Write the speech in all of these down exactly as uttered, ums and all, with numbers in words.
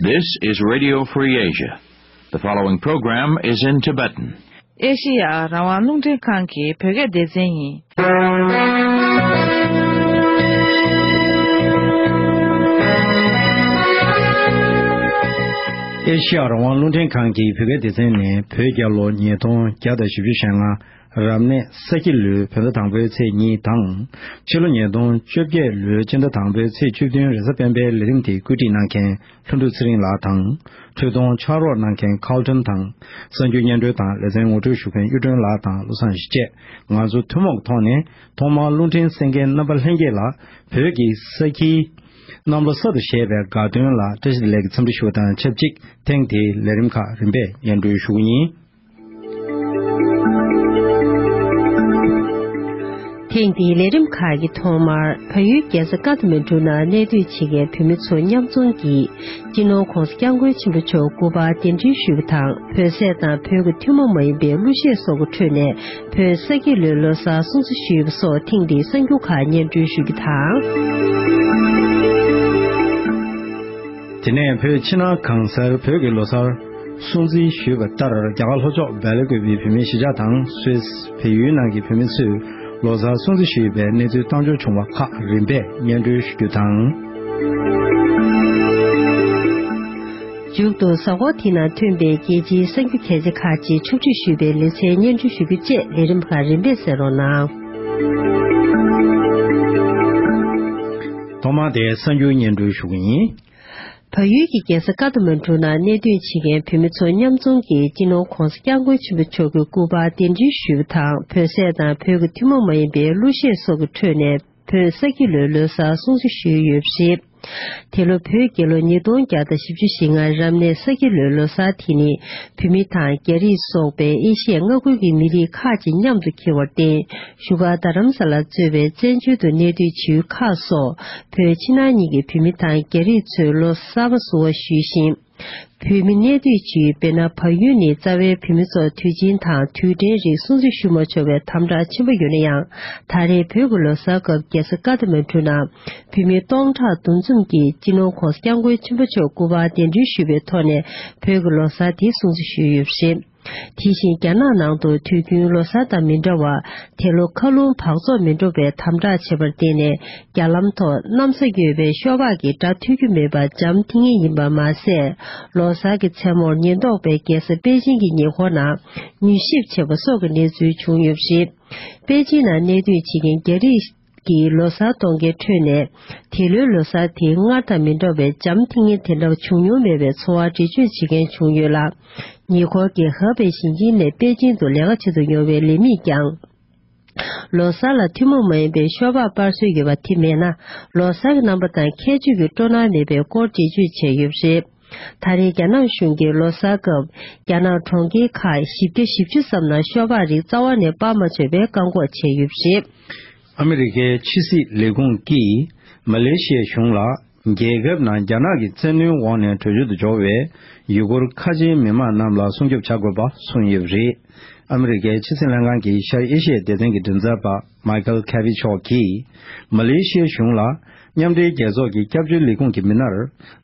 This is Radio Free Asia. The following program is in Tibetan. ཨེ་ཤེ་ཡ་རང་དབང་རླུང་འཕྲིན་ཁང་གི་བོད་སྐད་སྡེ་ཚན་ཡིན། ཨེ་ཤེ་ཡ་རང་དབང་རླུང་འཕྲིན་ཁང་གི་བོད་སྐད་སྡེ་ཚན་ནས་བོད་རྒྱལ་ལོ་ཉིས་སྟོང་བརྒྱ་དང་བཞི་བཅུ་ཞེ་ལྔ། རབ་གནས་ས་ཁྱི་ལོའི་བོད་ཟླ་དང་པོའི་ཚེས་གཉིས་དང་། ཕྱི་ལོ་ཉིས་སྟོང་བཅོ་བརྒྱད་ལོའི་སྤྱི་ཟླ་དང་པོའི་ཚེས་བཅུ་བདུན་རེས་གཟའ་སྤེན་པའི་ལས་རིམ་དེ་བཀོད་སྒྲིག་གནང་མཁན་ལྷུན་གྲུབ་ཚེ་རིང་ལགས་དང་། འཕྲོས་གཏོང་ཕྱག་རོགས་གནང་མཁན་ཁཱལ་ཏོན་དང་། གསར་འགྱུར་སྙན་སྒྲོན་དང་ལེ་ཚན་ངོ་སྤྲོད་ཞུ་མཁན་གཡུ་སྒྲོན་ལགས་དང་བློ་བཟང་ཡེ་ཤེས་བཅས། ང་ཚོ་ཐུན་མོང་གི་ཐོག་ནས་ཐོག་མར་རླུང་འཕྲིན་གསན་མཁན་རྣམ་པ་ལྷན་རྒྱས་ལ་བོད་ཀྱི་ས་ཁྱིའི་གནམ་ལོ་གསར་དུ་བཞད་པའི་དགའ་སྟོན་ལ་བཀྲ་ཤིས་བདེ་ལེགས་ཀྱི་འཚམས་འདྲི་ཞུ་བ་དང་ཆབས་ཅིག་ཐེངས་འདིའི་ལས་རིམ་ཁག་རིམ་པས་སྙན་སྒྲོན་ཞུ་གི་ཡིན། ཐེངས་འདིའི་ལས་རིམ་ཁག་གི་ཐོག་མར་བལ་ཡུལ་རྒྱལ་ས་ཀ་ཐ་མན་གྲུ་ནང་གནས་སྡོད་བྱེད་མཁན་བོད་མི་ཚོ་མཉམ་འཛོམས་ཀྱིས་སྤྱི་ནོར་༧གོང་ས་༧སྐྱབས་མགོན་ཆེན་པོ་མཆོག་སྐུ་པར་གདན་འདྲེན་ཞུས་པ་དང་བོད་ཟས་དང་བོད་ཀྱི་ཐུན་མོང་མ་ཡིན་པའི་གླུ་གཞས་སོགས་ཀྱི་ཁྲོད་ནས་བོད་ས་ཁྱི་ལོའི་ལོ་གསར་སྲུང་བརྩི་ཞུས་པ་སོགས་ཐེངས་འདིའི་གསར་འགྱུར་ཁག་སྙན་སྒྲོན་ཞུ་རྒྱུ་དང་། དེ་ནས་བོད་ཕྱི་ནང་གང་སར་བོད་ཀྱི་ལོ་གསར་སྲུང་བརྩི་ཞུས་པ་ལྟར་རྒྱ་གར་ལྷོ་ཕྱོགས་སྦེལ་ཀོབ་པའི་བོད་མིའི་གཞིས་ཆགས་དང་སུད་སི་བལ་ཡུལ་ནང་གི་བོད་མི་ཚོས་ལོ་གསར་སྲུང་བརྩི་ཞུས་པའི་གནས་ཚུལ་བཏང་འབྱོར་བྱུང་བ་ཁག་རིམ་པས་སྙན་སྒྲོན་ཞུ་རྒྱུ་དང་། མཇུག་ཏུ་གཟའ་འཁོར་དེ་ནང་ཐོན་པའི་རྒྱལ་སྤྱིའི་གསར་འགྱུར་གལ་ཆེ་ཁག་ཅིག་ཕྱོགས་བསྒྲིགས་ཞུས་པའི་ལེ་ཚན་སྙན་སྒྲོན་ཞུ་རྒྱུ་བཅས་ལས་རིམ་ཁག་རིམ་པས་གསན་རོགས་གནང་། ཐོག་མར་དེ་གསར་འགྱུར་སྙན་སྒྲོན་ཞུ་གི་ཡིན། བལ་ཡུལ་གྱི་རྒྱལ་ས་ཀ་ཐ་མན་གྲུ་ནང་གནས་སྡོད་བྱེད་མཁན་བོད་མི་ཚོ་མཉམ་འཛོམས་ཀྱིས་སྤྱི་ནོར་༧གོང་ས་༧སྐྱབས་མགོན་ཆེན་པོ་མཆོག་གི་སྐུ་པར་གདན་འདྲེན་ཞུས་པ་དང་བོད་ཟས་དང་བོད་ཀྱི་ཐུན་མོང་མ་ཡིན་པའི་གླུ་གཞས་སོགས་ཀྱི་ཁྲོད་ནས་བོད་ས་ཁྱི་ལོའི་ལོ་གསར་སྲུང་བརྩི་ཞུས་ཡོད་པ་རེད། དེ་ལོ་བོད་རྒྱལ་ལོ་ཉིས་སྟོང་བརྒྱ་དང་བཞི་བཅུ་ཞེ་ལྔ་རབ་གནས་ས་ཁྱི་ལོའི་ལོ་གསར་དེ་ནི་བོད་མི་དང་རྒྱ་རིགས་སོགས་པའི་ཨེ་ཤི་ཡའི་མངའ་ཁུལ་གྱི་མི་རིགས་ཁག་ཅིག་མཉམ་དུ་འཁེལ་བར་བརྟེན། བཞུགས་སྒར་རྡ་རམ་ས་ལ་གཙོས་པའི་བཙན་བྱོལ་དུ་གནས་སྡོད་བྱེད་ཡུལ་ཁག་སོགས་བོད་ཕྱི་ནང་གཉིས་ཀྱི་བོད་མི་དང་རྒྱ་རིགས་ཚོས་ལོ་གསར་པ་བསུ་བ་ཞུས་ཤིང་། བོད་མི་གནས་སྡོད་བྱེད་ཡུལ་དཔེར་ན་བལ་ཡུལ་ནི་རྩ་བའི་བོད་མི་ཚོར་དུས་ཆེན་དང་དུས་དྲན་རིགས་སྲུང་བརྩི་ཞུ་མ་ཆོག་པའི་དམ་དྲག་ཆེན་པོ་ཡོད་ན་ཡང་། ད་རེས་བོད་ཀྱི་ལོ་གསར་སྐབས་རྒྱལ་ས་ཀ་ཐ་མན་གྲུ་ནང་བོད་མི་སྟོང་ཕྲག་འདུ་འཛོམས་ཀྱིས་སྤྱི་ནོར་༧གོང་ས་༧སྐྱབས་མགོན་ཆེན་པོ་མཆོག་སྐུ་པར་གདན་འདྲེན་ཞུས་པའི་ཐོག་ནས་བོད་ཀྱི་ལོ་གསར་དེ་སྲུང་བརྩི་ཞུས་ཡོད་པ་རེད། དེ་བཞིན་རྒྱ་ནག་ནང་དུ་དུས་རྒྱུན་ལོ་གསར་དང་མི་འདྲ་བར་དེ་ལོ་མཁའ་རླུང་འབག་བཙོག་མི་འགྲོ་བའི་དམ་དྲག་བྱས་པར་བརྟེན་ནས་རྒྱ་ལམ་ཐོག་གནམ་ས་གཡོ་བའི་ཤོག་སྦག་གི་སྒྲ་ཐོས་རྒྱུ་མེད་པར་འཇམ་ཐིང་ངེ་ཡིན་པ་མ་ཟད། ལོ་གསར་གྱི་མཚན་མོར་ཉེན་རྟོག་པས་རྒྱལ་ས་པེ་ཅིང་གི་ཉེ་འཁོར་ནང་མྱུལ་ཞིབ་བྱས་པ་སོགས་ཀྱི་གནས་ཚུལ་བྱུང་ཡོད་པ་རེད། པེ་ཅིང་ནང་གནས་སྡོད་བྱེད་མཁན་རྒྱ་རིགས་ཀྱིས་ལོ་གསར་གཏོང་མཁན་ཁྲོད་ནས་དེ་ལོའི་ལོ་གསར་དེ་སྔར་དང་མི་འདྲ་བའི་འཇམ་ཐིང་ངེ་དེ་འདྲ་བྱུང་མྱོང་མེད་པའི་ཚོར་བ་འགྲེལ་བརྗོད་བྱེད་མཁན་བྱུང་ཡོད་ལ། ཉེ་འཁོར་གྱི་ཧེ་པེ་ཞིང་ཆེན་ནས་པེ་ཅིང་དུ་ལས་ཀ་བྱེད་དུ་ཡོང་བའི་ལས་མིས་ཀྱང་། ལོ་གསར་ལ་ཐུན་མོང་མ་ཡིན་པའི་ཤོག་སྦག་སྤར་སྲོལ་ཡོད་པ་དེ་མེད་ན། ལོ་གསར་གྱི་རྣམ་པ་དང་ཁྱད་ཆོས་ཀྱི་སྤྲོ་སྣང་མེད་པའི་སྐོར་འགྲེལ་བརྗོད་བྱས་ཡོད་པ་རེད། ད་རེས་རྒྱ་ནག་གཞུང་གིས་ལོ་གསར་སྐབས་རྒྱ་ནག་གྲོང་ཁྱེར་ཁག་བཞི་བརྒྱ་བཞི་བཅུ་ཙམ་ནང་ཤོག་སྦག་རིགས་རྩ་བ་ནས་སྤར་མ་ཆོག་པའི་བཀག་འགོག་བྱས་ཡོད་པ་རེད། ཨ་མི་རི་ཀའི་ཕྱི་སྲིད་ལས་ཁུངས་ཀྱིས་མ་ལེ་ཤི་ཡའི་གཞུང་ལ་རྒྱལ་ཁབ་ནང་རྒྱ་ནག་གི་བཙན་གནོན་འོག་ནས་བྲོས་བྱོལ་དུ་འབྱོར་བའི་ཡུ་གུར་ཁ་ཆེའི་མི་མང་རྣམས་ལ་སྲུང་སྐྱོབ་བྱ་དགོས་པ་གསུངས་ཡོད་པ་རེད། ཨ་མི་རི་ཀའི་ཕྱི་སྲིད་ལྷན་ཁང་གི་ཤར་ཨེ་ཤི་ཡའི་སྡེ་ཚན་གྱི་མགྲིན་ཚབ་པ་མའི་ཁལ་ཁེ་བྷི་མཆོག་གིས། མ་ལེ་ཤི་ཡའི་གཞུང་ལ་མཉམ་འབྲེལ་རྒྱལ་ཚོགས་ཀྱི་སྐྱབས་བཅོལ་ལས་ཁུངས་ཀྱི་མི་སྣར།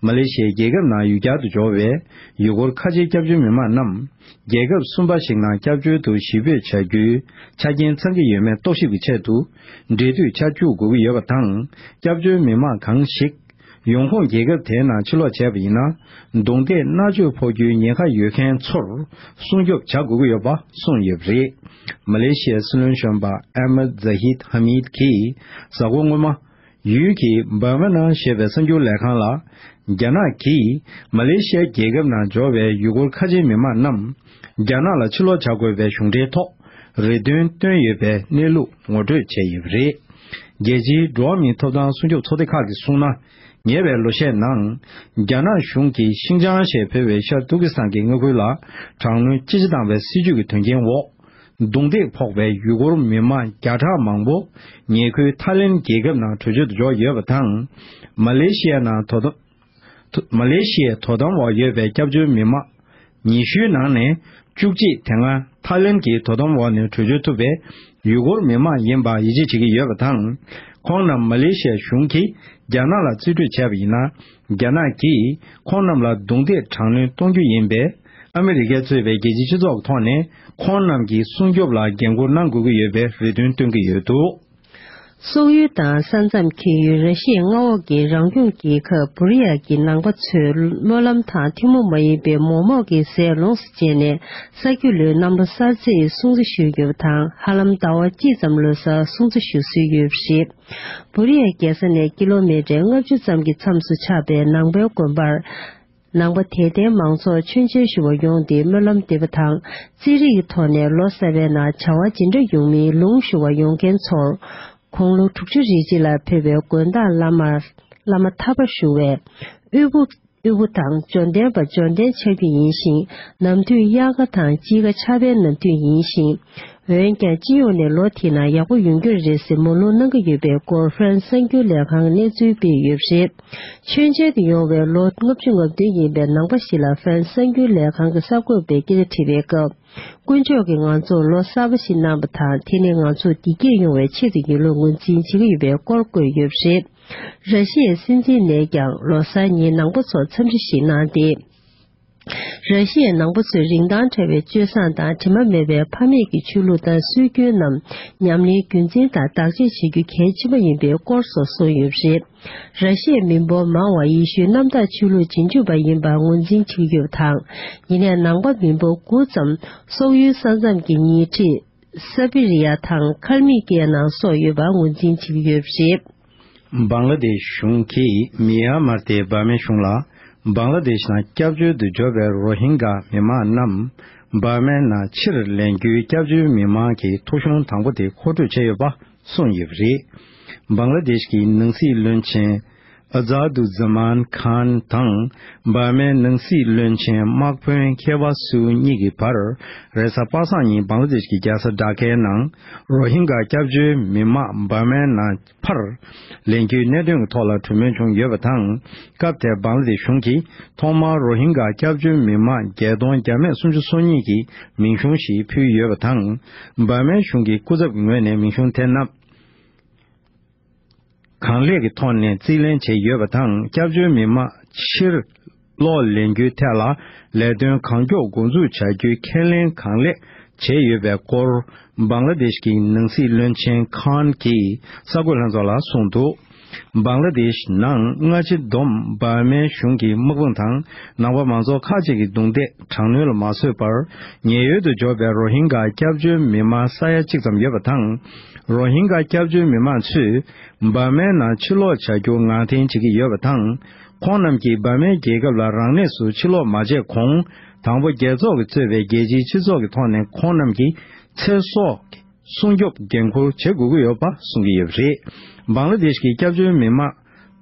མ་ལེ་ཤི་ཡའི་རྒྱལ་ཁབ་ནང་ཡུལ་གྱར་དུ་འབྱོར་བའི་ཡུ་གུར་ཁ་ཆེའི་སྐྱབས་བཅོལ་མི་མང་རྣམས། རྒྱལ་ཁབ་གསུམ་པ་ཞིག་ནང་སྐྱབས་བཅོལ་དུ་ཞི་སྤོས་བྱ་རྒྱུའི་ཆ་རྐྱེན་ཚང་གི་ཡོད་མེད་རྟོག་ཞིབ་ཀྱི་ཆེད་དུ། འབྲེལ་མཐུད་ཆ་བཅུག་དགོས་ཀྱི་ཡོད་པ་དང་། སྐྱབས་བཅོལ་མི་མང་གང་ཞིག་ཡོང་ཁུངས་རྒྱལ་ཁབ་དེའི་ནང་ཕྱིར་ལོག་བྱས་པ་ཡིན་ན། རྡུང་རྡེག་མནར་གཅོད་ཕོག་རྒྱུའི་ཉེན་ཁ་ཡོད་མཁན་ཚོར་སྲུང་སྐྱོབ་བྱ་དགོས་ཀྱི་ཡོད་པ་གསུངས་ཡོད་པ་རེད། མ་ལེ་ཤི་ཡའི་སྲིད་བློན་གཞོན་པ་ཨེ་མད་ཛ་ཧིད་ཧ་མིད་ཀྱིས་གཟའ་འཁོར་སྔོན་མ། ཡུལ་གྱི་འབར་མ་ནང་ཞེས་པའི་གསར་འགྱུར་ལས་ཁང་ལ། རྒྱ་ནག་གིས་མ་ལེ་ཤི་ཡ་རྒྱལ་ཁབ་ནང་འབྱོར་བའི་ཡུ་གུར་ཁ་ཆེའི་མི་མང་རྣམས། རྒྱ་ནག་ལ་ཕྱིར་ལོག་བྱ་དགོས་པའི་གཞུང་འབྲེལ་ཐོག་རེ་འདུན་བཏོན་ཡོད་པའི་གནས་ལུགས་ངོ་སྤྲོད་བྱས་ཡོད་པ་རེད། རྒྱལ་སྤྱིའི་འགྲོ་བ་མིའི་ཐོབ་ཐང་སྲུང་སྐྱོབ་ཚོགས་སྡེ་ཁག་གིས་གསུངས་ན། ཉེ་བའི་ལོ་ཤས་ནང་། རྒྱ་ནག་གཞུང་གིས་ཤིན་ཅང་ཞེས་འབོད་པའི་ཤར་ཏུར་ཀི་སི་ཐན་གྱི་མངའ་ཁུལ་ལ་དྲག་གནོན་ཅི་ཆེ་བཏང་བའི་སྲིད་ཇུས་ཀྱི་དོན་རྐྱེན་འོག་རྡུང་རྡེག་ཕོག་པའི་ཡུ་གུར་མི་མང་བརྒྱ་ཕྲག་མང་པོ་ཉེ་ཁུལ་ཐའི་ལེན་རྒྱལ་ཁབ་ནང་བྲོས་བྱོལ་དུ་འབྱོར་ཡོད་པ་དང་། མ་ལེ་ཤི་ཡ་ནང་དོ་དམ། མ་ལེ་ཤི་ཡའི་དོ་དམ་འོག་ཡོད་པའི་སྐྱབས་བཅོལ་མི་མང་ཉི་ཤུའི་ནང་ནས། བཅུ་གཅིག་དེ་སྔ་ཐའི་ལེན་གྱི་དོ་དམ་འོག་ནས་བྲོས་བྱོལ་ཐུབ་པའི་ཡུ་གུར་མི་མང་ཡིན་པ་ཡིད་ཆེས་བྱེད་ཀྱི་ཡོད་པ་དང་། ཁོང་རྣམས་མ་ལེ་ཤི་ཡ་གཞུང་གིས་རྒྱ་ནག་ལ་རྩིས་སྤྲོད་བྱས་པ་ཡིན་ན། རྒྱ་ནག་གིས་ཁོང་རྣམས་ལ་རྡུང་རྡེག་དྲག་གནོན་གཏོང་རྒྱུ་ཡིན་པས། ཨ་མི་རི་ཀས་གཙོས་པའི་རྒྱལ་སྤྱིའི་སྤྱི་ཚོགས་ཀྱི་ཐོག་ནས་ཁོང་རྣམས་ཀྱི་སྲུང་སྐྱོབ་ལ་འགན་འཁུར་གནང་དགོས་ཀྱི་ཡོད་པའི་རེ་འདུན་བཏོན་གྱི་ཡོད་འདུག། སོག་ཡུལ་དང་ས་མཚམས་འཁེལ་ཡུལ་ར་ཤི་ཡའི་མངའ་འོག་གི་རང་སྐྱོང་རྒྱལ་ཁབ་བུ་རི་ཡ་གི་ནང་པ་ཚོས་སྨོན་ལམ་དང་ཐུན་མོང་མ་ཡིན་པའི་མོག་མོག་གི་ཟས་ལོངས་སུ་སྤྱད་ནས་ས་རྒྱུས་ལོའི་གནམ་ལོ་གསར་ཚེས་སྲུང་བརྩི་ཞུས་ཡོད་པ་དང་། ཧ་ལམ་ཟླ་བ་གཅིག་ཙམ་ལོ་གསར་སྲུང་བརྩི་ཞུ་སྲོལ་ཡོད་པ་རེད། བུ་རི་ཡ་རྒྱལ་ས་ནས་ཀི་ལོ་མི་ཊར་ལྔ་བཅུ་ཙམ་གྱི་མཚམས་སུ་ཆགས་པའི་ནང་པའི་དགོན་པར། ནང་པ་དད་ལྡན་མང་ཚོགས་མཆོད་མཇལ་ཞུ་བར་ཡོང་སྟེ་སྨོན་ལམ་འདེབས་པ་དང་། རྩེད་རིགས་ཀྱི་ཐོག་ནས་ལོ་གསར་པའི་ནང་བྱ་བ་ཇི་འདྲ་ཡོང་མིན་ལུང་ཞུ་བར་ཡོང་མཁན་ཚོར། དགུང་ལོ་དྲུག་ཅུ་རེ་གཅིག་ལ་ཕེབས་པའི་དགོན་བདག་བླ་མ། བླ་མ་ཐར་པ་ཞུ་བས། དབུལ་པོ། དབུལ་པོ་དང་འབྱོར་ལྡན་པ་འབྱོར་ལྡན་ཆགས་རྒྱུ་ཡིན་ཞིང་། ནམ་དུས་དབྱར་ཁ་དང་དཔྱིད་ཀ་ཆར་པའི་ནམ་དུས་ཡིན་ཞིང་། འོན་ཀྱང་སྤྱི་ཡོངས་ནས་ལོ་དེའི་ནང་ཡག་པོ་ཡོང་རྒྱུ་རེད་ཟེར་སྨོན་ལམ་གནང་གི་ཡོད་པའི་སྐོར་ཧྥ་རན་སི་གསར་འགྱུར་ལས་ཁང་གིས་གནས་ཚུལ་སྤེལ་ཡོད་པ་རེད། མཆོད་མཇལ་དུ་ཡོང་བའི་ལོ་ལྔ་བཅུ་ང་བདུན་ཡིན་པའི་ནང་པ་ཞིག་ལ་ཧྥ་རན་སི་གསར་འགྱུར་ལས་ཁང་གི་གསར་འགོད་པས་སྐད་ཆ་དྲིས་པའི་སྐབས། དཀོན་མཆོག་གིས་ང་ཚོར་ལོ་གསར་པ་ཞིག་གནང་བ་དང་། དེ་ནི་ང་ཚོ་བདེ་སྐྱིད་ཡོང་བའི་ཆེད་དུ་ཡིན་ལུགས་ངོས་འཛིན་བྱེད་ཀྱི་ཡོད་པའི་སྐོར་བཀོད་ཡོད་པ་རེད། ར་ཤི་ཡའི་སྲིད་འཛིན་ནས་ཀྱང་ལོ་གསར་ཉིན་ནང་པ་ཚོར་འཚམས་འདྲི་ཞིག་གནང་སྟེ། ར་ཤི་ཡའི་ནང་པ་ཚོས་རིན་ཐང་བྲལ་བའི་སྤྱོད་བཟང་དང་དྲི་མ་མེད་པའི་ཕ་མེས་ཀྱི་ཆོས་ལུགས་དང་སྲོལ་རྒྱུན་རྣམས་ཉམས་ལེན་རྒྱུན་འཛིན་དང་བདག་གཅེས་བྱེད་རྒྱུ་གལ་ཆེན་པོ་ཡིན་པའི་སྐོར་སོགས་གསུངས་ཡོད་པ་རེད། ར་ཤི་ཡའི་མི་འབོར་མང་བ་ཡེ་ཤུའི་གནམ་བདག་ཆོས་ལུགས་རྗེས་འཇུག་པ་ཡིན་པར་ངོས་འཛིན་བྱེད་ཀྱི་ཡོད་པ་དང་། ཡིན་ནའི་ནང་པ་མི་འབོར་དགུ་ཙམ་སོག་ཡུལ་ས་མཚམས་ཀྱི་ཉེ་འཁྲིས་སེ་བི་རི་ཡ་དང་ཁལ་མིད་ཀྱི་ནང་སོགས་ཡོད་པར་ངོས་འཛིན་བྱེད་ཀྱི་ཡོད་པ་རེད། བང་ལ་དེཤ་གཞུང་གིས་མི་ཡན་མར་དེ་འབར་མའི་གཞུང་ལ་བང་ལ་དེཤ་ནང་སྐྱབས་བཅོལ་དུ་འབྱོར་བའི་རོ་ཧིན་གྷ་མི་མང་རྣམས་འབར་མའི་ནང་ཕྱིར་ལེན་རྒྱུའི་སྐྱབས་བཅོལ་མི་མང་གི་ཐོ་གཞུང་དང་པོ་དེ་མཁོ་སྤྲོད་བྱས་ཡོད་པ་གསུངས་ཡོད་པ་རེད། བང་ལ་དེཤ་གི་ནང་སྲིད་བློན་ཆེན་ཨ་ཛ་དུ་ཛ་མཱན་ཁཱན་དང་འབར་མའི་ནང་སྲིད་བློན་ཆེན་དམག་དཔོན་ཁེ་བྷ་སུའུ་གཉིས་ཀྱི་བར་རེས་གཟའ་པ་སངས་ཉིན་བང་ལ་དེཤ་གི་རྒྱལ་ས་ཌ་ཀའི་ནང་རོ་ཧིན་གྷ་སྐྱབས་བཅོལ་མི་མང་འབར་མའི་ནང་ཕར་ལེན་རྒྱུའི་གནད་དོན་གྱི་ཐོག་ལ་གྲོས་མོལ་བྱུང་ཡོད་པ་དང་། སྐབས་དེར་བང་ལ་དེཤ་གཞུང་གིས་ཐོག་མར་རོ་ཧིན་གྷ་སྐྱབས་བཅོལ་མི་མང་བརྒྱད་སྟོང་བརྒྱ་མེད་སུམ་ཅུ་སོ་གཉིས་ཀྱི་མིང་གཞུང་ཞིག་ཕུལ་ཡོད་པ་དང་། འབར་མའི་གཞུང་གི་སྐུ་ཚབ་ཀྱི་ངོས་ནས་མིང་གཞུང་དེ་རྣམས་གང་ལེགས་ཀྱི་ཐོག་ནས་རྩིས་ལེན་བྱས་ཡོད་པ་དང་། སྐྱབས་བཅོལ་མི་མང་ཕྱིར་སློག་ལེན་རྒྱུའི་ཐད་ལ་ལས་དོན་གང་མགྱོགས་འགོ་འཛུགས་བྱ་རྒྱུའི་ཁས་ལེན་གང་ལེགས་བྱས་ཡོད་པའི་སྐོར། བང་ལ་དེཤ་གི་ནང་སྲིད་བློན་ཆེན་ཁཱན་གྱིས་གསར་འགོད་ལྷན་ཚོགས་ལ་གསུངས་འདུག། བང་ལ་དེཤ་ནང་སྔ་ཕྱི་བསྡོམས་འབར་མའི་གཞུང་གི་དམག་དཔུང་དང་ནང་པ་མང་ཚོགས་ཁག་ཅིག་གི་རྡུང་རྡེག་དྲག་གནོན་ལ་མ་བཟོད་པར། ཉེན་གཡོལ་དུ་འབྱོར་བའི་རོ་ཧིན་གྷ་སྐྱབས་བཅོལ་མི་མང་ས་ཡ་གཅིག་ཙམ་ཡོད་པ་དང་། རོ་ཧིན་གྷ་སྐྱབས་བཅོལ་མི་མང་ཚོས་འབར་མའི་ནང་ཕྱིར་ལོག་བྱ་རྒྱུ་ངང་འཐེན་བྱེད་ཀྱི་ཡོད་པ་དང་། ཁོང་རྣམས་ཀྱིས་འབར་མའི་རྒྱལ་ཁབ་ལ་རང་གནས་སུ་ཕྱིར་ལོག་མ་བྱས་གོང་། དང་པོ་རྒྱལ་ཚོགས་ཀྱིས་གཙོས་པའི་རྒྱལ་སྤྱིའི་སྤྱི་ཚོགས་ཀྱི་ཐོག་ནས་ཁོང་རྣམས་ཀྱི་ཚེ་སྲོག་སྲུང་སྐྱོབ་འགན་འཁུར་བྱེད་དགོས་ཀྱི་ཡོད་པ་གསུང་གི་ཡོད་པ་རེད། བང་ལ་དེཤ་གི་སྐྱབས་བཅོལ་མི་མང་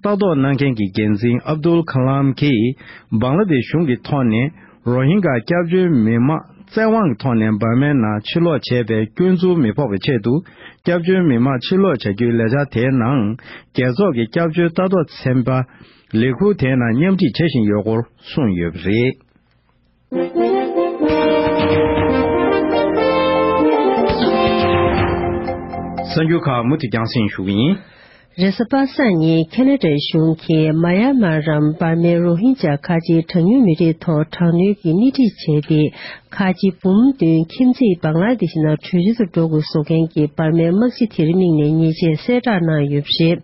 ལྟ་རྟོག་གནང་མཁན་གྱི་འགན་འཛིན་ཨབ་དུལ་ཁ་ལམ་གྱིས་བང་ལ་དེཤ་གཞུང་གི་ཐོག་ནས་རོ་ཧིན་གྷ་སྐྱབས་བཅོལ་མི་མང་བཙན་དབང་གི་ཐོག་ནས་འབར་མའི་ནང་ཕྱིར་ལོག་བྱས་པའི་སྐྱོན་འཛུགས་མི་ཕོག་པའི་ཆེད་དུ། སྐྱབས་བཅོལ་མི་མང་ཕྱིར་ལོག་བྱ་རྒྱུའི་ལས་འཆར་དེའི་ནང་རྒྱལ་ཚོགས་ཀྱི་སྐྱབས་བཅོལ་ལྟ་རྟོག་ཚན་པ་ལས་ཁུངས་དེའི་ནང་མཉམ་ཞུགས་བྱེད་བཞིན་ཡོད་སྐོར་གསུངས་ཡོད་པ་རེད། གསར་འགྱུར་ཁག་མུ་མཐུད་རྒྱང་སྲིང་ཞུ་གི་ཡིན། རེས་གཟའ་པ་སངས་ཉིན་ཁེ་ན་ཌའི་གཞུང་གིས་མ་ཡ་མར་རམ་འབར་མའི་རོ་ཧིན་ཇཱ་ཁ་ཆེའི་གྲངས་ཉུང་མི་རིགས་ཐོག་དྲག་གནོན་གྱིས་སྣེ་ཁྲིད་བྱས་ཏེ། ཁ་ཆེ་འབུམ་བདུན་ཁྱིམ་མཚེས་བང་ལ་དེ་ཤི་ནང་བྲོས་བྱོལ་དུ་འགྲོ་དགོས་བཟོ་མཁན་གྱི་འབར་མའི་དམག་སྤྱི་དེར་དམིགས་ནས་ཉེས་ཆད་གསལ་བསྒྲགས་གནང་ཡོད་པ་རེད།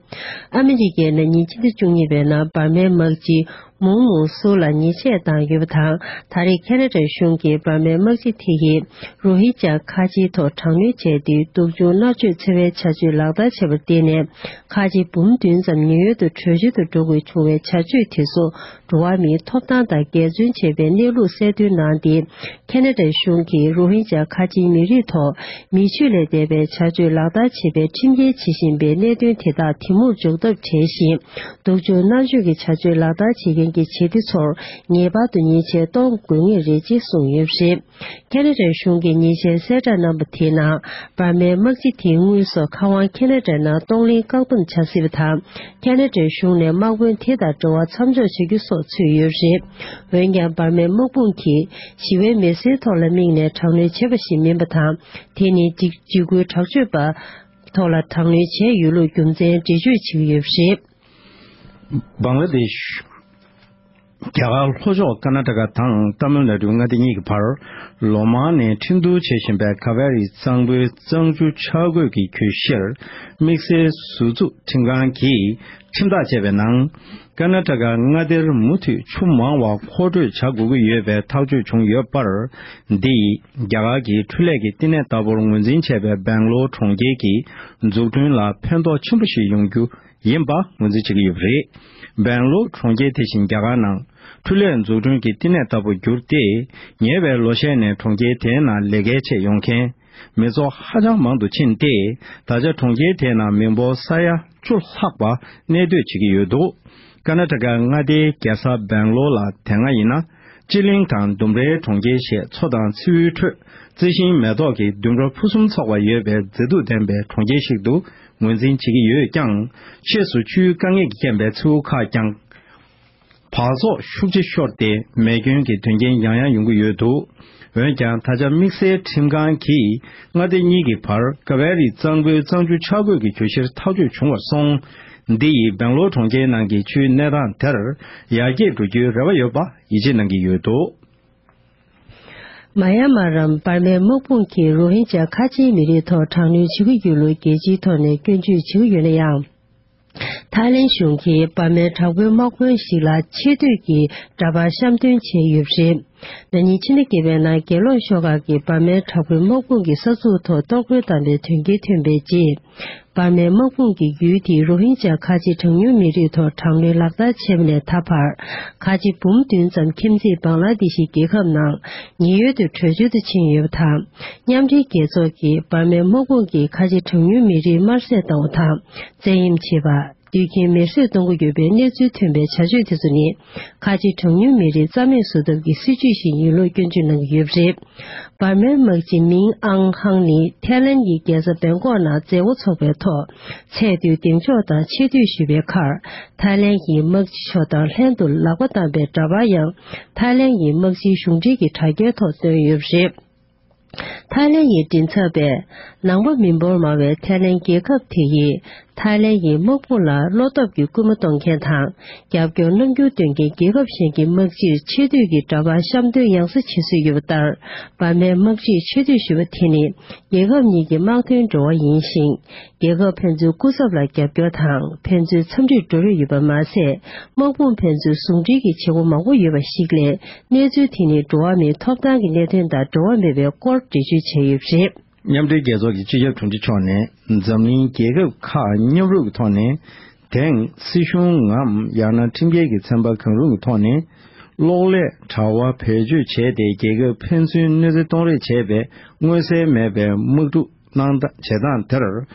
ཨ་མི་རི་ཀས་ན་ནིང་ཕྱི་ཟླ་བཅུ་གཉིས་པའི་ནང་འབར་མའི་དམག་སྤྱི་མུང་མུང་སུ་ལ་ཉེས་ཆད་བཏང་ཡོད་པ་དང་། ད་རེས་ཁེ་ན་ཌའི་གཞུང་གིས་འབར་མའི་དམག་སྤྱི་དེ་ཡིས་རོ་ཧི་ཇཱ་ཁ་ཆེའི་ཐོག་དྲག་གནོན་བྱས་ཏེ། སྡུག་སྦྱོང་མནར་གཅོད་འཚེ་བའི་བྱ་སྤྱོད་ལག་བསྟར་བྱས་པར་བརྟེན་ནས། ཁ་ཆེ་འབུམ་བདུན་ཙམ་ཉེན་གཡོལ་དུ་བྲོས་བྱོལ་དུ་འགྲོ་དགོས་བྱུང་བའི་བྱ་སྤྱོད་དེ་ཚོ་འགྲོ་བ་མིའི་ཐོབ་ཐང་དང་འགལ་རྩོད་བྱས་པའི་གནས་ལུགས་གསལ་སྟོན་གནང་སྟེ། ཁེ་ན་ཌའི་གཞུང་གིས་རོ་ཧི་ཇཱ་ཁ་ཆེའི་མི་རིགས་ཐོག་མི་ཆོས་ལས་འདས་པའི་བྱ་སྤྱོད་ལག་བསྟར་བྱེད་པའི་ཁྲིམས་འགལ་བྱེད་བཞིན་པའི་གནད་དོན་དེ་དག་དེ་མུར་འཇོག་ཐབས་བྱས་ཤིང་། སྡུག་སྦྱོང་མནར་གཅོད་ཀྱི་བྱ་སྤྱོད་ལག་བསྟར་བྱེད་མཁན། གྱི་བྱེད་གཏེ་ཚོར་ངེས་པར་དུ་ཉེས་ཆད་གཏོང་དགོས་ངེས་རེད་ཅེས་གསུངས་ཡོད་པ་རེད། ཁ་ན་ཌའི་གཞུང་གིས་ཉེས་ཆད་གསལ་བསྒྲགས་གནང་པ་དེའི་ནང་། འབར་མའི་དམག་སྤྱི་དེའི་དངུལ་སོགས་ཁ་དབང་ཁ་ན་ཌའི་ནང་གཏོང་ལེན་བཀག་སྡོམ་བྱ་སྲིད་པ་དང་། ཁ་ན་ཌའི་གཞུང་ནས་དམག་དཔོན་དེ་དང་འབྲེལ་བ་མཚམས་འཇོག་བྱ་རྒྱུ་སོགས་ཚུད་ཡོད་པ་རེད། འོན་ཀྱང་། འབར་མའི་དམག་དཔུང་གིས་ཞི་བའི་མི་སེར་ཐོག་ལ་དམིགས་ནས་དྲག་གནོན་བྱས་པ་ཞིག་མིན་པ་དང་། དེ་ནི་འཇིགས་འཇིགས་སྐུལ་དྲག་སྤྱོད་པ་ཐོག་ལ་དྲག་གནོན་བྱས་ཡོད་ལུགས་རྒྱུ་མཚན་འགྲེལ་བརྗོད་བྱེད་ཀྱི་ཡོད་པ་རེད། བང་ལ་དེཤ། རྒྱ་གར་ལྷོ་ཕྱོགས་ཀར་ནཱ་ཊ་ཀ་དང་ཏཱ་མིལ་ནཱ་ཌུ་མངའ་སྡེ་གཉིས་ཀྱི་བར་ལོ་མང་ནས་ཁྲིམས་བསྡུར་བྱེད་བཞིན་པའི་ཀ་བེ་རི་གཙང་པོའི་གཙང་ཆུ་འཆར་འགོད་ཀྱི་གྱོད་གཞིར་དམིགས་བསལ་ཟུར་འཛུགས་ཁྲིམས་ཁང་གིས་ཁྲིམས་ཐག་བཅད་པའི་ནང་། ཀར་ནཱ་ཊ་ཀ་མངའ་སྡེར་མུ་མཐུད་ཆུ་མང་བ་མཁོ་སྤྲོད་བྱ་དགོས་ཀྱི་ཡོད་པའི་ཐག་གཅོད་བྱུང་ཡོད་པར། འདི་ཡིས་རྒྱ་གར་གྱི་འཕྲུལ་ལས་ཀྱི་བསྟི་གནས་ལྟ་བུར་ངོས་འཛིན་བྱས་པའི་སྦེང་ལོར་གྲོང་ཁྱེར་གྱི་འཛུགས་སྐྲུན་ལ་ཕན་ཐོགས་ཆེན་པོ་ཞིག་ཡོང་རྒྱུ་ཡིན་པ་ངོས་འཛིན་བྱེད་ཀྱི་ཡོད་པ་རེད། སྦེང་ལོར་གྲོང་ཁྱེར་དེ་བཞིན་རྒྱ་གར་ནང་འཕྲུལ་ལས་འཛུགས་སྐྲུན་གྱི་བསྟི་གནས་ལྟ་བུར་གྱུར་ཏེ། ཉེ་བའི་ལོ་ཤས་ནས་གྲོང་ཁྱེར་དེའི་ནང་ལས་ཀའི་ཆེད་ཡོང་མཁན་མི་ཚོགས་ཧ་ཅང་མང་དུ་ཕྱིན་ཏེ། ད་ཆ་གྲོང་ཁྱེར་དེའི་ནང་མི་འབོར་ས་ཡ་བཅུ་ལྷག་པ་གནས་སྡོད་བྱེད་ཀྱི་ཡོད་འདུག་ཀར་ནཱ་ཊ་ཀའི་མངའ་སྡེའི་རྒྱལ་ས་སྦེང་ལོར་ལ་དེ་སྔ་ཡིན་ན། སྤྱི་གླིང་དང་ལྡུམ་རའི་གྲོང་ཁྱེར་ཞེས་མཚོ་དང་མཚེའུ་ཡི་ཁྲོད་རྩི་ཤིང་མེ་ཏོག་གི་ལྡུམ་ར་ཕུན་སུམ་ཚོགས་པ་ཡོད་པའི་མཛེས་སྡུག་ལྡན་པའི་གྲོང་ཁྱེར་ཞིག་ཏུ་ངོས་འཛིན་བྱེད་ཀྱི་ཡོད་ཀྱང་། ཕྱིས་སུ་ཆུའི་དཀའ་ངལ་གྱི་རྐྱེན་པས་མཚེའུ་ཁག་ཀྱང་བག་ཚོགས་ཤུགས་ཆེ་ཤོར་ཏེ། མེ་སྐྱོན་གྱི་དོན་རྐྱེན་ཡང་ཡང་ཡོང་གི་ཡོད་འདུག་འོན་ཀྱང་། ད་ཆ་དམིགས་བསལ་ཁྲིམས་ཁང་གིས་མངའ་སྡེ་གཉིས་ཀྱི་བར་ཀ་བེ་རི་གཙང་པོའི་གཙང་ཆུ་འཆར་འགོད་ཀྱི་གྱོད་གཞིར་ཐག་གཅོད་བྱུང་བར་སོང་། འདི་ཡིས་སྦེང་ལོར་གྲོང་ཁྱེར་ནང་གི་ཆུའི་གནས་སྟངས་དེར་ཡར་རྒྱས་འགྲོ་རྒྱུའི་རེ་བ་ཡོད་པ་ཡིད་ཆེས་གནང་གི་ཡོད་འདུག་མ་ཡ་མ་རམ་འབར་མའི་དམག་དཔུང་གིས་རོ་ཧིན་ཇཱ་ཁ་ཆེའི་མི་རིགས་ཐོག་དྲག་གནོན་བྱེད་ཀྱི་ཡོད་ལུགས་རྒྱལ་སྤྱིའི་ཐོག་ནས་སྐྱོན་བརྗོད་བྱེད་ཀྱི་ཡོད་ན་ཡང་། ཐའི་ལེན་གཞུང་གིས་འབར་མའི་དྲག་པོའི་དམག་དཔོན་ཞིག་ལ་ཆེ་བསྟོད་ཀྱི་འདྲ་པར་བཤམས་སྟོན་བྱས་ཡོད་པ་རེད། ན་ནིང་ཕྱི་ཟླ་བརྒྱད་པའི་ནང་། རྒྱལ་ལོ་ཤོག་ཁག་གིས་འབར་མའི་དྲག་པོའི་དམག་དཔུང་གི་ས་ཚུགས་ཐོག་གཏོར་རྒོལ་བཏང་པའི་དོན་རྐྱེན་ཐོན་པའི་རྗེས། འབར་མའི་དམག་དཔུང་གིས་ཡུལ་དེའི་རོ་ཧིན་ཇཱ་ཁ་ཆེ་གྲངས་ཉུང་མི་རིགས་ཐོག་དྲག་གནོན་ལག་བསྟར་བྱས་པ་ནས་ད་བར། ཁ་ཆེ་འབུམ་བདུན་ཙམ་ཁྱིམ་མཚེས་བང་ལ་དེ་ཤི་རྒྱལ་ཁབ་ནང་ཉེན་གཡོལ་དུ་བྲོས་བྱོལ་དུ་ཕྱིན་ཡོད་པ་དང་། མཉམ་འབྲེལ་རྒྱལ་ཚོགས་ཀྱིས་འབར་མའི་དམག་དཔུང་གིས་ཁ་ཆེ་གྲངས་ཉུང་མི་རིགས་དམར་གསོད་བཏང་བ་དང་། བཙན་གཡེམ་བྱས་པ། དུས་རྒྱུན་མེར་སྲེག་གཏོང་གི་ཡོད་པའི་གནས་ཚུལ་ཐོན་པའི་བྱ་སྤྱོད་དེ་ཚོ་ནི། ཁ་ཆེ་གྲངས་ཉུང་མི་རིགས་རྩ་མེད་བཟོ་ཐབས་ཀྱི་སྲིད་བྱུས་ཤིག་ཡིན་ལུགས་སྐྱོན་བརྗོད་གནང་གི་ཡོད་པ་རེད། འབར་མའི་དམག་སྤྱི་མིང་ཨང་ཧང་ནི་ཐའི་ལན་གྱི་རྒྱལ་ས་བེང་ཀོག་ནང་མཛད་སྒོ་ཚོགས་པའི་ཐོག་ཚད་མཐོའི་གདེང་འཇོག་དང་ཆེ་བསྟོད་ཞུས་པའི་ཁར། ཐའི་ལན་གྱི་དམག་སྤྱི་མཆོག་དང་ལྷན་དུ་ལག་པ་བསྡམས་པའི་འདྲ་པར་ཡང་། ཐའི་ལན་གྱི་དམག་སྤྱིའི་གཞུང་འབྲེལ་གྱི་དྲ་རྒྱའི་ཐོག་བཏོན་ཡོད་པ་རེད། ཐའི་ལན་ཡི་མགྲིན་ཚབ་པས། ནང་པ་མི་འབོར་མང་བའི་ཐའི་ལན་རྒྱལ་ཁབ་དེ་ཡིས། ཐའི་ལན་ཡི་དམག་དཔུང་ལ་བློ་སྟོབས་ཀྱི་སྐུལ་མ་གཏོང་མཁན་དང་། རྒྱབ་སྐྱོར་རྣམ་འགྱུར་སྟོན་མཁན་རྒྱལ་ཁབ་གཞན་གྱི་དམག་སྤྱིར་ཆེ་བསྟོད་ཀྱི་འདྲ་པར་བཤམས་སྟོན་ཡང་སེ་བྱེད་སྲོལ་ཡོད་པ་ལྟར། འབར་མའི་དམག་སྤྱིར་ཆེ་བསྟོད་ཞུ་བ་དེ་ནི། རྒྱལ་ཁབ་གཉིས་ཀྱི་དམག་དོན་འབྲེལ་བ་ཡིན་ཞིང་། རྒྱལ་ཁབ་ཕན་ཚུན་སྐུ་ཚབ་ལ་རྒྱབ་སྐྱོར་དང་། ཕན་ཚུན་འཚམས་འདྲིར་འགྲོ་འོས་ཡོད་པ་མ་ཟད། དམག་དཔུང་ཕན་ཚུན་ཟུང་འབྲེལ་གྱི་བྱེད་སྒོ་མང་པོ་ཡོད་པ་ཞིག་ལས། གནས་ཚུལ་དེ་ནི་འགྲོ་བ་མིའི་ཐོབ་ཐང་གི་གནད་དོན་དང་འབྲེལ་བ་མེད་པའི་སྐོར་འགྲེལ་བརྗོད་བྱས་ཡོད་པ་རེད། མཉམ་འབྲེལ་རྒྱལ་ཚོགས་ཀྱི་སྤྱི་ཁྱབ་དྲུང་ཆེ་མཆོག་ནས། འཛམ་གླིང་རྒྱལ་ཁབ་ཁག་མཉམ་རུབ་ཀྱི་ཐོག་ནས། དེང་སྲིད་གཞུང་ངམ་ཡང་ན་ཁྲིམས་འགལ་གྱི་ཚན་པ་གང་རུང་གི་ཐོག་ནས། གློག་ཀླད་དྲ་བ་བེད་སྤྱོད་བྱས་ཏེ། རྒྱལ་ཁབ་ཕན་ཚུན་གནོད་འཚེ་གཏོང་རེས་བྱས་པའི་མངོན་གསལ་མེད་པའི་དམག་འཁྲུག་གནང་བྱེད་སྟངས་དེར་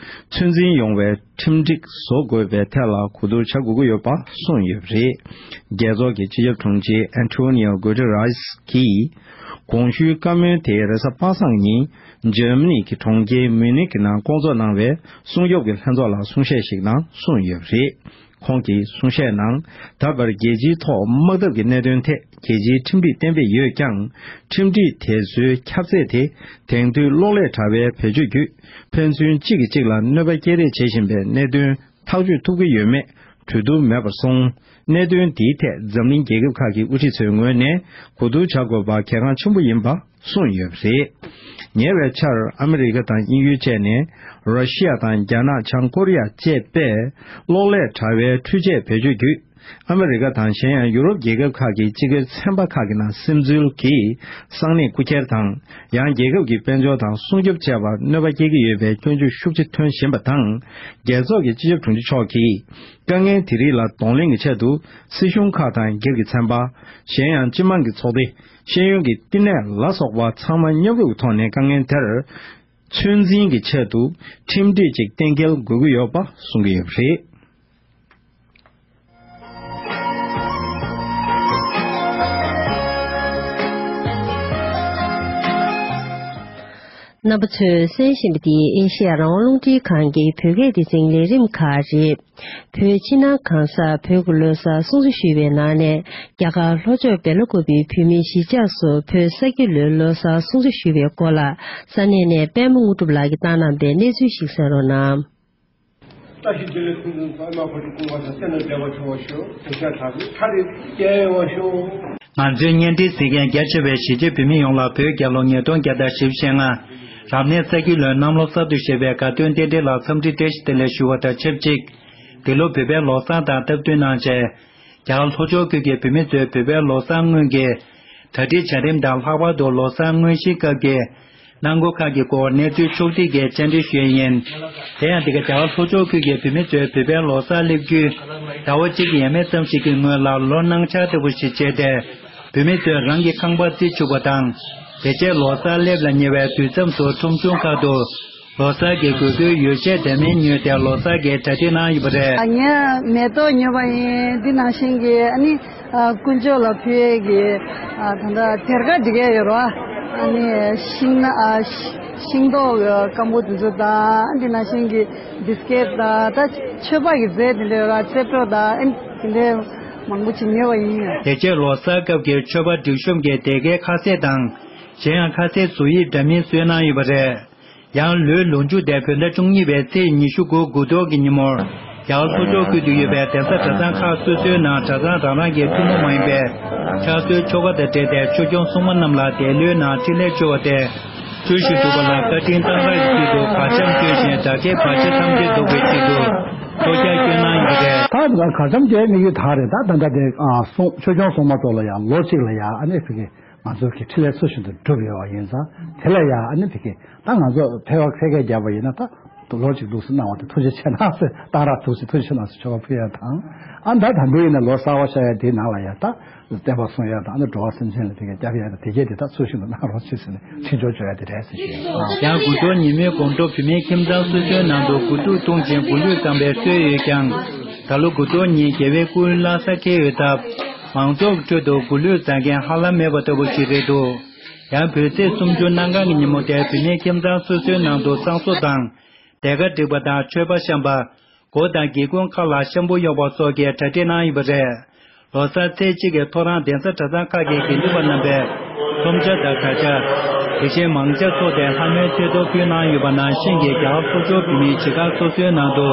ཚོད་འཛིན་ཡོང་བའི་ཁྲིམས་སྒྲིག་བཟོ་དགོས་པའི་ཐད་ལ་གོ་བསྡུར་བྱ་དགོས་ཀྱི་ཡོད་པ་གསུངས་ཡོད་པ་རེད། རྒྱལ་ཚོགས་ཀྱི་སྤྱི་ཁྱབ་དྲུང་ཆེ་ཨན་ཐོ་ནིའོ་གུ་ཏེ་རེས་ཀྱིས། གོང་ཞུས་བཀའ་མོལ་དེ་རེས་གཟའ་པ་སངས་ཉིན། འཇར་མ་ནི་གི་གྲོང་ཁྱེར་མུ་ནིག་གི་ནང་བསྐོང་ཚོགས་གནང་བའི་སྲུང་སྐྱོབ་ཀྱི་ལྷན་ཚོགས་ལ་གསུང་བཤད་ཞིག་ནང་གསུངས་ཡོད་པ་རེད། ཁོང་གི་གསུང་བཤད་ནང་། ད་བར་རྒྱལ་སྤྱིའི་ཐོག་དམག་འཐབ་ཀྱི་གནད་དོན་ཐད་རྒྱལ་སྤྱིའི་ཁྲིམས་སྒྲིག་གཏན་འབེབས་ཡོད་ཀྱང་། ཁྲིམས་སྒྲིག་དེ་ཚོའི་ཁྱབ་ཚད་དེ་དེང་དུས་གློག་ཀླད་དྲ་བའི་བེད་སྤྱོད་བརྒྱུད་ཕན་ཚུན་གཅིག་གིས་གཅིག་ལ་གནོད་པ་སྐྱེལ་རེས་བྱེད་བཞིན་པའི་གནད་དོན་ཐག་གཅོད་ཐུབ་ཀྱི་ཡོད་མེད་གྲོས་བསྡུར་མེད་པར་སོང་། གནད་དོན་འདིའི་ཐད་འཛམ་གླིང་རྒྱལ་ཁབ་ཁག་གི་དབུ་ཁྲིད་ཚོའི་ངོས་ནས་གོ་བསྡུར་བྱ་དགོས་པ་གལ་འགངས་ཆེན་པོ་ཡིན་པ་གསུངས་ཡོད་པ་རེད། ཉེ་བའི་ཆར་ཨ་མི་རི་ཀ་དང་དབྱིན་ཡུལ་བཅས་ནས་ར་ཤི་ཡ་དང་རྒྱ་ནག་བྱང་ཀོ་རི་ཡ་བཅས་པས་གློག་ཀླད་དྲ་བའི་འཕྲུལ་ཆས་བེད་སྤྱོད་བརྒྱུད། ཨ་མི་རི་ཀ་དང་གཞན་ཡང་ཡུ་རོབ་རྒྱལ་ཁབ་ཁག་གི་སྤྱི་སྒེར་ཚན་པ་ཁག་གི་ནང་སིམ་འཛུལ་གྱིས་གསང་གནས་རྐུ་འཁྱེར་དང་། ཡང་རྒྱལ་ཁབ་ཀྱི་དཔལ་འབྱོར་དང་སྲུང་སྐྱོབ་བཅས་པར་གནོད་པ་སྐྱེལ་གྱི་ཡོད་པའི་སྐྱོན་བརྗོད་ཤུགས་ཆེ་ཐོན་བཞིན་པ་དང་། རྒྱལ་ཚོགས་ཀྱི་སྤྱི་ཁྱབ་དྲུང་ཆེ་མཆོག་གིས། དཀའ་ངལ་དེ་རིགས་ལ་གདོང་ལེན་གྱི་ཆེད་དུ། སྲིད་གཞུང་ཁག་དང་སྒེར་གྱི་ཚན་པ། གཞན་ཡང་སྤྱི་དམངས་ཀྱི་ཚོགས་སྡེ། ཤེས་ཡོན་གྱི་བསྟི་གནས་ལ་སོགས་པ་ཚང་མ་མཉམ་རུབ་ཀྱི་ཐོག་ནས་དཀའ་ངལ་དེར། ཚོད་འཛིན་གྱི་ཆེད་དུ། ཁྲིམས་སྒྲིག་ཅིག་གཏན་འཁེལ་དགོས་ཀྱི་ཡོད་པ་གསུང་གི་ཡོད་པ་རེད། རྣམ་པ་ཚོས་གསན་བཞིན་པ་འདི་ཨེ་ཤེ་ཡ་རང་དབང་རླུང་འཕྲིན་ཁང་གི་བོད་སྐད་སྡེ་ཚན་ལས་རིམ་ཁག་རེད། བོད་ཕྱི་ནང་གང་སར་བོད་ཀྱི་ལོ་གསར་སྲུང་བརྩི་ཞུས་པའི་ནང་ནས། རྒྱ་གར་ལྷོ་ཕྱོགས་སྦེལ་ཀོབ་པའི་བོད་མིའི་གཞིས་ཆགས་སུ་བོད་ས་ཁྱི་ལོའི་ལོ་གསར་སྲུང་བརྩི་ཞུས་པའི་སྐོར་ལ། ས་གནས་ནས་པད་མ་དངོས་གྲུབ་ལགས་ཀྱིས་བཏང་གནང་པའི་གནས་ཚུལ་ཞིག་གསན་རོགས་གནང་། བཀྲ་ཤིས་བདེ་ལེགས་ཕུན་སུམ་ཚོགས། པདྨ་བཀའ་དྲིན་སྐུ་བགྲེས་དང་བསོད་ནམས་འབྱེད་པ་ཆེ་བར་ཤོག། བདེ་ཞགས་དག་པའི་ཁྲ་རེ་རྒྱས་པར་ཤོག། ང་ཚོའི་བརྙན་འཕྲིན་གཟིགས་མཁན་རྒྱ་ཆེ་བའི་གཞིས་བྱེས་བོད་མི་ཡོངས་ལ་བོད་རྒྱལ་ལོ་ཉིས་སྟོང་བརྒྱ་དང་བཞི་བཅུ་ཞེ་ལྔ། རབ་གནས་ས་ཁྱི་ལོའི་གནམ་ལོ་གསར་དུ་བཞད་པའི་དགའ་སྟོན་རྟེན་འབྲེལ་ལ་འཚམས་འདྲི་བཀྲ་ཤིས་བདེ་ལེགས་ཞུ་བ་དང་ཆབས་ཅིག། འདི་ལོ་བོད་པའི་ལོ་གསར་དང་སྟབས་བསྟུན་གནང་ཆེད། རྒྱ་གར་ལྷོ་ཕྱོགས་ཁུལ་གྱི་བོད་མི་ཚོས་བོད་པའི་ལོ་གསར་སྔོན་གྱི་གྲ་སྒྲིག་བྱ་རིམ་དང་། ལྷག་པར་དུ་ལོ་གསར་དངོས་གཞིའི་སྐབས་ཀྱི་གནང་སྒོ་ཁག་གི་སྐོར་གནས་ཚུལ་ཕྱོགས་བསྒྲིགས་ཀྱིས་བཅར་འདྲི་ཞུས་ཡིན། དེ་ཡང་འདི་ག་རྒྱ་གར་ལྷོ་ཕྱོགས་ཁུལ་གྱི་བོད་མི་ཚོས་བོད་པའི་ལོ་གསར་སླེབས་རྒྱུའི་ཟླ་བ་གཅིག་ཡས་མས་ཙམ་ཞིག་གི་སྔོན་ལ་ལོ་གནང་འཆར་ལྟ་བུ་ཞིག་བྱས་ཏེ། བོད་མི་ཚོས་རང་གི་ཁང་པ་རྩིག་བྱུག་པ་དང་། དེ་རྗེས་ལོ་གསར་སླེབས་ལ་ཉེ་བའི་དུས་མཚམས་སུ་ཁྲོམ་གཞུང་ཁག་ཏུ། ལོ་གསར་གྱི་དགོས་མཁོའི་ཡོ་བྱད་དེ་མིན་ཉོས་ཏེ་ལོ་གསར་གྱི་གྲ་སྒྲིག་གནང་ཡོད་པ་རེད། ངས་མེ་ཏོག་ཉོས་པ་ཡིན། འདི་ནང་བཞིན་གྱི་ཨ་ནི་ཨ་དཀོན་མཆོག་ལ་ཕུལ་ཡས་ཀྱི་ཨ་ད་ལྟ་སྡེར་ཁ་སྒྲིག་ཡས་ཡོད་རེད་བ། ཨ་ནི་ཤིང་ཨ་ཤིང་ཏོག་སྐམ་པོ་དེ་ཚོ་དང་། འདི་ནང་བཞིན་གྱི་བིས་ཀེད་དང་། ད་མཆོད་པ་གི་རྫས་དེ་འདྲ་ཡོད་རེད་བ། རྩེ་བྲོ་དང་ཨ་ནི་དེ་འདྲའི་མང་པོ་ཅིག་ཉོས་པ་ཡིན། དེ་རྗེས་ལོ་གསར་སྐབས་ཀྱི་མཆོད་པ་སྒྲིག་གཤོམ་གྱི་སྡེར་ཁའི་ཁ་ཟས་དང་། གཞན་ཡང་ཁ་ཟས་བཟོ་ཡིག་འདྲ་མིན་བཟོས་གནང་ཡོད་པ་རེད། ཡང་ལོའི་ལོ་མཇུག་དེ་བོད་ཟླ་བཅུ་གཉིས་པའི་ཚེས་ཉི་ཤུ་དགུ་དགུ་གཏོར་གྱི་ཉིན་མོར། རྒྱ་གར་ལྷོ་ཕྱོགས་ཁུལ་དུ་ཡོད་པའི་གདན་ས་གྲྭ་ཚང་ཁག་སོ་སོའི་ནང་གྲྭ་ཚང་རང་རང་གི་ཐུན་མོང་མ་ཡིན་པའི་ཕྱག་སྲོལ་ཆོ་ག་དང་འབྲེལ་ཏེ་ཆོས་སྐྱོང་སྲུང་མ་རྣམས་ལ་འདས་ལོའི་ནང་འཕྲིན་ལས་བཅོལ་བ་སྟེ། བཅུ་བཞི་འདུག་པ་ལ་བཀའ་དྲིན་གཏང་རག་གི་ཆེད་དུ་བག་ཆགས་བཅོལ་ཞིང་དགྲ་བགེགས་བར་ཆད་ཐམས་ཅད་བཟློག་པའི་ཆེད་དུ་ཐོ་རྒྱག་བསྐྱོན་གནང་ཡོད་པ་རེད། ད་ག་ཚམ་གྱི་དམིགས་ཡུལ་དག་རེད། ད་ད་ལྟ་དེ་སྲུང་ཆོས་སྐྱོང་སྲུང་མ་ཚོ་ལ་ཡང་ལོ་གཅིག་ལ་ཡང་ཨ་ནི་ཕ་གི་ང་ཚོ་གི་འཕྲིན་ལས་ཚུལ་བཞིན་དུ་འགྲུབ་ཡོད་པ་ཡིན་ཙང་། དེ་ལ་ཡང་ཨ་ནི་དེ་གི་ད་ང་ཚོ་ཕལ་བ་ཕལ་སྐད་བརྒྱབ་པ་ཡིན་ན། ད་ལོ་གཅིག་འདུག་སེ་གནང་བ་དེ་ཐུགས་རྗེ་ཆེ་གནང་ཟེར། གཏང་རག་འདུག་སེ་ཐུགས་རྗེ་ཆེ་གནང་ཟེར་ཆོ་ག་ཕུལ་ཡ་དང་། ཨ་ད་ད་འདི་ཡིན་ན་ལོ་གསར་པ་ཤར་ཡ་དེའི་ནང་ལ་ཡ་ད་བསྟན་པ་སྲུང་ཡ་དང་། ཨ་ནི་འགྲོ་བ་སེམས་ཅན་ལ་དེ་གི་སྐྱབས་ཡ་དང་། དེ་གས་དེ་ད་ཚུལ་བཞིན་དུ་གནང་རོགས་ཞེས་ཟེར་ནས་འཕྲིན་བཅོལ་བཅོ་ཡ་དེ་རེད་ཟེར་ཞུ་ཡ། ཡང་དགུ་གཏོར་ཉིན་མོའི་དགོང་དྲོ་བོད་མིའི་ཁྱིམ་ཚང་སོ་སོའི་ནང་དུ་དགུ་ཐུག་བཏུང་ཞིང་དགུ་ལུས་བསྩམས་པའི་སྲོལ་ཡོད་ཀྱང་། ད་ལོ་དགུ་གཏོར་ཉིན་རྒྱལ་བའི་སྐུའི་བླ་གཟའ་འཁེལ་ཡོད་སྟབས། མང་ཚོགས་ཁྲོད་དུ་དགུ་ལུས་འཛེག་མཁན་ཧ་ལམ་མེད་པ་ལྟ་བུ་ཞིག་རེད་འདུག། ཡང་བོད་ཚེས་སུམ་ཅུ་གནམ་གང་གི་ཉིན་མོ་དེར་བོད་མིའི་ཁྱིམ་ཚང་སོ་སོའི་ནང་དུ་བསང་གསོལ་དང་། སྡེར་ཁ་སྒྲིག་པ་དང་། མཆོད་པ་བཤམས་པ། སྒོ་དང་སྒེའུ་ཁུང་ཁག་ལ་ཤམ་བུ་གཡོགས་པ་སོགས་ཀྱི་གྲ་སྒྲིག་གནང་ཡོད་པ་རེད། ལོ་གསར་ཚེས་གཅིག་གི་ཐོ་རངས་གདན་ས་གྲྭ་ཚང་ཁག་གི་དགེ་འདུན་པ་རྣམ་པས་ཚོམས་ཇ་དང་གྲྭ་ཇ། དེ་བཞིན་མང་ཇ་འཚོགས་ཏེ་ལྷ་མོའི་ཚེས་གཏོར་ཕུལ་གནང་ཡོད་པ་ནང་བཞིན་གྱི། རྒྱ་གར་ལྷོ་ཕྱོགས་བོད་མིའི་གཞིས་ཁག་སོ་སོའི་ནང་དུ་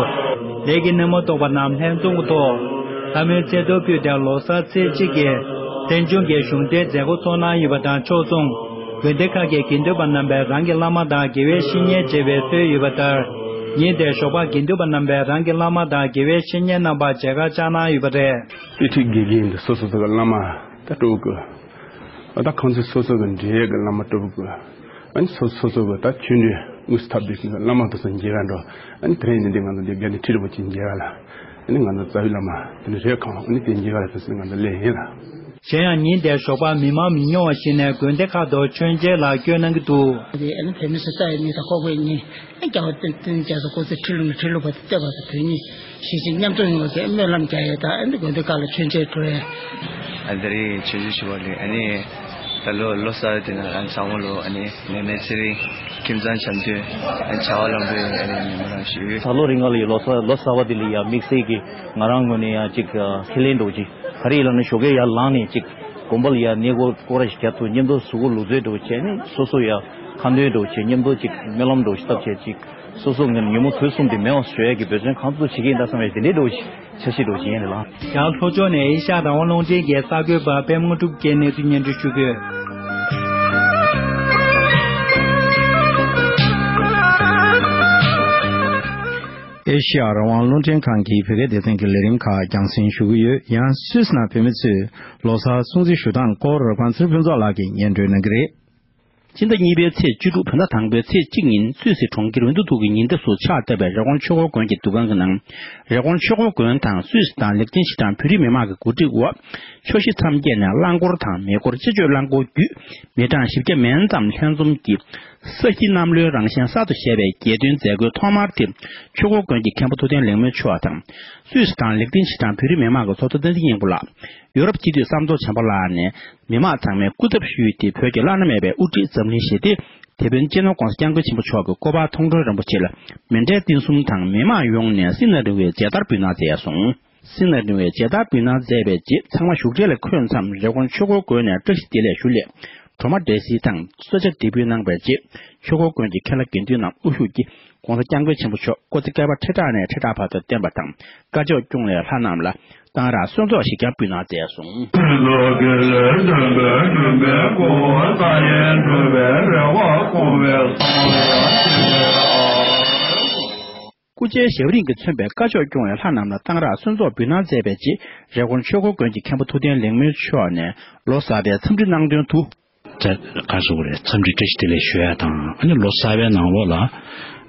ལས་ཀྱི་སྣེ་མོ་གཏོགས་པ་རྣམས་ལྷན་འཛོམས་ཀྱི་ཐོག་ལྷ་མོའི་ཚེས་གཏོར་ཕུལ་ཏེ་ལོ་གསར་ཚེས་གཅིག་གི་རྟེན་འབྱུང་གི་གཞུང་འབྲེལ་མཛད་སྒོ་ཚོགས་གནང་ཡོད་པ་དང་ཕྱོགས་མཚུངས། དགོན་སྡེ་ཁག་གི་དགེ་འདུན་པ་རྣམ་པས་རང་གི་བླ་མ་དང་དགེ་བའི་བཤེས་གཉེན་མཇལ་བའི་སྲོལ་ཡོད་པ་ལྟར། ཉིན་དེར་ཞོགས་པར་དགེ་འདུན་པ་རྣམ་པས་རང་གི་བླ་མ་དང་དགེ་བའི་བཤེས་གཉེན་རྣམ་པར་མཇལ་ཁ་བཅར་གནང་ཡོད་པ་རེད། དེ་འཕྲལ་དགེ་རྒན་འདི་སོ་སོ་སོ་གི་བླ་མ་ད་སྤྲོ་དགོས། ད་ཁང་ཚན་སོ་སོ་གི་འབྲེལ་ཡོད་ཀྱི་བླ་མ་སྤྲོ་དགོས། ཨ་ནི་སོ་སོ་སོ་གི་ད་ཆོས་འབྲེལ་དངོས་སུ་ཐོབ་པའི་བླ་མ་དེ་ཚོ་མཇལ་ག་འགྲོ། ཨ་ནི་དེ་རིང་འདི་འདི་ང་ཚོ་འདི་དགེ་རྒན་ཁྲི་རིན་པོ་ཆེ་མཇལ་ག་ལ། ཨ་ནི་ང་ཚོ་རྩ་བའི་བླ་མ་དེ་ནི་རེད། ཁང་ཨ་ནི་དེ་མཇལ་ག་ལ་དེ་ཚོ་ང་ཚོ་སླེབས་ཡིན་ལ། གཞན་ཡང་ཉིན་དེར་ཞོགས་པར་མི་མང་མི་ཉུང་བ་ཞིག་ནས་དགོན་སྡེ་ཁག་ཏུ་མཆོད་མཇལ་ལ་བསྐྱོད་གནང་གི་འདུག། ཨ་ནི་བོད་མི་སུ་ལྟ་ཡི་མི་དང་ཁོག་པའི་མི། རྒྱལ་བ་བསྟན་བསྟན་རྒྱ་མཚོ་སྐུ་ཚེ་ཁྲི་ལོ་ནས་ཁྲི་ལོ་བར་དུ་བསྟན་པ་དང་། བོད་མི་གཞིས་བྱེས་མཉམ་འཛོམས་ཡོང་བ་ཟེར་སྨོན་ལམ་རྒྱག་ཡས་དང་། ཨ་ནི་དགོན་སྡེ་ཁག་ལ་མཆོད་མཇལ་འགྲོ་ཡས། ཨ་ནི་དེ་རིང་ཆོས་ཞུ་ཞུ་བ་ལས། ཨ་ནི་ད་ལོ་ལོ་གསར་དེ་ན་ཨ་ནི་ཚང་མ་ལོ་ཨ་ནི་ནད་མེད་ཚེ་རིང་། ཁྱིམ་ཚང་འཆམ་མཐུན། ཨ་ནི་བྱ་བ་ལམ་འགྲོ་ཡས། ཨ་ནི་ཉིན་མོ་རང་ཞུ། ད་ལོ་རིང་ལ་ཡི་ལོ་གསར་ལོ་གསར་པ་དེ་ལ་ཡ་དམིགས་བསལ་གྱི་ང་རང་ངོས་ནས་ཡ་ཅིག་ཁས་ལེན་འགྲོ་ཅིག་ག་རེ་ཡིན་ལབ་ན་ཞོགས་ཀས་ཡར་ལངས་ནས་ཅིག་དགོན་པ་ལ་ཡ་གནས་སྐོར་སྐོར་ར་ཞིག་རྒྱབ་ཐུབ། མཉམ་དུ་གཟུགས་པོ་ལུས་རྩལ་འགྲོ་བྱས་ནས་སོ་སོ་ཡ་ཁ་འདོན་འགྲོ་བྱས། མཉམ་དུ་ཅིག་སྨོན་ལམ་འགྲོ་ཞིག་བཏབ་བྱས། ཅིག་སོ་སོ་ངས་ཉིན་མོ་དུས་གསུམ་དེ་མེད་པ་བཟོ་ཡ་གི་འབད་བརྩོན་གང་ཐུབ་ཐུབ་བྱེད་ཀྱི་ཡིན་ད་བསམ་ཡ་དེ་འདྲའི་འགྲོ་ཞིག་འཆར་གཞི་འགྲོ་བྱེད་ཡིན་ལ། ཡང་ལྷོ་ཕྱོགས་ནས་ཨེ་ཤ་ཡ་རང་དབང་རླུང་འཕྲིན་གྱི་གསར་འགོད་པ་པད་མ་དངོས་གྲུབ་ཀྱིས་གནས་ཚུལ་སྙན་སྒྲོན་ཞུ་གི་ཡོད། ཨེ་ཤ་ཡ་རང་དབང་རླུང་འཕྲིན་ཁང་གི་བོད་སྐད་སྡེ་ཚན་གྱི་ལས་རིམ་ཁག་རྒྱང་སྲིང་ཞུ་གི་ཡོད། ཡང་སུད་སི་ནང་བོད་མི་ཚོས་ལོ་གསར་སྲུང་བརྩི་ཞུ་སྟངས་སྐོར་རབ་དགའ་ཚེ་རིང་ཕུན་ཚོགས་ལགས་ཀྱིས་སྙན་སྒྲོན་གནང་གི་རེད། སྤྱི་ཟླ་གཉིས་པའི་ཚེས་བཅུ་དྲུག་བོད་ཟླ་དང་པོའི་ཚེས་གཅིག་ཉིན་སུད་སི་གྲོང་ཁྱེར་ཝིན་ཏུ་ཐུག་གི་ཉེ་འདབས་སུ་ཕྱག་བཏབ་པའི་རི་ཀོན་ཆོས་འཁོར་དགོན་གྱི་འདུ་ཁང་གི་ནང་། རི་ཀོན་ཆོས་འཁོར་དགོན་དང་སུད་སི་དང་ལེགས་ལྡན་ཕྱི་དྲང་བོད་རིགས་མི་མང་གི་གོ་སྒྲིག་འོག་ཕྱོགས་བཞི་མཚམས་བརྒྱད་ནས་རླངས་འཁོར་དང་མེ་འཁོར་སྤྱི་སྤྱོད་རླངས་འཁོར་བརྒྱུད་མི་གྲངས་བཞི་བརྒྱ་མན་ཙམ་ལྷན་འཛོམས་ཀྱིས། ས་གཞི་གནམ་ལོའི་རང་བཞིན་གསར་དུ་བཞད་པའི་རྒྱལ་སྟོན་མཛད་སྒོའི་ཐོག་མར་དེ། ཆོས་འཁོར་དགོན་གྱི་མཁན་པོ་ཐུབ་བསྟན་ལེགས་སྨོན་མཆོག་དང་། སུད་སི་དང་ལེགས་ལྡན་ཕྱི་དྲང་བོད་རིགས་མི་མང་གི་ཚོགས་གཙོ་བསྟན་འཛིན་སྙིང་པོ་ལགས། ཡོ་རོབ་སྤྱི་འཐུས་ཟམ་གདོང་བྱམས་པ་ལགས་ནས་མི་མང་ཚང་མའི་སྐུ་ཚབ་ཞུས་ཏེ། བོད་ཀྱི་བླ་ན་མེད་པའི་དབུ་ཁྲིད་འཛམ་གླིང་ཞི་བདེའི་ དེ་དཔོན་སྤྱི་ནོར་༸གོང་ས་༸སྐྱབས་མགོན་ཆེན་པོ་མཆོག་གི་སྐུ་པར་མཐོང་གྲོལ་རིན་པོ་ཆེ་ལ་མཎྜལ་རྟེན་གསུམ་དང་མི་མང་ཡོངས་ནས་སྲིད་ན་རིང་བའི་མཇལ་དར་འབུལ་གནང་མཛད་སོང་། སྲིད་ན་རིང་བའི་མཇལ་དར་འབུལ་གནང་མཛད་པའི་རྗེས་ཚང་མ་བཞུགས་གྲལ་ལ་འཁོད་མཚམས་རི་ཀོན་ཆོས་འཁོར་དགོན་ནས་བཀྲ་ཤིས་བདེ་ལེགས་ཞུ་སླད། གྲོ་མ་འབྲས་སིལ་དང་གསོལ་ཇ་འདེགས་འབུལ་གནང་བའི་རྗེས་ཆོས་འཁོར་དགོན་གྱི་མཁན་བླ་དགེ་འདུན་རྣམས་དབུ་བཞུགས་ཀྱིས་༸གོང་ས་༸སྐྱབས་མགོན་ཆེན་པོ་མཆོག་སྐུ་ཚེ་བསྐལ་པ་ཁྲི་ཕྲག་ནས་ཁྲི་ཕྲག་བར་དུ་བརྟན་པ་དང་བཀའ་ཕྱོགས་སྐྱོང་བའི་ལྷ་རྣམས་ལ་གཏང་རག་གསོལ་ཚོགས་ཞིག་ཀྱང་འབུལ་གནང་མཛད་སོང་། ཕུན་ཚོགས་ཀྱི་ལས་དོན་པའི་འགྲུབ་པའི་སྒོ་བོ་ས་ཡན་འགྲུབ་པའི་རེ་བ་སྐོང་བའི་བསམ་པ་ཡང་ཞིག་ལས། སྐུ་ཕྱྭའི་ཞབས་རིམ་གྱིས་མཚོན་པའི་བཀའ་ཕྱོགས་སྐྱོང་བའི་ལྷ་རྣམས་ལ་གཏང་རག་གསོལ་ཚོགས་འབུལ་གནང་མཛད་པའི་རྗེས་རི་ཀོན་ཆོས་འཁོར་དགོན་གྱི་མཁན་པོ་ཐུབ་བསྟན་ལེགས་སྨོན་མཆོག་ནས་ལོ་གསར་པའི་འཚམས་འདྲི་གནང་དོན་དུ། ད་ག་རེ་ཟེར་དགོས་རེད། འཚམས་འདྲི་བཀྲ་ཤིས་བདེ་ལེགས་ཞུ་ཡ་དང་ཨ་ནི་ལོ་གསར་པའི་ནང་ལོགས་ལ་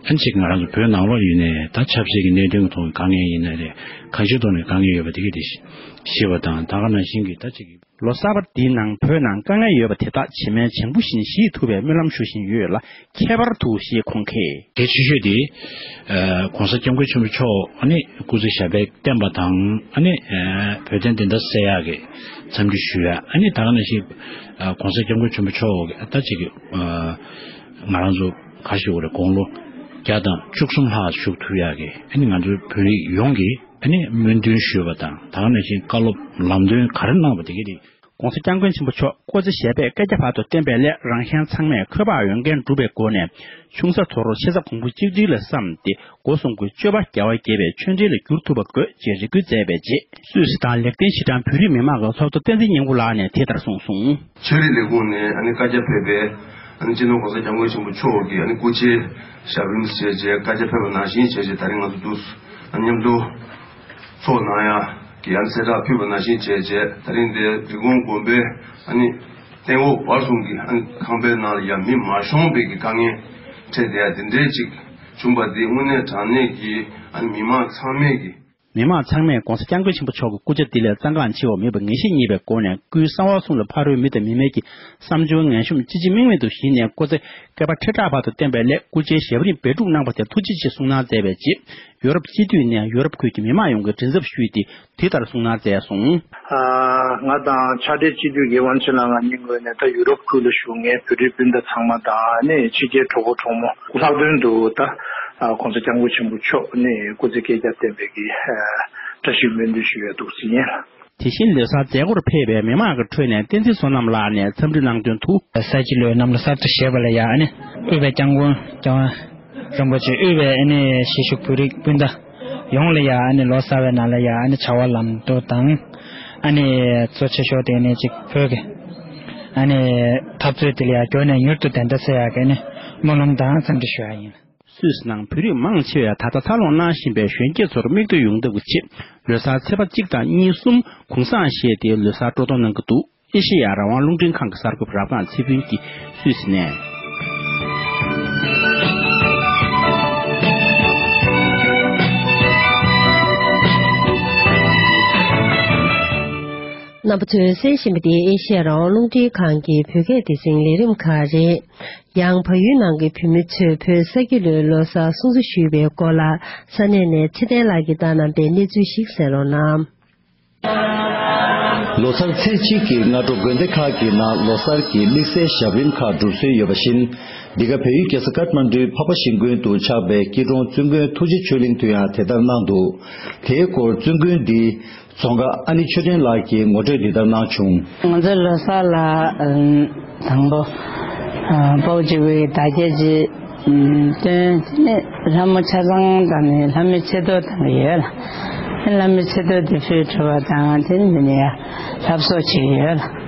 ཨ་ནི་ཅིག་ང་རང་ཚོ་བོད་ནང་ལོགས་ཡིན་ནའི་ད་ཆབ་སྲིད་ཀྱི་གནད་དོན་གྱི་ཐོག་གི་དཀའ་ངལ་ཡིན་ནའི་རེད། གང་ཅིའི་ཐོག་ནས་དཀའ་ངལ་ཡོད་པ་དེ་གས་དེ་ཤེས་པ་དང་ད་ག་ནང་བཞིན་གྱི་ད་ཅིག་ལོ་གསར་པ་འདིའི་ནང་བོད་ནང་དཀའ་ངལ་ཡོད་པ་དེ་དག་བྱེ་མའི་བྱང་བུ་བཞིན་ཞི་ཐུབ་པའི་སྨོན་ལམ་ཞུ་བཞིན་ཡོད་ལ་ཁྱད་པར་དུ་ཞེས་ཁོང་གིས། གལ་ཆེ་ཤོས་དེ་༸གོང་ས་༸སྐྱབས་མགོན་ཆེན་པོ་མཆོག་ཨ་ནི་སྐུ་ཚེ་ཞབས་པད་བརྟན་པ་དང་ཨ་ནི་བོད་དོན་བདེན་མཐའ་གསལ་ཡག་གི་འཚམས་འདྲི་ཞུ་ཡ་ཨ་ནི་ད་ག་ནང་བཞིན་༸གོང་ས་༸སྐྱབས་མགོན་ཆེན་པོ་མཆོག་གི་ད་ཅིག་གི་ང་རང་ཚོ་ག་ཞུ་དགོས་རེད། དགུང་ལོ་བརྒྱ་དང་བཅུ་གསུམ་ལྷག་བཞུགས་ཐུབ་ཡག་གི་ཨ་ནི་ང་ཚོའི་བོད་རིགས་ཡོངས་ཀྱི་ཨ་ནི་སྨོན་འདུན་ཞུས་པ་དང་ད་ག་ནང་བཞིན་བཀའ་སློབ་ལམ་སྟོན་ག་རེ་གནང་བ་དེ་གས་རེད། ༸གོང་ས་༸སྐྱབས་མགོན་ཆེན་པོ་མཆོག་སྐུ་ཚེ་ཞབས་པད་བསྐལ་བརྒྱ་བར་དུ་བརྟན་པའི་སླད་རང་གཞན་ཚང་མས་འཁོས་དབར་འོས་འགན་བསྒྲུབ་པའི་སྒོ་ནས་ཆུང་ས་དོར་ཆེ་ས་གོང་བུ་གཅིག་སྒྲིལ་ལ་བསམ་སྟེ་སྒོ་གསུམ་གྱི་སྤྱོད་པ་རྒྱལ་བ་དགྱེས་པའི་ཆོས་འབྲེལ་ལ་འགྱུར་ཐུབ་པ་དགོས་ཅེས་རེ་སྐུལ་མཛད་པའི་རྗེས་སུད་སི་དང་ལེགས་ལྡན་ཤི་ཀྲང་བོད་རིགས་མི་མང་གི་ཚོགས་གཙོ་བསྟན་འཛིན་ཉི་མ་ལགས་ནས་དེ་ལྟར་གསུངས་སོང་། ཆོས་རིག་ལས་ཁུངས་ནས་ཨ་ནི་བཀའ་རྒྱ་ཕེབས་པའི་ཨ་ནི་སྤྱི་ནོར་༸གོང་ས་༸སྐྱབས་མགོན་ཆེན་པོ་མཆོག་གིས་ཨ་ནི་སྐུ་ཕྱྭའི་ཞབས་རིམ་བྱས་རྗེས་བཀའ་རྒྱ་ཕེབས་པ་ནང་བཞིན་བྱས་རྗེས་ད་རིང་ང་ཚོ་འདུག་ཨ་མཉམ་དུ་ཚོགས་གནང་ཡ་གི་ཨ་ནི་གསལ་བསྒྲགས་ཕུལ་བ་ནང་བཞིན་བྱས་རྗེས་ད་རིང་འདིར་རི་ཀོན་དགོན་པའི་ཨ་ནི་སྟེང་འོག་བར་གསུམ་གྱི་ཨ་ནི་ཁང་པའི་ནང་ལ་ཡ་མི་མ་ཤོང་བའི་གི་དཀའ་ངལ་འཕྲད་བསྡད་ཡ་དེ་འདྲའི་ཅིག་བྱུང་བ་འདི་དངོས་གནས་དྲང་གནས་ཀྱི་ཨ་ནི་མི་མང་ཚང་མས་ཀྱི། མི་མང་ཚང་མས་༸གོང་ས་༸སྐྱབས་མགོན་ཆེན་པོ་མཆོག་གི་སྐུ་ཕྱྭ་འདི་ལས་གཙང་ཁང་ཆེ་བ་མེད་པ་ངེས་ཤེས་རྙེད་པའི་སྒོ་ནས་སྐུའི་གསང་བ་གསུམ་ལ་ཕ་རོལ་མི་དང་མི་མེད་ཀྱི་བསམ་སྦྱོར་ངན་ཤོམ་ཅི་བྱེད་དམིགས་མེད་དུ་ཞི་ནས་སྐུ་ཚེ་བསྐལ་པ་ཁྲི་ཕྲག་བར་དུ་བརྟན་པའི་སླད་སྐུ་ཕྱྭའི་ཞབས་རིམ་འབད་སྒྲུབ་གནང་བ་དེ་ཐུགས་རྗེ་ཆེ་གསུངས་གནང་མཛད་པའི་རྗེས་ཡོ་རོབ་སྤྱི་འཐུས་ནས་ཡོ་རོབ་ཁུལ་གྱི་མི་མང་ཡོངས་ཀྱི་མགྲིན་ཚབ་ཞུས་ཏེ་དེ་ལྟར་གསུངས་གནང་མཛད་སོང་། ང་དང་ཕྱག་སྦྲེལ་སྤྱི་འཐུས་ཀྱི་དབང་ཆེན་ལགས་ང་གཉིས་ངོས་ནས་ད་ཡུ་རོབ་ཁུལ་ལ་བཞུགས་མཁན་བོད་རིགས་སྤུན་ཟླ་ཚང་མ་དང་ནི་ཕྱི་རྒྱལ་གྲོགས་པོ་གྲོགས་མོ་ལྷག་དོན་དུ་ད་༸གོང་ས་༸སྐྱབས་མགོན་ཆེན་པོ་མཆོག་ནི་སྐུ་ཚེ་བསྐལ་བརྒྱར་བརྟན་པའི་གི་བཀྲ་ཤིས་སྨོན་འདུན་ཞུ་ཡ་འདུག་ཟིན་ཡིན། དེ་བཞིན་ལོ་གསར་མཛད་སྒོར་ཕེབས་པའི་མི་མང་གི་ཁྲོད་ནས་བསྟན་འཛིན་བསོད་ནམས་ལགས་ནས་འཚམས་འདྲི་གནང་དོན་དུ། ས་སྐྱ་ལོའི་གནམ་ལོ་གསར་དུ་བཞད་པ་ལ་ཡ་ཨ་ནི་དབུས་པའི་སྐྱབས་མགོན་རྒྱལ་བ་རིན་པོ་ཆེ་དབུས་པའི་ཨ་ནི་གཞིས་བཞུགས་བོད་རིགས་སྤུན་ཟླ་ཡོངས་ལ་ཡ་ཨ་ནི་ལོ་གསར་བའི་ནང་ལ་ཡ་ཨ་ནི་བྱ་བ་ལམ་འགྲོ་དང་ཨ་ནི་གཙོ་ཆེ་ཤོས་དེ་ནི་ཅིག་བོད་ཀྱི་ཨ་ནི་འཐབ་རྩོད་དེ་ལ་ཡ་མགྱོགས་ནས་མྱུར་དུ་བདེན་མཐའ་གསལ་ཡག་གི་ཨ་ནི་སྨོན་ལམ་དང་འཚམས་འདྲི་ཞུ་ཡ་ཡིན། སུད་སི་ནང་བོད་རིགས་མང་ཆེ་བས་ད་ལྟ་འཚར་ལོངས་གནང་བཞིན་པའི་གཞོན་སྐྱེས་ཚོར་མིག་ལྟོས་ཡོང་ཐབས་ཀྱི་ཆེད་ལོ་གསར་ཚེས་པ་གཅིག་དང་གཉིས་གསུམ་གུང་སེང་བཞེས་ཏེ་ལོ་གསར་སྤྲོ་གཏོང་གནང་གི་འདུག་ཨེ་ཤེ་ཡ་རང་དབང་རླུང་འཕྲིན་ཁང་གི་གསར་འགོད་པ་རབ་སྒང་ཚེ་ཕུན་གྱིས་སུད་སི་ནས། རྣམ་པ་ཚོས་གསན་བཞིན་པ་འདི་ཨེ་ཤེ་ཡ་རང་དབང་རླུང་འཕྲིན་ཁང་གི་བོད་སྐད་སྡེ་ཚན་ལས་རིམ་ཁག་རེད། ཡང་བལ་ཡུལ་ནང་གི་བོད་མི་ཚོས་བོད་ས་སྐྱ་ལོའི་ལོ་གསར་སྲུང་བརྩི་ཞུས་པའི་སྐོར་ལ་ས་གནས་ནས་ཚེ་བརྟན་ལགས་ཀྱིས་བཏང་གནང་པའི་གནས་ཚུལ་ཞིག་གསན་རོགས་གནང་། ལོ་གསར་ཚེས་གཅིག་གི་སྔ་དྲོ་དགོན་སྡེ་ཁག་གི་ནང་ལོ་གསར་གྱི་དམིགས་བསལ་ཞབས་རིམ་ཁག་སྒྲུབ་སྲོལ་ཡོད་པ་བཞིན། འདི་ག་བལ་ཡུལ་རྒྱལ་ས་ཀཏ་མན་ཌུའི་འཕགས་པ་ཤིང་ཀུན་དུ་ཆགས་པའི་སྐྱིད་གྲོང་བཙུན་དགོན་ཐུགས་རྗེ་ཆོས་གླིང་དུ་ཡང་དེ་ལྟར་གནང་འདུག་དེའི་སྐོར་བཙུན་དགོན་འདིའི་རྫོང་དགའ་ཨ་ནི་ཆོས་སྒྲོན་ལགས་ཀྱིས་ངོ་སྤྲོད་འདི་ལྟར་གནང་བྱུང་། ང་ཚོ་ལོ་གསར་ལ་དང་པོ་ཕོ་གཅིག་པུའི་བདག་རྒྱ་གཅིག་སྟོན་དེ་ནས་ལྷ་མོ་ཆ་ཚང་དང་ནི་ལྷ་མོའི་ཆེ་མདོག་དང་ཡོད་ལ། ལྷ་མོའི་ཆེ་མདོག་དེ་ཕུལ་གྲུབ་པ་དང་དེ་ནས་ཡ་ལྷ་བཟོ་བྱེད་ཡོད་ལ།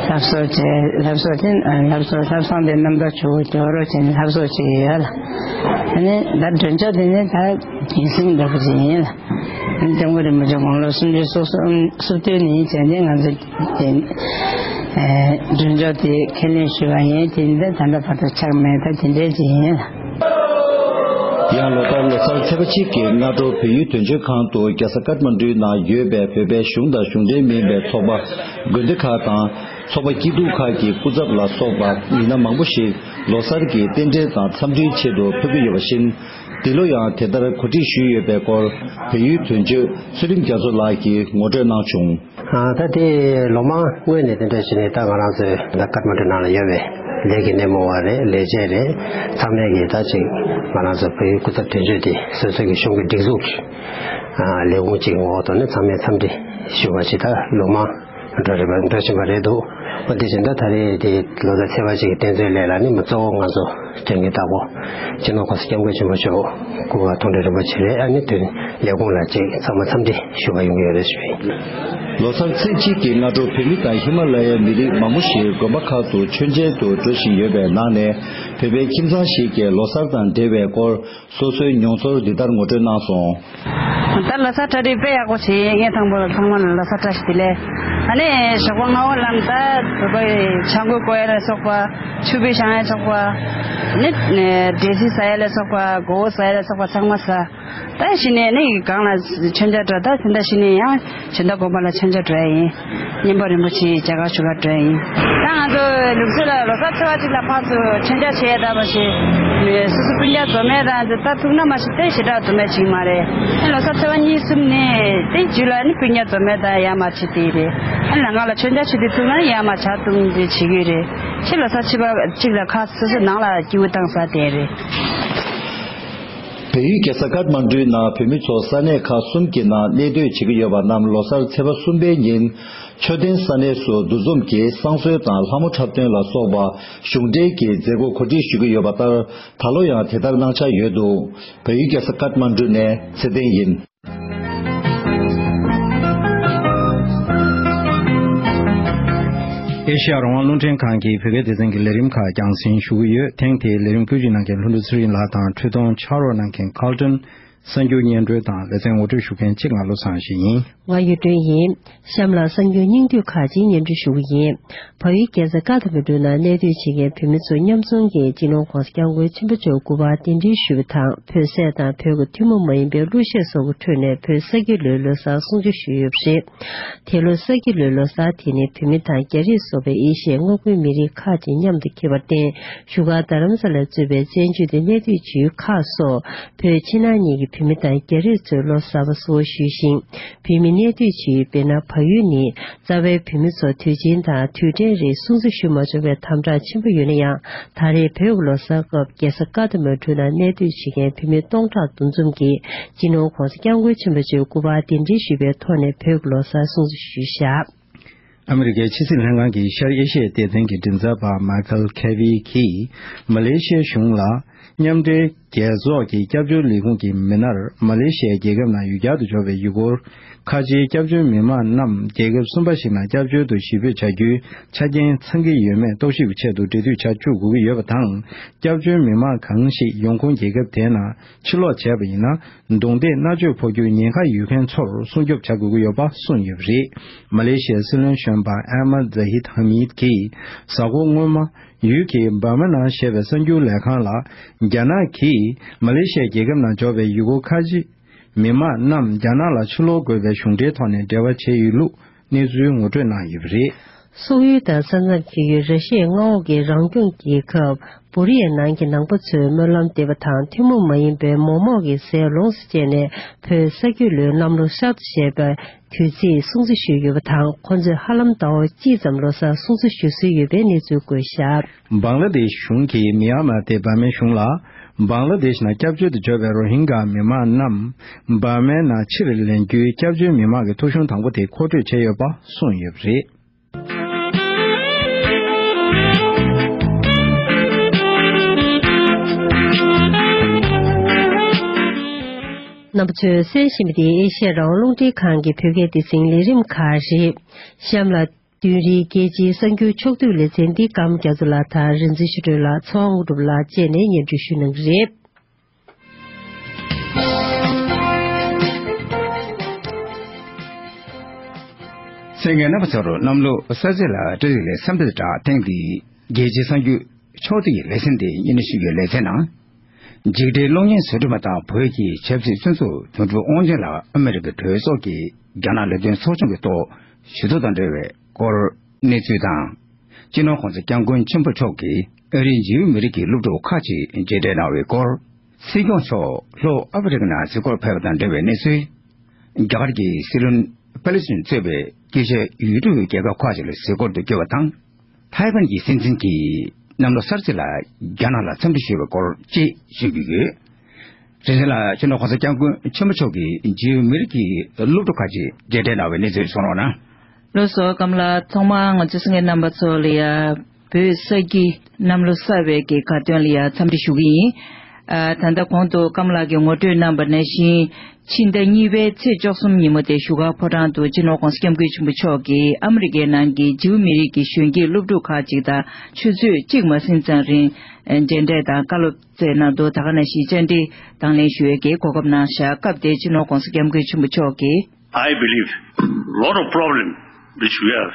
ལྷ་བཟོ་བྱེད་ལྷ་བཟོ་དེ་ལྷ་བཟོ་ལྷ་བཟང་དེ་རྣམ་ཐར་ཇོ་བོ་ཇོ་རོ་བྱས་ནས་ལྷ་བཟོ་བྱེད་ཡོད་ལ། ཨ་ནི་ད་མགྲོན་ཆོག་དེ་ནི་ད་རྒྱུན་སྲིང་འདྲ་པོ་ཅིག་ཡིན་ལ། ཨ་ནི་སྐྱབས་མགོན་རིན་པོ་ཆེ་དགུང་ལོ་སུམ་ཅུ་སོ་གསུམ་སུམ་བདུན་ནས་བྱས་ནས་ང་ཚོ་དེ་མགྲོན་ཆོག་དེ་ཁས་ལེན་ཞུས་པ་ཡིན། དེ་འདི་ད་ལྟ་བར་དུ་ཆགས་མེད། ད་དེ་འདྲའི་ཅིག་ཡིན་ལ། ཡང་ལོ་ལྟར་ལོ་གསར་ཚེས་པ་གཅིག་གི་སྔ་དྲོ་བལ་ཡུལ་དོན་གཅོད་ཁང་དུ་རྒྱལ་ས་ཀཏ་མན་ཌུའི་ནང་ཡོད་པའི་བོད་པའི་གཞུང་དང་གཞུང་འབྲེལ་མིན་པའི་ཚོགས་པ་དགོན་སྡེ་ཁག་དང་ཚོགས་པ་སྐྱིད་སྡུག་ཁག་གི་སྐུ་ཚབ་ལ་སོགས་པ་མི་སྣ་མང་པོ་ཞིག་ལོ་གསར་གྱི་རྟེན་འབྲེལ་དང་འཚམས་འདྲིའི་ཆེད་དུ་ཕེབས་ཀྱི་ཡོད་པ་བཞིན། འདི་ལོ་ཡང་དེ་ལྟར་གོ་སྒྲིག་ཞུས་ཡོད་པའི་སྐོར། བལ་ཡུལ་དོན་གཅོད་ཚུལ་ཁྲིམས་རྒྱ་མཚོ་ལགས་ཀྱིས་ངོ་སྤྲོད་གནང་བྱུང་། ཨ། ད་དེ་ལོ་མང་སྔོན་ནས་དེ་འདྲ་བྱས་ནས་ད་ང་རང་ཚོའི་ད་ཀཏ་མན་ཌུ་ནང་ལ་ཡོད་པའི་ལས་ཀྱི་སྣེ་མོ་བ་རེད། ལས་བྱེད་རེད། ཚང་མས་ཀྱིས་ད་ཅིག་ང་རང་ཚོ་བལ་ཡུལ་སྐུ་ཚབ་དོན་གཅོད་དེ་སོ་སོ་གི་གཞུང་གི་སྒྲིག་འཛུགས་ཀྱི་ཨ་ལས་ཁུངས་གཅིག་ངོ་ཐོག་ནས་ཚང་མས་འཚམས་འདྲི་ཞུ་བ་ཅིག་ད་ལོ་མང་འགྲོ་རེད་པ། འགྲོ་བཞིན་པ་རེད་འདུག། འོ་དེ་བཞིན་ད་ད་རེས་དེ་ལོ་གསར་ཚེས་པ་གཅིག་གི་རྟེན་མཛོད་ལས་ལ་ནི་མི་གཙོ་བོ་ང་ཚོ་དོན་གྱི་བདག་པོ་སྤྱི་ནོར་༸གོང་ས་༸སྐྱབས་མགོན་ཆེན་པོ་མཆོག་སྐུ་ངོ་མཐོང་གྲོལ་རིན་པོ་ཆེ་རེད། ཨ་ནི་དོན་ལས་ཁུངས་ལ་ཅིག་ཚང་མ་འཚམས་འདྲི་ཞུ་བ་ཡོང་གི་ཡོད་རེད་ཞུ་ཡིན། ལོ་གསར་ཚེས་གཅིག་གི་སྔ་དྲོ་བོད་མི་དང་ཧི་མ་ལ་ཡའི་མི་རིགས་མང་པོ་ཞིག་དགོན་པ་ཁག་ཏུ་མཆོད་མཇལ་དུ་འགྲོ་བཞིན་ཡོད་པའི་ནང་ནས། བོད་པའི་ཁྱིམ་ཚང་ཞིག་གིས་ལོ་གསར་དང་འབྲེལ་བའི་སྐོར་སོ་སོའི་མྱོང་ཚོར་འདི་ལྟར་ངོ་སྤྲོད་གནང་སོང་། ད་ལོ་གསར་གྲ་སྒྲིག་དཔེ་ཡག་པོ་བྱས། ངས་དང་པོ་ཚང་མ་ལ་ལོ་གསར་བཀྲ་ཤིས་བདེ་ལེགས། ཨ་ནི་ཞོགས་པ་སྔ་པོ་ལངས། ད་བོད་པའི་ཆང་གོས་བསྐོལ་ཡ་ལ་སོགས་པ། ཆུ་བེད་བཤམས་ཡ་ལ་སོགས་པ། ཨ་ནི་འབྲས་སིལ་ཟ་ཡ་ལ་སོགས་པ། མགོ་བོ་ཟ་ཡ་ལ་སོགས་པ་ཚང་མ་ཟ། ད་གཞི་ནས་ནི་སྒང་ལ་མཆོད་མཇལ་འགྲོ། ད་དེ་འདྲ་གཞི་ནས་ཡང་བྱོན་ད་དགོན་པ་ལ་མཆོད་མཇལ་འགྲོ་ཡ་ཡིན། སྙིང་པོ་རིན་པོ་ཆེའི་མཇལ་ཁ་ཞུ་གར་འགྲོ་ཡ་ཡིན། ད་ང་ཚོ་ལུགས་སྲོལ་ལ་ལོ་གསར་ཚེས་པ་གཅིག་ལ་ཕར་ཚུར་མཆོད་མཇལ་བྱེད་ཡ་ད་མ་གཞི་སོ་སོ་སྤུན་ཀྱག་འཛོམས་ཡ་ད་ད་ཐུག་ན་མ་གཞི་དེ་ཞེ་དྲག་འཛོམས་ཡ་ཅིག་མ་རེད། ཨ་ལོ་གསར་ཚེས་པ་གཉིས་གསུམ་ནས་དེ་རྗེས་ལ་ནི་སྤུན་ཀྱག་འཛོམས་ཡ་ད་ཡ་མ་བྱེད་དེ་རེད། ཨ་ལ་ང་ལ་མཆོད་མཇལ་བྱེད་དུས་ཐུག་ན་ཡ་མ་ཇ་བཏུང་དེ་བྱེད་ཀྱི་རེད། ཕྱི་ལོ་གསར་ཚེས་པ་གཅིག་ལ་ཁ་སོ་སོ་ནང་ལ་སྐྱིད་པོ་བཏང་ས་དེ་རེད། བལ་ཡུལ་རྒྱལ་ས་ཀཏ་མན་ཌུའི་ནང་བོད་མི་ཚོ་ས་གནས་ཁག་གསུམ་གྱི་ནང་གནས་སྡོད་བྱེད་ཀྱི་ཡོད་པ་རྣམས་ལོ་གསར་ཚེས་པ་གསུམ་པའི་ཉིན་མཆོད་རྟེན་ས་གནས་སུ་འདུ་འཛོམས་ཀྱིས་བསང་གསོལ་དང་ལྷ་མོ་འཁྲབ་སྟོན་ལ་སོགས་པ་གཞུང་འབྲེལ་གྱི་མཛད་སྒོ་གོ་སྒྲིག་ཞུ་གི་ཡོད་པ་ལྟར། ད་ལོ་ཡང་དེ་ལྟར་གནང་འཆར་ཡོད་འདུག། བལ་ཡུལ་རྒྱལ་ས་ཀཏ་མན་ཌུ་ནས་ཚེ་བརྟན་ཡིན། ཨེ་ཤ་ཡ་རང་དབང་རླུང་འཕྲིན་ཁང་གི་བོད་སྐད་སྡེ་ཚན་གྱི་ལས་རིམ་ཁག་རྒྱང་སྲིང་ཞུ་གི་ཡོད། ཐེངས་དེའི་ལས་རིམ་བཀོད་སྒྲིག་གནང་མཁན་ལྷུན་གྲུབ་ཚེ་རིང་ལགས་དང་། འཕྲུལ་གཏོང་ཕྱག་རོགས་གནང་མཁན་ཀཱལ་ཏོན། གསར་འགྱུར་སྙན་སྒྲོན་དང་ལེ་ཚན་ངོ་སྤྲོད་ཞུ་མཁན་གཅིག་ང་བློ་བཟང་ཞིག་ཡིན། ང་གཡུ་སྒྲོན་ཡིན། གཤམ་ལ་གསར་འགྱུར་སྙིང་བསྡུས་ཁག་ཅིག་སྙན་སྒྲོན་ཞུ་གི་ཡིན། བལ་ཡུལ་རྒྱལ་ས་ཀ་ཐ་མན་ཌུ་ནང་གནས་སྡོད་བྱེད་མཁན་བོད་མི་ཚོ་མཉམ་འཛོམས་ཀྱིས་སྤྱི་ནོར་༸གོང་ས་༸སྐྱབས་མགོན་ཆེན་པོ་མཆོག་སྐུ་པར་གདན་འདྲེན་ཞུས་པ་དང་། བོད་ཟས་དང་བོད་ཀྱི་ཐུན་མོང་མ་ཡིན་པའི་གླུ་གཞས་སོགས་ཀྱི་ཁྲོད་ནས་བོད་ས་དགེ་ལོའི་ལོ་གསར་སྲུང་བརྩི་ཞུས་ཡོད་པ་རེད། དེ་ལོ་ས་དགེ་ལོའི་ལོ་གསར་དེ་ནི་བོད་མི་དང་རྒྱ་རིགས་སོགས་པའི་ཨེ་ཤི་ཡའི་མངའ་ཁུལ་མི་རིགས་ཁག་ཅིག་མཉམ་དུ་འཁེལ་བར་བརྟེན། བཞུགས་སྒར་རྡ་རམ་ས་ལར་གཙོས་པའི་བཙན་བྱོལ་དུ་གནས་སྡོད་བྱེད་ཡུལ་ཁག་སོགས་བོད་ཕྱི་ནང་གཉིས་ཀྱི་བོད་མི་དང་རྒྱ་རིགས་ཚོས་ལོ་གསར་པ་བསུ་བ་ཞུས་ཤིང་། བོད་མི་གནས་སྡོད་བྱེད་ཡུལ་དཔེར་ན་བལ་ཡུལ་ནི་རྩ་བའི་བོད་མི་ཚོ་དུས་ཆེན་དང་དུས་དྲན་རིགས་སྲུང་བརྩི་ཞུ་མ་བྱུང་བའི་དམ་དྲག་ཆེན་པོ་ཡོད་ན་ཡང་། ད་རེས་བོད་ཀྱི་ལོ་གསར་སྐབས་རྒྱལ་ས་ཀ་ཐ་མན་ཌུ་ནང་གནས་སྡོད་བྱེད་མཁན་བོད་མི་སྟོང་ཕྲག་འདུ་འཛོམས་ཀྱིས་སྤྱི་ནོར་༸གོང་ས་༸སྐྱབས་མགོན་ཆེན་པོ་མཆོག་སྐུ་པར་གདན་འདྲེན་ཞུས་པའི་ཐོག་ནས་བོད་ཀྱི་ལོ་གསར་སྲུང་བརྩི་ཞུས་བཞག། ཨ་མི་རི་ཀའི་ཕྱི་སྲིད་ལྷན་ཁང་གི་ཤར་ཨེ་ཤི་ཡའི་སྡེ་ཚན་གྱི་མགྲིན་ཚབ་པ་མཱི་ཁལ་ཁེ་ཝི་གིས་མ་ལེ་ཤི་ཡའི་གཞུང་ལ་མཉམ་འབྲེལ་རྒྱལ་ཚོགས་ཀྱི་སྐྱབས་བཅོལ་ལས་ཁུངས་ཀྱི་མི་སྣར་མ་ལེ་ཤི་ཡའི་རྒྱལ་ཁབ་ནང་ཡུལ་གྱར་དུ་འབྱོར་བའི་ཡུ་གུར་ཁ་ཆེའི་སྐྱབས་བཅོལ་མི་མང་རྣམས་རྒྱལ་ཁབ་གསུམ་པ་ཞིག་ནང་སྐྱབས་བཅོལ་དུ་གཞིས་སྤོས་བྱ་རྒྱུའི་ཆ་རྐྱེན་ཚང་གི་ཡོད་མེད་རྟོག་ཞིབ་ཀྱི་ཆེད་དུ་འབྲེལ་མཐུད་བྱ་བཅུག་དགོས་ཀྱི་ཡོད་པ་དང་། སྐྱབས་བཅོལ་མི་མང་གང་ཞིག་ཡོང་ཁུངས་རྒྱལ་ཁབ་དེའི་ནང་ཕྱིར་ལོག་བྱས་པ་ཡིན་ན། རྡུང་རྡེག་མནར་གཅོད་ཕོག་རྒྱུའི་ཉེན་ཁ་ཡོད་མཁན་ཚོར་སྲུང་སྐྱོབ་བྱ་དགོས་ཀྱི་ཡོད་པ་གསུངས་ཡོད་པ་རེད། མ་ལེ་ཤི་ཡའི་སྲིད་བློན་གཞོན་པ་ཨ་མད་ཛ་ཧིད་ཧ་མིད་ཀྱིས་གཟའ་འཁོར་སྔོན་མ་ཡུལ་གྱི་འབར་མ་ནང་ཞེས་པའི་གསར་འགྱུར་ལས་ཁང་ལ། རྒྱ་ནག་གིས་མ་ལེ་ཤི་ཡའི་རྒྱལ་ཁབ་ནང་འབྱོར་བའི་ཡུ་གུར་ཁ་ཆེ་མི་མང་རྣམས་རྒྱ་ནག་ལ་ཕྱིར་ལོག་དགོས་པའི་གཞུང་འབྲེལ་ཐོག་ནས་འབྲེལ་བ་བྱས་ཡོད་ལུགས་གནས་ཚུལ་ངོ་སྤྲོད་གནང་ཡོད་པ་རེད། སོག་ཡུལ་དང་ས་མཚམས་འཁེལ་ཡུལ་ར་ཤི་ཡའི་མངའ་འོག་གི་རང་སྐྱོང་རྒྱལ་ཁབ་བོ་རི་ཡའི་ནང་གི་ནང་པ་ཚོས་སྨོན་ལམ་འདེབས་པ་དང་ཐུན་མོང་མ་ཡིན་པའི་མོག་མོག་གི་ཟས་ལོངས་སུ་སྤྱད་ནས་བོད་ས་རྒྱུས་ལོའི་གནམ་ལོ་ཤར་དུ་བཞད་པའི་དུས་ཚིགས་སྲུང་བརྩི་ཞུས་ཡོད་པ་དང་། ཁོ་ཚོས་ཧ་ལམ་ཟླ་བ་གཅིག་ཙམ་ལོ་གསར་སྲུང་བརྩི་ཞུ་སྲོལ་ཡོད་པའི་གནས་ཚུལ་བཀོད་བཞག། བང་ལ་དེཤ་གཞུང་གིས་མི་ཡན་མར་སྟེ་འབར་མའི་གཞུང་ལ། བང་ལ་དེཤ་ནང་སྐྱབས་བཅོལ་དུ་འབྱོར་བའི་རོ་ཧིན་གྷ་མི་མང་རྣམས་འབར་མའི་ནང་ཕྱིར་ལེན་རྒྱུའི་སྐྱབས་བཅོལ་མི་མང་གི་ཐོ་གཞུང་དང་པོ་དེ་མཁོ་སྤྲོད་བྱས་ཡོད་པ་གསུངས་ཡོད་པ་རེད། རྣམ་པ་ཚོས་གསན་བཞིན་པ་འདི་ཨེ་ཤེ་ཡ་རང་དབང་རླུང་འཕྲིན་ཁང་གི་བོད་སྐད་སྡེ་ཚན་ལས་རིམ་ཁག་རེད། གཤམ་ལ། བདུན་རེའི་རྒྱལ་སྤྱིའི་གསར་འགྱུར་ཕྱོགས་བསྡུས་ལེ་ཚན་འདི་ཀརྨ་རྒྱ་མཚོ་ལགས་དང་། རིག་འཛིན་ཆོས་སྒྲོན་ལགས། ཚེ་དབང་དངོས་གྲུབ་ལགས་བཅས་ནས་སྙན་སྒྲོན་ཞུ་གནང་གི་རེད། གསན་མཁན་རྣམ་པ་ཚོར་གནམ་ལོ་གསར་ཚེས་ལ་བཀྲ་ཤིས་བདེ་ལེགས་འཚམས་འདྲི་དང་། ཐེངས་འདིའི་རྒྱལ་སྤྱིའི་གསར་འགྱུར་ཕྱོགས་བསྡུས་ཀྱི་ལེ་ཚན་འདི་སྙན་སྒྲོན་ཞུ་རྒྱུའི་ལེ་ཚན་ནང་། འཇིགས་བྲལ་གློག་བརྙན་བཟོ་སྐྲུན་པ་དང་བོད་ཀྱི་ཆབ་སྲིད་བཙོན་ཟུར་དོན་གྲུབ་དབང་ཆེན་ལགས་ཨ་མི་རི་ཀའི་གྲོས་ཚོགས་ཀྱི་རྒྱ་ནག་ལས་དོན་ཚོགས་ཆུང་གི་ཐོག་ཞུ་གཏུག་དང་འབྲེལ་བའི་སྐོར་གནས་ཚུལ་དང་། སྤྱི་ནོར་༸གོང་ས་༸སྐྱབས་མགོན་ཆེན་པོ་མཆོག་གིས་ཨ་རིའི་འཇིགས་མེད་མི་རིགས་ཀྱི་སློབ་ཕྲུག་ཁག་ཅིག་མཇལ་འཕྲད་གནང་བའི་སྐོར། སྲིད་སྐྱོང་མཆོག་ལྷོ་ཨ་ཧྥེ་རི་ཁ་ནང་གཟིགས་སྐོར་ཕེབས་པ་དང་འབྲེལ་བའི་གནས་ཚུལ། རྒྱ་གར་གྱི་སྲིད་བློན་པེ་ལེ་སི་ཐན་གཙོས་པའི་སྐད་ཆ་ཡུལ་གྲུ་རྒྱལ་ཁབ་ཁག་ཅིག་ལ་གཟིགས་སྐོར་དུ་བསྐྱོད་པ་དང་། ཐའེ་ཝན་གྱི་སྲིད་འཛིན་གྱིས་གནམ་ལོ་གསར་ཚེས་ལ་རྒྱ་ནག་ལ་འཚམས་འདྲི་ཞུ་བའི་སྐོར་བཅས་ཞུ་གི་ཡོད། རེས་གཟའ་ལ་སྤྱི་ནོར་༸གོང་ས་༸སྐྱབས་མགོན་ཆེན་པོ་མཆོག་གིས་ཇིའུ་མི་རིགས་ཀྱི་སློབ་ཕྲུག་ཁག་ཅིག་མཇལ་འཕྲད་གནང་བའི་གནས་ཚུལ་གསུངས་རོགས་གནང་། ལགས་སོ། ཀམ་ལགས། ཐོག་མར་ང་ཚོ་གསན་མཁན་རྣམ་པ་ཚོ་ལ་ཡ། བོད་ས་དཀྱིལ་གནམ་ལོ་གསར་བའི་གི་དགའ་སྟོན་ལ་ཡ་འཚམས་འདྲི་ཞུ་གི་ཡིན། ཨ། ད་ལྟ་གོང་དུ་ཀམ་ལགས་ཀྱིས་ངོ་སྤྲོད་གནང་བ་ནང་བཞིན། ཕྱི་ཟླ་གཉིས་པའི་ཚེས་བཅུ་གསུམ་ཉིན་མོ་དེ་བཞུགས་སྒར་ཕོ་བྲང་དུ་སྤྱི་ནོར་༸གོང་ས་༸སྐྱབས་མགོན་ཆེན་པོ་མཆོག་གིས་ཨ་མི་རི་ཀའི་ནང་གི་ཇིའུ་མི་རིགས་ཀྱི་གཞོན་སྐྱེས་སློབ་ཕྲུག་ཁག་ཅིག་དང་ཆུ་ཚོད་གཅིག་མ་ཟིན་ཙམ་རིང་མཇལ་འཕྲད་དང་བཀའ་སློབ་སྩལ་གནང་འདུག་ད་ག་ནང་བཞིན་བཅར་འདྲི་དང་ལེན་ཞུ་ཡས་ཀྱི་གོ་སྐབས་གནང་བཞག་སྐབས་དེར་སྤྱི་ནོར་༸གོང་ས་༸སྐྱབས་མགོན་ཆེན་པོ་མཆོག་གིས། I believe lot of problem which we are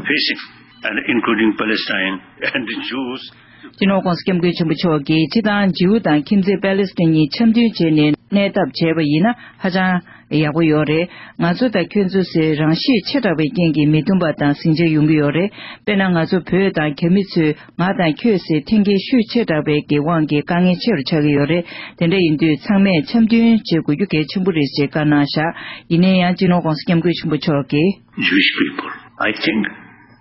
facing, and including Palestine and the Jews. སྤྱི་ནོར་༸གོང་ས་༸སྐྱབས་མགོན་ཆེན་པོ་མཆོག་གིས་སྤྱི་བཏང་ཇིའུ་དང་ཁྱིམ་མཚེས་པེ་ལེ་སི་ཐན་གཉིས་འཆམ་མཐུན་བྱས་ནས་གནས་ཐབས་བྱས་པ་ཡིན་ན་ཧ་ཅང་ཡག་པོ་ཡོད་རེད། ང་ཚོ་དང་ཁྱོད་ཚོ་ཟེར་རང་ཤེད་ཆེ་དྲགས་པའི་རྐྱེན་གྱིས་མི་མཐུན་པ་དང་ཟིང་ཆ་ཡོང་གི་ཡོད་རེད། དཔེར་ན་ང་ཚོ་བོད་དང་རྒྱ་མི་ཚོས་ང་དང་ཁྱོད་ཟེར་འཐེན་འཁྱེར་ཤུགས་ཆེ་དྲགས་པའི་གི་དབང་གིས་དཀའ་ངལ་ཆེ་རུ་ཆགས་ཀྱི་ཡོད་རེད། དེ་འདྲ་ཡིན་དུས་ཚང་མས་འཆམ་མཐུན་བྱེད་དགོས་རྒྱུ་གལ་ཆེན་པོ་རེད་ཅེས་བཀའ་གནང་བཞག་ཡིན་ནའི་ཡང་སྤྱི་ནོར་༸གོང་ས་༸སྐྱབས་མགོན་ཆེན་པོ་མཆོག་གིས། Jewish people, I think,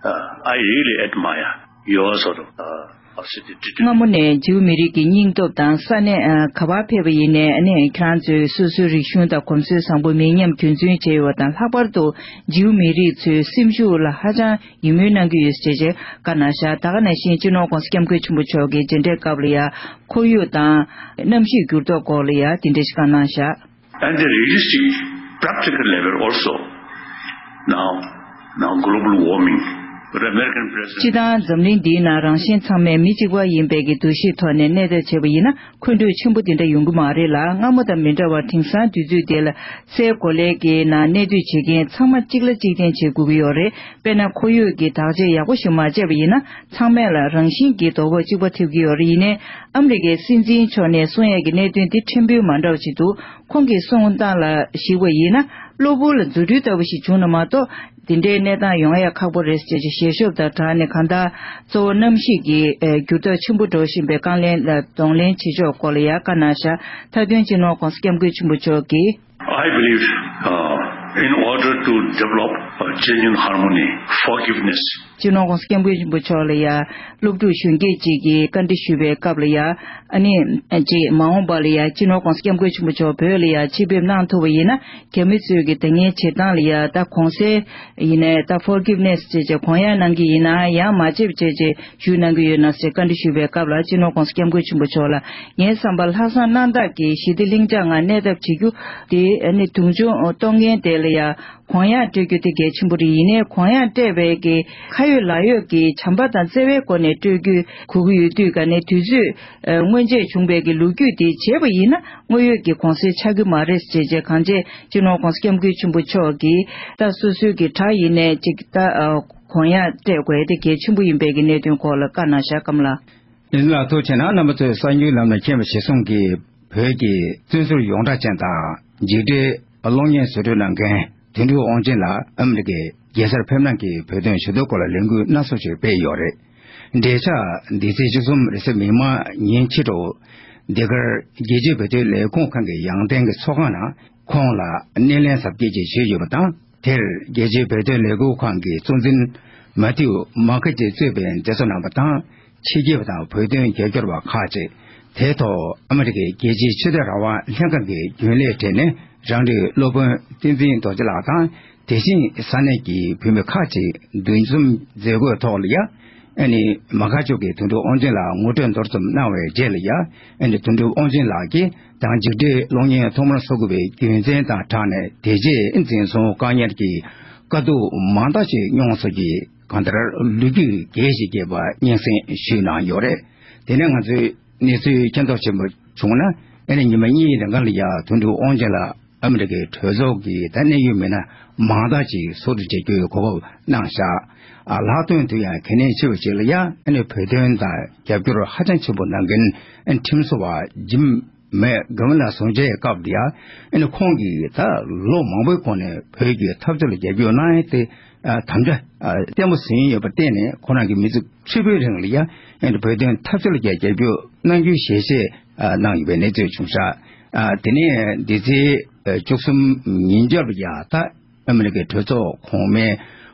uh, I really admire your sort of, uh, of city. སྔ་མོ་ནས་ཇིའུ་མི་རིགས་ཀྱི་སྙིང་སྟོབས་དང་ས་གནས་ཨ། ག་པར་ཕེབས་པ་ཡིན་ནའི་ཨ་ནི་ཁྱེད་རང་ཚོས་སོ་སོའི་རིག་གཞུང་དང་གོམས་སྲོལ་བཟང་པོ་མི་ཉམས་རྒྱུན་འཛིན་བྱས་ཡོད་པ་དང་། ལྷག་པར་དུ་ཇིའུ་མི་རིགས་ཚོའི་སེམས་ཤུགས་ལ་ཧ་ཅང་ཡིད་སྨོན་གནང་གི་ཡོད་ཅེས་བཀའ་གནང་བཞག་ད་ག་ནང་བཞིན་སྤྱི་ནོར་༸གོང་ས་༸སྐྱབས་མགོན་ཆེན་པོ་མཆོག་གིས་མཇལ་འཕྲད་སྐབས་ལ་ཡང་ཁོར་ཡུག་དང་གནམ་གཤིས་འགྱུར་ལྡོག་སྐོར་ལ་ཡང་དེ་འདྲ་ཞིག་བཀའ་གནང་བཞག And the realistic practical level also. Now, now global warming. But American president སྤྱི་བཏང་འཛམ་གླིང་འདིའི་ནང་རང་བཞིན་ཚང་མས་མི་གཅིག་པ་ཡིན་པའི་གི་འདུ་ཤེས་ཐོག་ནས་གནས་ཐབས་བྱས་པ་ཡིན་ན། འཁོན་འགྲོས་ཆེན་པོ་དེ་འདྲ་ཡོང་གི་མ་རེད་ལ། སྔ་མོ་དང་མི་འདྲ་བར་དེང་སང་དུས་ཚོད་དེ་ལ་སའི་གོ་ལའི་གི་ནང་གནས་སྡོད་བྱེད་མཁན་ཚང་མ་གཅིག་ལ་གཅིག་བརྟེན་བྱེད་དགོས་ཀྱི་ཡོད་རེད། དཔེར་ན་ཁོར་ཡུག་གི་བརྟག་དཔྱད་ཡག་པོ་ཞིག་མ་བྱས་པ་ཡིན་ན་ཚང་མས་ལ་རང་བཞིན་གྱིས་དོ་ཕོག་གཅིག་པ་ཐེབས་ཀྱི་ཡོད་རེད། ཡིན་ནའི་ཨ་མི་རི་ཀའི་སྲིད་འཛིན་མཆོག་ནས་གསུང་ཡས་ཀྱི་གནད་དོན་འདི་ཕྲན་བུ་མ་འདྲ་བ་ཞིག་འདུག་ཁོང་གི་གསུང་སྟངས་ལ་གཞིགས་པ་ཡིན་ན་གློ་བུར་ལ་རྫུ་འཕྲུལ་ལྟ་བུ་ཞིག་བྱུང་ན་མ་གཏོགས། དེ་འདྲའི་གནས་སྟངས་ཡོང་ཡ་ཁག་པོ་རེད་ཅེས་ཀྱི་ཞལ་ཤོབ་དང་སྦྲགས་ནས། གང་ལྟར་གཙོ་བོ་གནམ་གཤིས་ཀྱི་ཨེ་འགྱུར་ལྡོག་ཆེན་པོ་འགྲོ་བཞིན་པའི་དཀའ་ངལ་ལ་གདོང་ལེན་བྱེད་ཕྱོགས་སྐོར་ལ་ཡང་བཀའ་གནང་བཞག་མཐའ་དོན་སྤྱི་ནོར་༸གོང་ས་༸སྐྱབས་མགོན་ཆེན་པོ་མཆོག་གིས། I believe, uh, in order to develop a genuine harmony, forgiveness, སྤྱི་ནོར་༸གོང་ས་༸སྐྱབས་མགོན་ཆེན་པོ་མཆོག་ལ་ཡང་སློབ་ཕྲུག་གཞོན་སྐྱེས་ཅིག་གིས་བཀའ་འདྲི་ཞུས་པའི་སྐབས་ལ་ཡང་། ཨ་ནི། ཅེས་མ་འོངས་པ་ལ་ཡང་སྤྱི་ནོར་༸གོང་ས་༸སྐྱབས་མགོན་ཆེན་པོ་མཆོག་བོད་ལ་ཡང་ཆེད་ཕེབས་གནང་ཐུབ་པ་ཡིན་ན། རྒྱ་མི་ཚོས་ཀྱི་ད་སྔའི་བྱེད་སྟངས་ལ་ཡང་ད་གོང་གསལ་ཡིན་ནའི་ད་forgiveness ཅེས་བྱས་དགོངས་ཡངས་གནང་གི་ཡིན་ན་ཡང་མ་བྱེད་ཅེས་བྱས་ཞུ་གནང་གི་ཡོད་ན་ཟེར་བཀའ་འདྲི་ཞུས་པའི་སྐབས་ལ། སྤྱི་ནོར་༸གོང་ས་༸སྐྱབས་མགོན་ཆེན་པོ་མཆོག་ལ་ངའི་བསམ་པར་ལྷག་བསམ་རྣམ་དག་གིས་ཞི་བདེ་ལྷིང་འཇགས་ངང་གནས་ཐབས་བྱེད་རྒྱུ་དེ་ཨ་ནི་མདུན་མཆོང་གཏོང་མཁན་དེ་ལ་ཡང་། དགོངས་ཡངས་སྤྲད་རྒྱུ་དེ་གལ་ཆེན་པོ་རེད། ཡིན་ནའི་དགོངས་ཡངས་སྤྲད་པའི་གི་ཁ་ཡོད་ལག་ཡོད་ཀྱི་བྱམས་པ་དང་བརྩེ་བའི་སྒོ་ནས་སྤྲོད་རྒྱུ་དགོས་ཀྱི་ཡོད་དུས། ག་ནས་དུས་ཚོད་སྔོན་ཆད་བྱུང་བའི་གི་ལོ་རྒྱུས་དེ་བྱས་པ་ཡིན་ན་དངོས་ཡོད་ཀྱི་གོང་གསལ་ཆགས་ཀྱི་མ་རེད་ཅེས་བྱས། གང་བྱས་སྤྱི་ནོར་༸གོང་ས་༸སྐྱབས་མགོན་ཆེན་པོ་མཆོག་གིས་ད་སོ་སོའི་གི་གྲས་ཡིན་ནའི་ཅིག་ད་དགོངས་ཡངས་སྤྲད་དགོས་དེ་གལ་ཆེན་པོ་ཡིན་པའི་གི་གནད་དོན་སྐོར་ལ་བཀའ་གནང་བཞག་ཀམ་ལགས། ལགས་སོ། ཐུགས་རྗེ་གནང་། རྣམ་པ་ཚོས་གསར་འགྱུར་ལམ་ནས་མཁྱེན་པ་ཞིག་གསུངས་ཀྱིས། བོད་ཀྱི་བཙན་བཟུང་ཡོངས་གྲགས་ཅན་དང་འཇིགས་བྲལ་གློག་བརྙན་བཟོ་སྐྲུན་གནང་མཁན་དོན་གྲུབ་དབང་ཆེན་ལགས་ཨ་མི་རི་ཀའི་རྒྱལ་སར་ཕེབས་གནང་གི་བོད་དོན་ཞུ་གཏུག་སྐོར་ལ་ལས་འགུལ་སྣ་ཚོགས་ཤིག་སྤེལ་ཡོད་རེད། འབྲེལ་ཆགས་འདི་ཚེས་བཅུ་གསུམ་རེས་གཟའ་མིག་དམར་ཉིན་ཕྱི་དྲོ་འདི་གར་རྒྱལ་སྤྱིའི་བོད་དོན་ལས་ཁུངས་ཁང་གི་ཡང་སྟེང་གི་ཚོགས་ཁང་ནང་ཁོང་ལ་སྣེ་ལེན་གཟབ་རྒྱས་ཀྱིས་བྱས་ཡོད་པ་དང་། དེར་རྒྱལ་སྤྱིའི་བོད་དོན་ལས་འགུལ་ཁང་གི་གཙོ་འཛིན་མ་ཐིའུ་མ་ཁེ་ཇི་གཙོས་པའི་མཛད་གཙོ་རྣམ་པ་དང་། ཕྱི་རྒྱལ་བ་དང་བོད་དོན་རྒྱབ་སྐྱོར་བ་ཁག་ཅིག་དེའི་ཐོག་ཨ་མི་རི་ཀའི་རྒྱལ་སྤྱིའི་ཆོས་དད་རང་དབང་ལྷན་ཁང་གི་རྒྱུན་ལས་གྲས་ནས་རང་རེའི་སློབ་དཔོན་བསྟན་འཛིན་རྡོ་རྗེ་ལགས་དང་། དེ་བཞིན་ས་གནས་ཀྱི་བུད་མེད་ཁག་ཅིག་འདུ་འཛོམས་མཛད་སྒོའི་ཐོག་ལ་ཡ། ཨ་ནི་མ་ཁ་ཆོས་ཀྱི་དོན་གྲུབ་དབང་ཆེན་ལགས་ངོ་སྤྲོད་མདོར་ཙམ་གནང་བའི་རྗེས་ལ་ཡ། ཨ་ནི་དོན་གྲུབ་དབང་ཆེན་ལགས་ཀྱིས་དང་འཇིགས་བྲལ་གློག་བརྙན་ཐོག་མར་བཟོ་དགོས་པའི་རྒྱུ་མཚན་དང་སྦྲགས་ནས། དེ་རྗེས་འཛིན་བཟུང་བཀག་ཉར་གྱི་དཀའ་སྡུག་མང་དག་ཅིག་མྱོང་སོང་གི། གང་ལྟར་ལོ་རྒྱུས་རྒྱས་ཤིང་རྒྱས་པ་སྙན་སེང་ཞུས་གནང་ཡོད་རེད། དེ་ནས་ང་ཚོས་གནས་ཚུལ་མཁྱེན་རྟོགས་ཆེན་པོ་བྱུང་ན། ཨ་ནི་ཉི་མ་གཉིས་རིང་ག་ལ་ཡ་དོན་གྲུབ་དབང་ཆེན་ལགས་ཨ་མི་རི་ཀའི་གྲོས་ཚོགས་ཀྱི་ད་གནད་ཡོད་མི་སྣ་མང་དག་ཅིག་ཚོགས་འདུ་བྱེད་རྒྱུའི་གོ་སྐབས་གནང་བཞག་ཨ། ལྷག་དོན་དུ་ཡང་གལ་གནད་ཆེ་བ་ཞིག་ལ་ཡ། ཨ་ནི་བོད་དོན་དང་རྒྱབ་སྐྱོར་ཧ་ཅང་ཆེན་པོ་གནང་མཁན་ཨ་ནི་ཁྲིམས་བཟོ་བ་ཇིམ་མེག་གྷ་ཝིན་ལགས་གསུང་བཤད་སྐབས་དེ་ཡ། ཨ་ནི་ཁོང་གིས་ད་ལོ་མང་པོའི་གོང་ནས་བོད་ཀྱི་འཐབ་རྩོད་ལ་རྒྱབ་སྐྱོར་གནང་ཡས་དེ་དམ་བཅའ་བརྟན་པོ་ཟིན་ཡོད་པར་བརྟེན་ནས། ཁོ་རང་གིས་མི་ཚེ་ཧྲིལ་པོའི་རིང་ལ་ཡ། ཨ་ནི་བོད་དོན་འཐབ་རྩོད་ལ་རྒྱབ་སྐྱོར་གནང་རྒྱུའི་ཞལ་བཞེས་ གནང་ཡོད་པའི་གནས་ཚུལ་བྱུང་ཤག་དེ་ནས་འདི་ཚེས་བཅུ་གསུམ་ཉིན་རྒྱབ་ལ་ཡ་ད་ཨ་མི་རི་ཀའི་གྲོས་ཚོགས་གོང་མའི་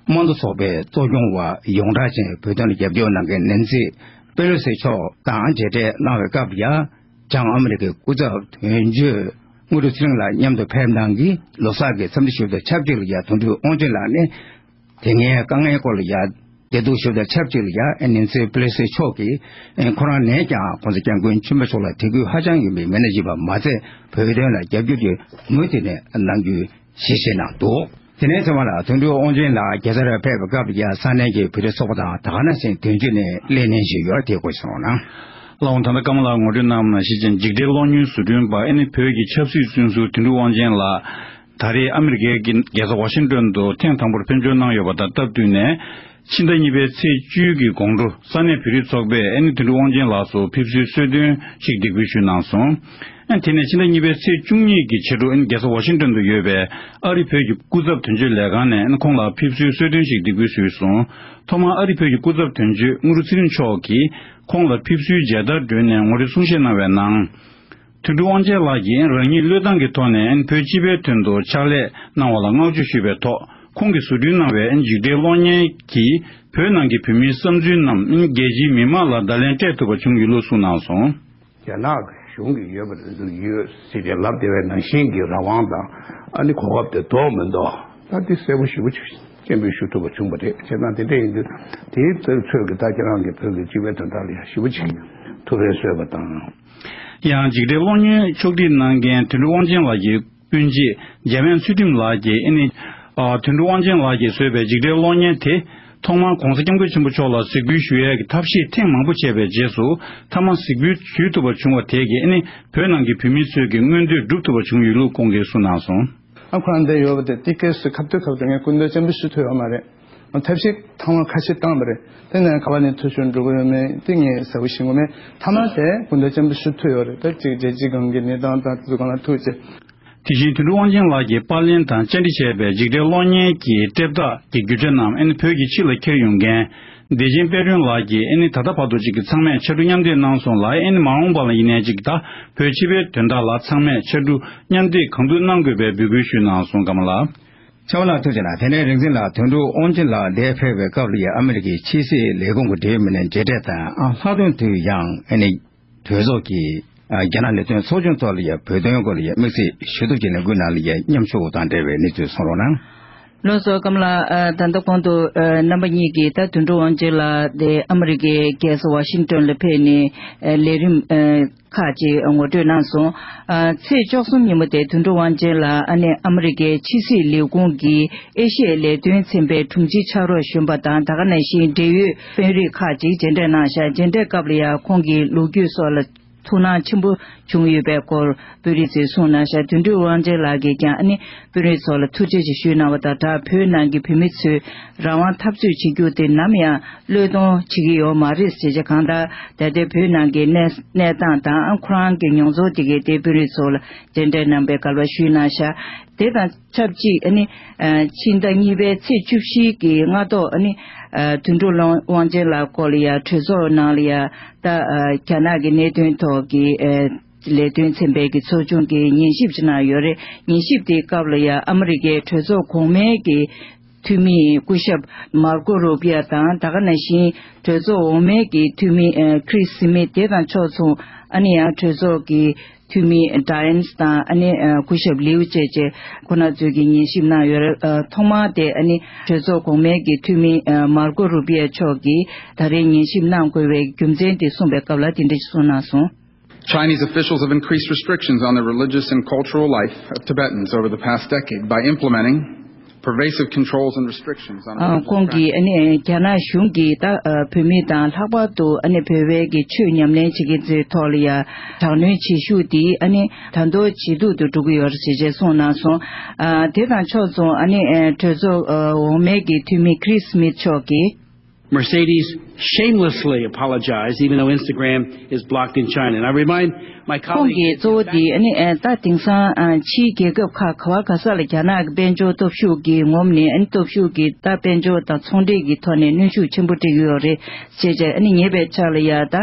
དམངས་གཙོ་ཚོགས་པའི་གཙོ་སྐྱོང་བ་ཡོངས་གྲགས་ཅན་བོད་དོན་ལ་རྒྱབ་སྐྱོར་གནང་མཁན་ནན་སི་པེ་ལོ་སི་མཆོག་དང་མཇལ་འཕྲད་གནང་བའི་སྐབས་ལ་ཡ། བྱང་ཨ་མི་རི་ཀའི་སྐུ་ཚབ་དོན་གཅོད་དངོས་གྲུབ་ཚེ་རིང་ལགས་མཉམ་དུ་ཕེབས་གནང་གིས་ལོ་གསར་གྱི་འཚམས་འདྲི་ཞུ་བ་དང་ཆབས་ཅིག་ལ་ཡ་དོན་གྲུབ་དབང་ཆེན་ལགས་ནས་དེ་སྔའི་དཀའ་ངལ་སྐོར་ལ་ཡ་བདེ་སྡུག་ཞུ་བ་དང་ཆབས་ཅིག་ལ་ཡ་ནན་སི་པེ་ལོ་སི་མཆོག་གིས་ཁོ་རང་ནས་ཀྱང་༸གོང་ས་༸སྐྱབས་མགོན་ཆེན་པོ་མཆོག་ལ་དད་གུས་ཧ་ཅང་ཡོད་པའི་མི་སྣ་ཞིག་ཡིན་པ་མ་ཚད་བོད་དོན་ལ་རྒྱབ་སྐྱོར་གྱི་མུ་མཐུད་ནས་གནང་རྒྱུ་ཞེས་བཤད་གནང་འདུག་དེ་ནས་ཚེ་དབང་ལགས་དོན་གྲུབ་དབང་ཆེན་ལགས་རྒྱལ་ས་ལ་ཕེབས་པའི་སྐབས་ལ་ཡ་ས་གནས་ཀྱི་བོད་རིགས་ཚོགས་པ་དང་ད་ག་ནང་བཞིན་དོན་གཅོད་ནས་སླེབས་གནང་བཞིན་ཡོད་དེ་སྐོར་གསུངས་གནང་། ལགས་འོང་། ད་ལྟ་ཀརྨ་ལགས་ངོ་སྤྲོད་གནང་བ་ནང་བཞིན་ཅན་འཇིགས་བྲལ་གློག་བརྙན་བཟོ་སྐྲུན་པ་ཨ་ནི་བོད་ཀྱི་ཆབ་སྲིད་བཙོན་ཟུར་དོན་གྲུབ་དབང་ཆེན་ལགས་ད་རེས་ཨ་མི་རི་ཀའི་རྒྱལ་ས་ཝ་ཤིང་ཏོན་དུ་ཐེངས་དང་པོར་ཕེབས་འབྱོར་གནང་ཡོད་པ་དང་སྟབས་བསྟུན་ནས་ཕྱི་ཟླ་གཉིས་པའི་ཚེས་བཅུ་གི་དགོང་དྲོ་ས་གནས་བོད་རིགས་ཚོགས་པས་ཨ་ནི་དོན་གྲུབ་དབང་ཆེན་ལགས་སུ་ཕེབས་བསུའི་གསོལ་སྟོན་ཞིག་འདེགས་འབུལ་ཞུས་གནང་སོང་། ཨ་ནི་དེ་ནས་ཕྱི་ཟླ་གཉིས་པའི་ཚེས་བཅུ་གཉིས་ཀྱི་ཕྱི་དྲོ་ཨ་ནི་རྒྱལ་ས་ཝ་ཤིང་ཏོན་དུ་ཡོད་པའི་ཨ་རི་བོད་ཀྱི་སྐུ་ཚབ་དོན་གཅོད་ལས་ཁང་ནས་ཨ་ནི་ཁོང་ལ་ཕེབས་བསུའི་གསོལ་སྟོན་ཞིག་འདེགས་འབུལ་ཞུས་སོང་། ཐོག་མར་ཨ་རི་བོད་ཀྱི་སྐུ་ཚབ་དོན་གཅོད་དངོས་གྲུབ་ཚེ་རིང་མཆོག་གིས་ཁོང་ལ་ཕེབས་བསུའི་མཇལ་དར་སྒྲོན་ནས་ངོ་སྤྲོད་གསུང་བཤད་གནང་བའི་ནང་། དོན་གྲུབ་དབང་ཆེན་ལགས་ཀྱིས་རང་ཉིད་བློས་བཏང་གི་ཐོག་ནས་བོད་སྤྱི་པའི་དོན་དུ་ཕྱག་ལས་གནང་བ་ལ་བསྔགས་བརྗོད་ཞུས་པའི་ཐོག་ཁོང་གིས་བཟོ་སྐྲུན་གནང་བའི་འཇིགས་བྲལ་གློག་བརྙན་གྱིས་བོད་ནང་གི་བོད་མིའི་བསམ་ཚུལ་རྣམས་རྒྱལ་སྤྱིའི་མི་མང་ལ་བརྡ་ལན་སྤྲད་ཐུབ་པ་བྱུང་ཡོད་ལུགས་གསུངས་གནང་སོང་། རྒྱ་ནག་གི་གཞུང་གིས་ཡོད་པ་རེད་འདུག་ཡོད་ཟེར་ཏེ་ལབ་བསྡད་པའི་ནང་བཞིན་གྱི་རང་དབང་དང་ཨ་ནི་གོ་སྐབས་དེ་ལྡོག་མི་འདུག་ད་འདི་གསལ་པོ་ཞེ་པོ་ཅིག་སྤྱན་འབུལ་ཞུ་ཐུབ་པ་བྱུང་བ་རེད། བྱས་ཙང་དེ་འདྲ་ཡིན་དུས་དེའི་ཚོད་ཀྱི་ད་ཁྱེད་རང་གི་བོད་ཀྱི་སྤྱི་པའི་དོན་དག་ལ་ཡང་ཞེ་པོ་ཅིག་ཐུགས་ཕན་གསོས་པ་དང་། ཡང་འཇིགས་བྲལ་གློག་བརྙན་ཕྱོགས་སྒྲིག་གནང་མཁན་དོན་གྲུབ་དབང་ཆེན་ལགས་ཀྱི་སྤུན་མཆེད་འཇམ་དབྱངས་ཚུལ་ཁྲིམས་ལགས་ཀྱིས་ཨ་ནི། ཨ། དོན་གྲུབ་དབང་ཆེན་ལགས་ཀྱིས་བཟོས་པའི་འཇིགས་བྲལ་གློག་བརྙན་དེ་ཐོག་མར་༸གོང་ས་༸སྐྱབས་མགོན་ཆེན་པོ་མཆོག་ལ་གཟིགས་འབུལ་ཞུ་ཡས་ཀྱི་ཐབས་ཤེས་ཐེངས་མང་པོ་བྱས་པའི་རྗེས་སུ་མཐའ་མ་གཟིགས་འབུལ་ཞུ་ཐུབ་པ་བྱུང་བ་དེ་གིས་ཨ་ནི་བོད་ནང་གི་བོད་མི་ཚོས་ཀྱི་མངོན་འདོད་སྒྲུབ་ཐུབ་པ་བྱུང་ཡོད་ལུགས་ཁོང་གིས་གསུངས་གནང་སོང་། ཨ་ཁོ་རང་འདིར་ཡོད་པ་དེ་ཏི་ཀེ་སི་ཁ་ཐུག་ཁ་ཐུག་ངས་སྐུ་མདུན་སྤྱན་འབུལ་ཞུ་ཐུབ་ཡོད་མ་རེད། ཐབས་ཤེས་ཐེངས་མ་ཁ་ཤས་བཏང་པ་རེད། དེ་ནས་ག་པར་ནས་ཐུགས་ཤུགས་འགྲོ་གི་ཡོད་མེད་དེ་ངས་གསལ་པོ་ཤེས་གི་མེད། མཐའ་མ་དེ་སྐུ་མདུན་སྤྱན་འབུལ་ཞུ་ཐུབ་ཡོད་རེད། ད་ཅིག་རྒྱལ་སྤྱིའི་སྒང་གི་གནས་སྟངས་དང་དེ་ཚོ་སྒང་ལ་ཐུག་བྱས། དེ་བཞིན་དོན་གྲུབ་དབང་ཆེན་ལགས་ཀྱིས་པར་ལེན་དང་བཅར་འདྲི་བྱས་པའི་འཇིགས་བྲལ་གློག་བརྙན་གྱི་ལྟེབ་བདག་གི་བརྒྱུད་འཕྲིན་ནམ་ཨ་ནི་བོད་ཀྱི་ཕྱི་ལ་འཁྱེར་ཡོང་མཁན་བདེ་ཆེན་དཔལ་སྒྲོན་ལགས་ཀྱིས་ཨ་ནི་ད་ལྟ་བར་དུ་ཅིག་གི་ཚང་མས་ཕྱར་གྲུ་མཉམ་འདེགས་གནང་སོང་ལ། ཨ་ནི་མ་འོངས་པ་ལ་ཡིན་ནའི་ཅིག་ད་བོད་སྤྱི་པའི་དོན་དག་ལ་ཚང་མས་ཕྱར་གྲུ་མཉམ་འདེགས་གང་ཐུབ་གནང་དགོས་པའི་འབོད་སྐུལ་ཞུས་གནང་སོང་། ཀརྨ་ལགས། ཆབ་ལགས་ཐུགས་རྗེ་གནང་། དེ་ནས་རིག་འཛིན་ལགས་དོན་གྲུབ་དབང་ཆེན་ལགས་འདིར་ཕེབས་པའི་སྐབས་ལ་ཡང་ཨ་མི་རི་ཀའི་ཕྱི་སྲིད་ལས་ཁུངས་ཀྱི་འབྲེལ་ཡོད་མི་སྣའི་མཇལ་འཕྲད་དང་ཨ་ལྷག་དོན་དུ་ཡང་ཨ་ནི། གྲོས་ཚོགས་ཀྱི་ཨ་རྒྱ་ནག་ལས་དོན་ཚོགས་ཆུང་ཐོག་ལ་ཡང་བོད་དོན་སྐོར་ལ་ཡང་དམིགས་བསལ་ཞུ་གཏུག་བྱས་ནས་དགོས་ན་ལ་ཡང་མཉམ་ཞུགས་དང་འབྲེལ་བའི་གནས་ཚུལ་གསུང་རོགས་གནང་། ལགས་སོ། ཀརྨ་ལགས། ཨ་ད་ལྟ་གོང་དུ་ཨ་རྣམ་པ་གཉིས་ཀྱིས་ད་དོན་གྲུབ་དབང་ཆེན་ལགས་དེ་ཨ་མི་རི་ཀའི་རྒྱལ་ས་ཝ་ཤིང་ཏོན་ལ་ཕེབས་ནས་ཨ་ལས་རིམ་ཨ་ཁག་ཅིག་ངོ་སྤྲོད་གནང་སོང་། ཨ་ཚེས་བཅུ་གསུམ་ཉིན་མོ་དེ་དོན་གྲུབ་དབང་ཆེན་ལགས་ཨ་ནི་ཨ་མི་རི་ཀའི་ཕྱི་སྲིད་ལས་ཁུངས་ཀྱི་ཨེ་ཤི་ཡའི་ལས་དོན་ཚན་པའི་དྲུང་ཆེ་ཕྱག་རོགས་གཞོན་པ་དང་ད་ག་ནང་བཞིན་འབྲེལ་ཡོད་དཔོན་རིགས་ཁག་ཅིག་མཇལ་འཕྲད་གནང་ཤག་མཇལ་འཕྲད་སྐབས་ལ་ཡང་ཁོང་གི་ལོ་རྒྱུས་སོགས་ལ་ཐུགས་སྣང་ཆེན་པོ་བྱུང་ཡོད་པའི་སྐོར་དཔོན་རིགས་ཚོས་གསུངས་གནང་ཤག་དོན་གྲུབ་དབང་ཆེན་ལགས་ཀྱིས་ཀྱང་ཨ་ནི་དཔོན་རིགས་ཚོ་ལ་ཐུགས་རྗེ་ཆེ་ཞུས་གནང་བ་དང་སྦྲགས། བོད་ནང་གི་བོད་མི་ཚོས་རང་དབང་འཐབ་རྩོད་བྱེད་རྒྱུ་དེ་ནམ་ཡང་བློས་གཏོང་བྱེད་ཀྱི་ཡོད་མ་རེད་ཟེར་བྱས། གང་ལྟར་ད་ལྟའི་བོད་ནང་གི་གནས་གནས་སྟངས་དང་ཁོ་རང་གི་མྱོང་ཚོར་དེ་གའི་དེ་དཔོན་རིགས་ཚོ་ལ་མཇལ་འཕྲད་གནང་བའི་སྐལ་བ་ཞུས་གནང་ཤག་དེ་དང་ཆབས་ཅིག་ཨ་ནི་ཕྱི་ཟླ་གཉིས་པའི་ཚེས་བཅུ་བཞི་གི་སྔ་ཐོག་ཨ་ནི་དོན་གྲུབ་དབང་ཆེན་ལགས་སྐོར་ལ་ཡང་གྲོས་ཚོགས་ནང་ལ་ཡང་ད་རྒྱ་ནག་གི་གནད་དོན་ཐོག་གི་ལས་དོན་ཚན་པའི་གི་ཚོགས་ཆུང་གི་ཉན་ཞིབ་ཅིག་གནང་ཡོད་རེད། ཉན་ཞིབ་དེའི་སྐབས་ལ་ཡང་ཨ་མི་རི་ཀའི་གྲོས་ཚོགས་གོང་མའི་གི་འཐུས་མི་སྐུ་ཞབས་མར་ཀོ་རུ་པི་ཡ་དང་ད་ག་ནང་བཞིན་གྲོས་ཚོགས་འོག་མའི་གི་འཐུས་མི་ཁྲིས་སི་མིད་དེ་དང་ཕྱོགས་མཚུངས་ཨ་ནི་ཡང་གྲོས་ཚོགས་ཀྱི་འཐུས་མི་ཌ་ཡན་སི་དང་ཨ་ནི་སྐུ་ཞབས་ལིའུ་བཅས་བཅས་ཁོང་རྣམ་ཚོས་ཀྱིས་ཉན་ཞིབ་གནང་ཡོད་རེད། ཐོག་མར་དེ་ཨ་ནི་གྲོས་ཚོགས་གོང་མའི་གི་འཐུས་མི་མར་ཀོ་རུ་པི་ཡ་མཆོག་གིས་ད་རེས་ཉན་ཞིབ་གནང་དགོས་པའི་རྒྱུ་མཚན་དེ་གསུངས་པའི་སྐབས་ལ་དེ་འདྲ་ཞིག་གསུངས་གནང་སོང་། Chinese officials have increased restrictions on the religious and cultural life of Tibetans over the past decade by implementing pervasive controls and restrictions on religious practice. ཁོང་གིས་ཨ་ནི་རྒྱ་ནག་གཞུང་གིས་ད་བོད་མི་དང་ལྷག་པར་དུ་ཨ་ནི་བོད་པའི་གི་ཆོས་ཉམས་ལེན་བྱེད་མཁན་ཚོའི་ཐོག་ལ་ཡ་དྲག་གནོན་བྱེད་ཤུགས་དེ་ཨ་ནི་ད་དུང་ཇེ་སྡུག་ཏུ་འགྲོ་གི་ཡོད་རེད་ཅེས་གསུངས་གནང་སོང་། དེ་དང་ཕྱོགས་མཚུངས་ཨ་ནི་གྲོས་ཚོགས་འོག་མའི་གི་འཐུས་མི་ཁྲིས་སི་མིད་མཆོག་གིས། Mercedes shamelessly apologized, even though Instagram is blocked in China. And I remind my colleagues, ཁོང་གིས་གཙོ་བོ་དེ་ཨ་ནི་ཨ་ད་དེང་སང་ཨ་ཕྱིའི་རྒྱལ་ཁབ་ཁག་ག་བ་ག་ས་ལ་རྒྱ་ནག་གི་དཔལ་འབྱོར་སྟོབས་ཤུགས་ཀྱིས་ངོམ་ནས་ཨ་ནི་སྟོབས་ཤུགས་ཀྱི་ད་དཔལ་འབྱོར་དང་ཚོང་འབྲེལ་གྱི་ཐོག་ནས་གནོན་ཤུགས་ཆེན་པོ་སྤྲད་ཀྱི་ཡོད་རེད་ཅེས་བྱས། ཨ་ནི་ཉེ་བའི་ཆར་ལ་ཡ་ད་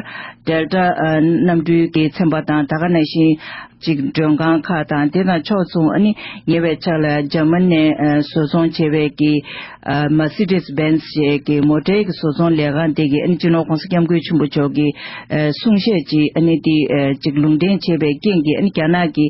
ཌེལ་ཊ་ཨ་གནམ་གྲུའི་གི་ཚན་པ་དང་ད་ག་ནང་བཞིན། ཅིག་མགྲོན་ཁང་ཁག་དང་དེ་དང་ཕྱོགས་མཚུངས། ཨ་ནི་ཉེ་བའི་ཆར་ལ་འཇར་མ་ནས་ཨ་བཟོ་ཚོང་བྱས་པའི་གི་ཨ་Mercedes Benz་ཞེས་ཀྱི་མོ་ཊའི་གི་བཟོ་ཚོང་ལས་ཁང་དེ་གི་ཨ་ནི་སྤྱི་ནོར་༸གོང་ས་༸སྐྱབས་མགོན་ཆེན་པོ་མཆོག་གི་ཨ་གསུང་བཤད་ཅིག་ཨ་ནི་དེ་ཨ་ཅིག་ལུང་འདྲེན་བྱས་པའི་རྐྱེན་གྱིས། ཨ་ནི་རྒྱ་ནག་གི་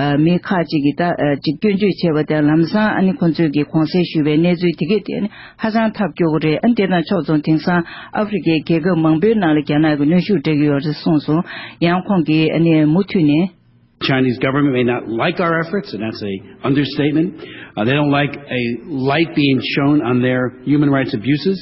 ཨ་མི་ཁག་ཅིག་གིས་ད་ཨ་ཅིག་སྐྱོན་བརྗོད་བྱས་པ་དང་། ལམ་སང་ཨ་ནི་ཁོང་ཚོས་ཀྱི་དགོངས་སེལ་ཞུས་པའི་གནས་ཚུལ་དེ་གས་དེ་ཨ་ནི་ཧ་ཅང་ཐབས་སྐྱོ་པོ་རེད། ཨ་ནི་དེ་དང་ཕྱོགས་མཚུངས་དེང་སང་ཨ་ཧྥེ་རི་ཁའི་རྒྱལ་ཁབ་མང་པོའི་ནང་ལ་རྒྱ་ནག་གི་གནོན་ཤུགས་སྤྲད་ཀྱི་ཡོད་རེད་གསུངས་སོང་། ཡང་ཁོང་གིས་ཨ་ནི་མུ་མཐུད་ནས། Chinese government may not like our efforts, and that's a understatement. Uh, they don't like a light being shown on their human rights abuses.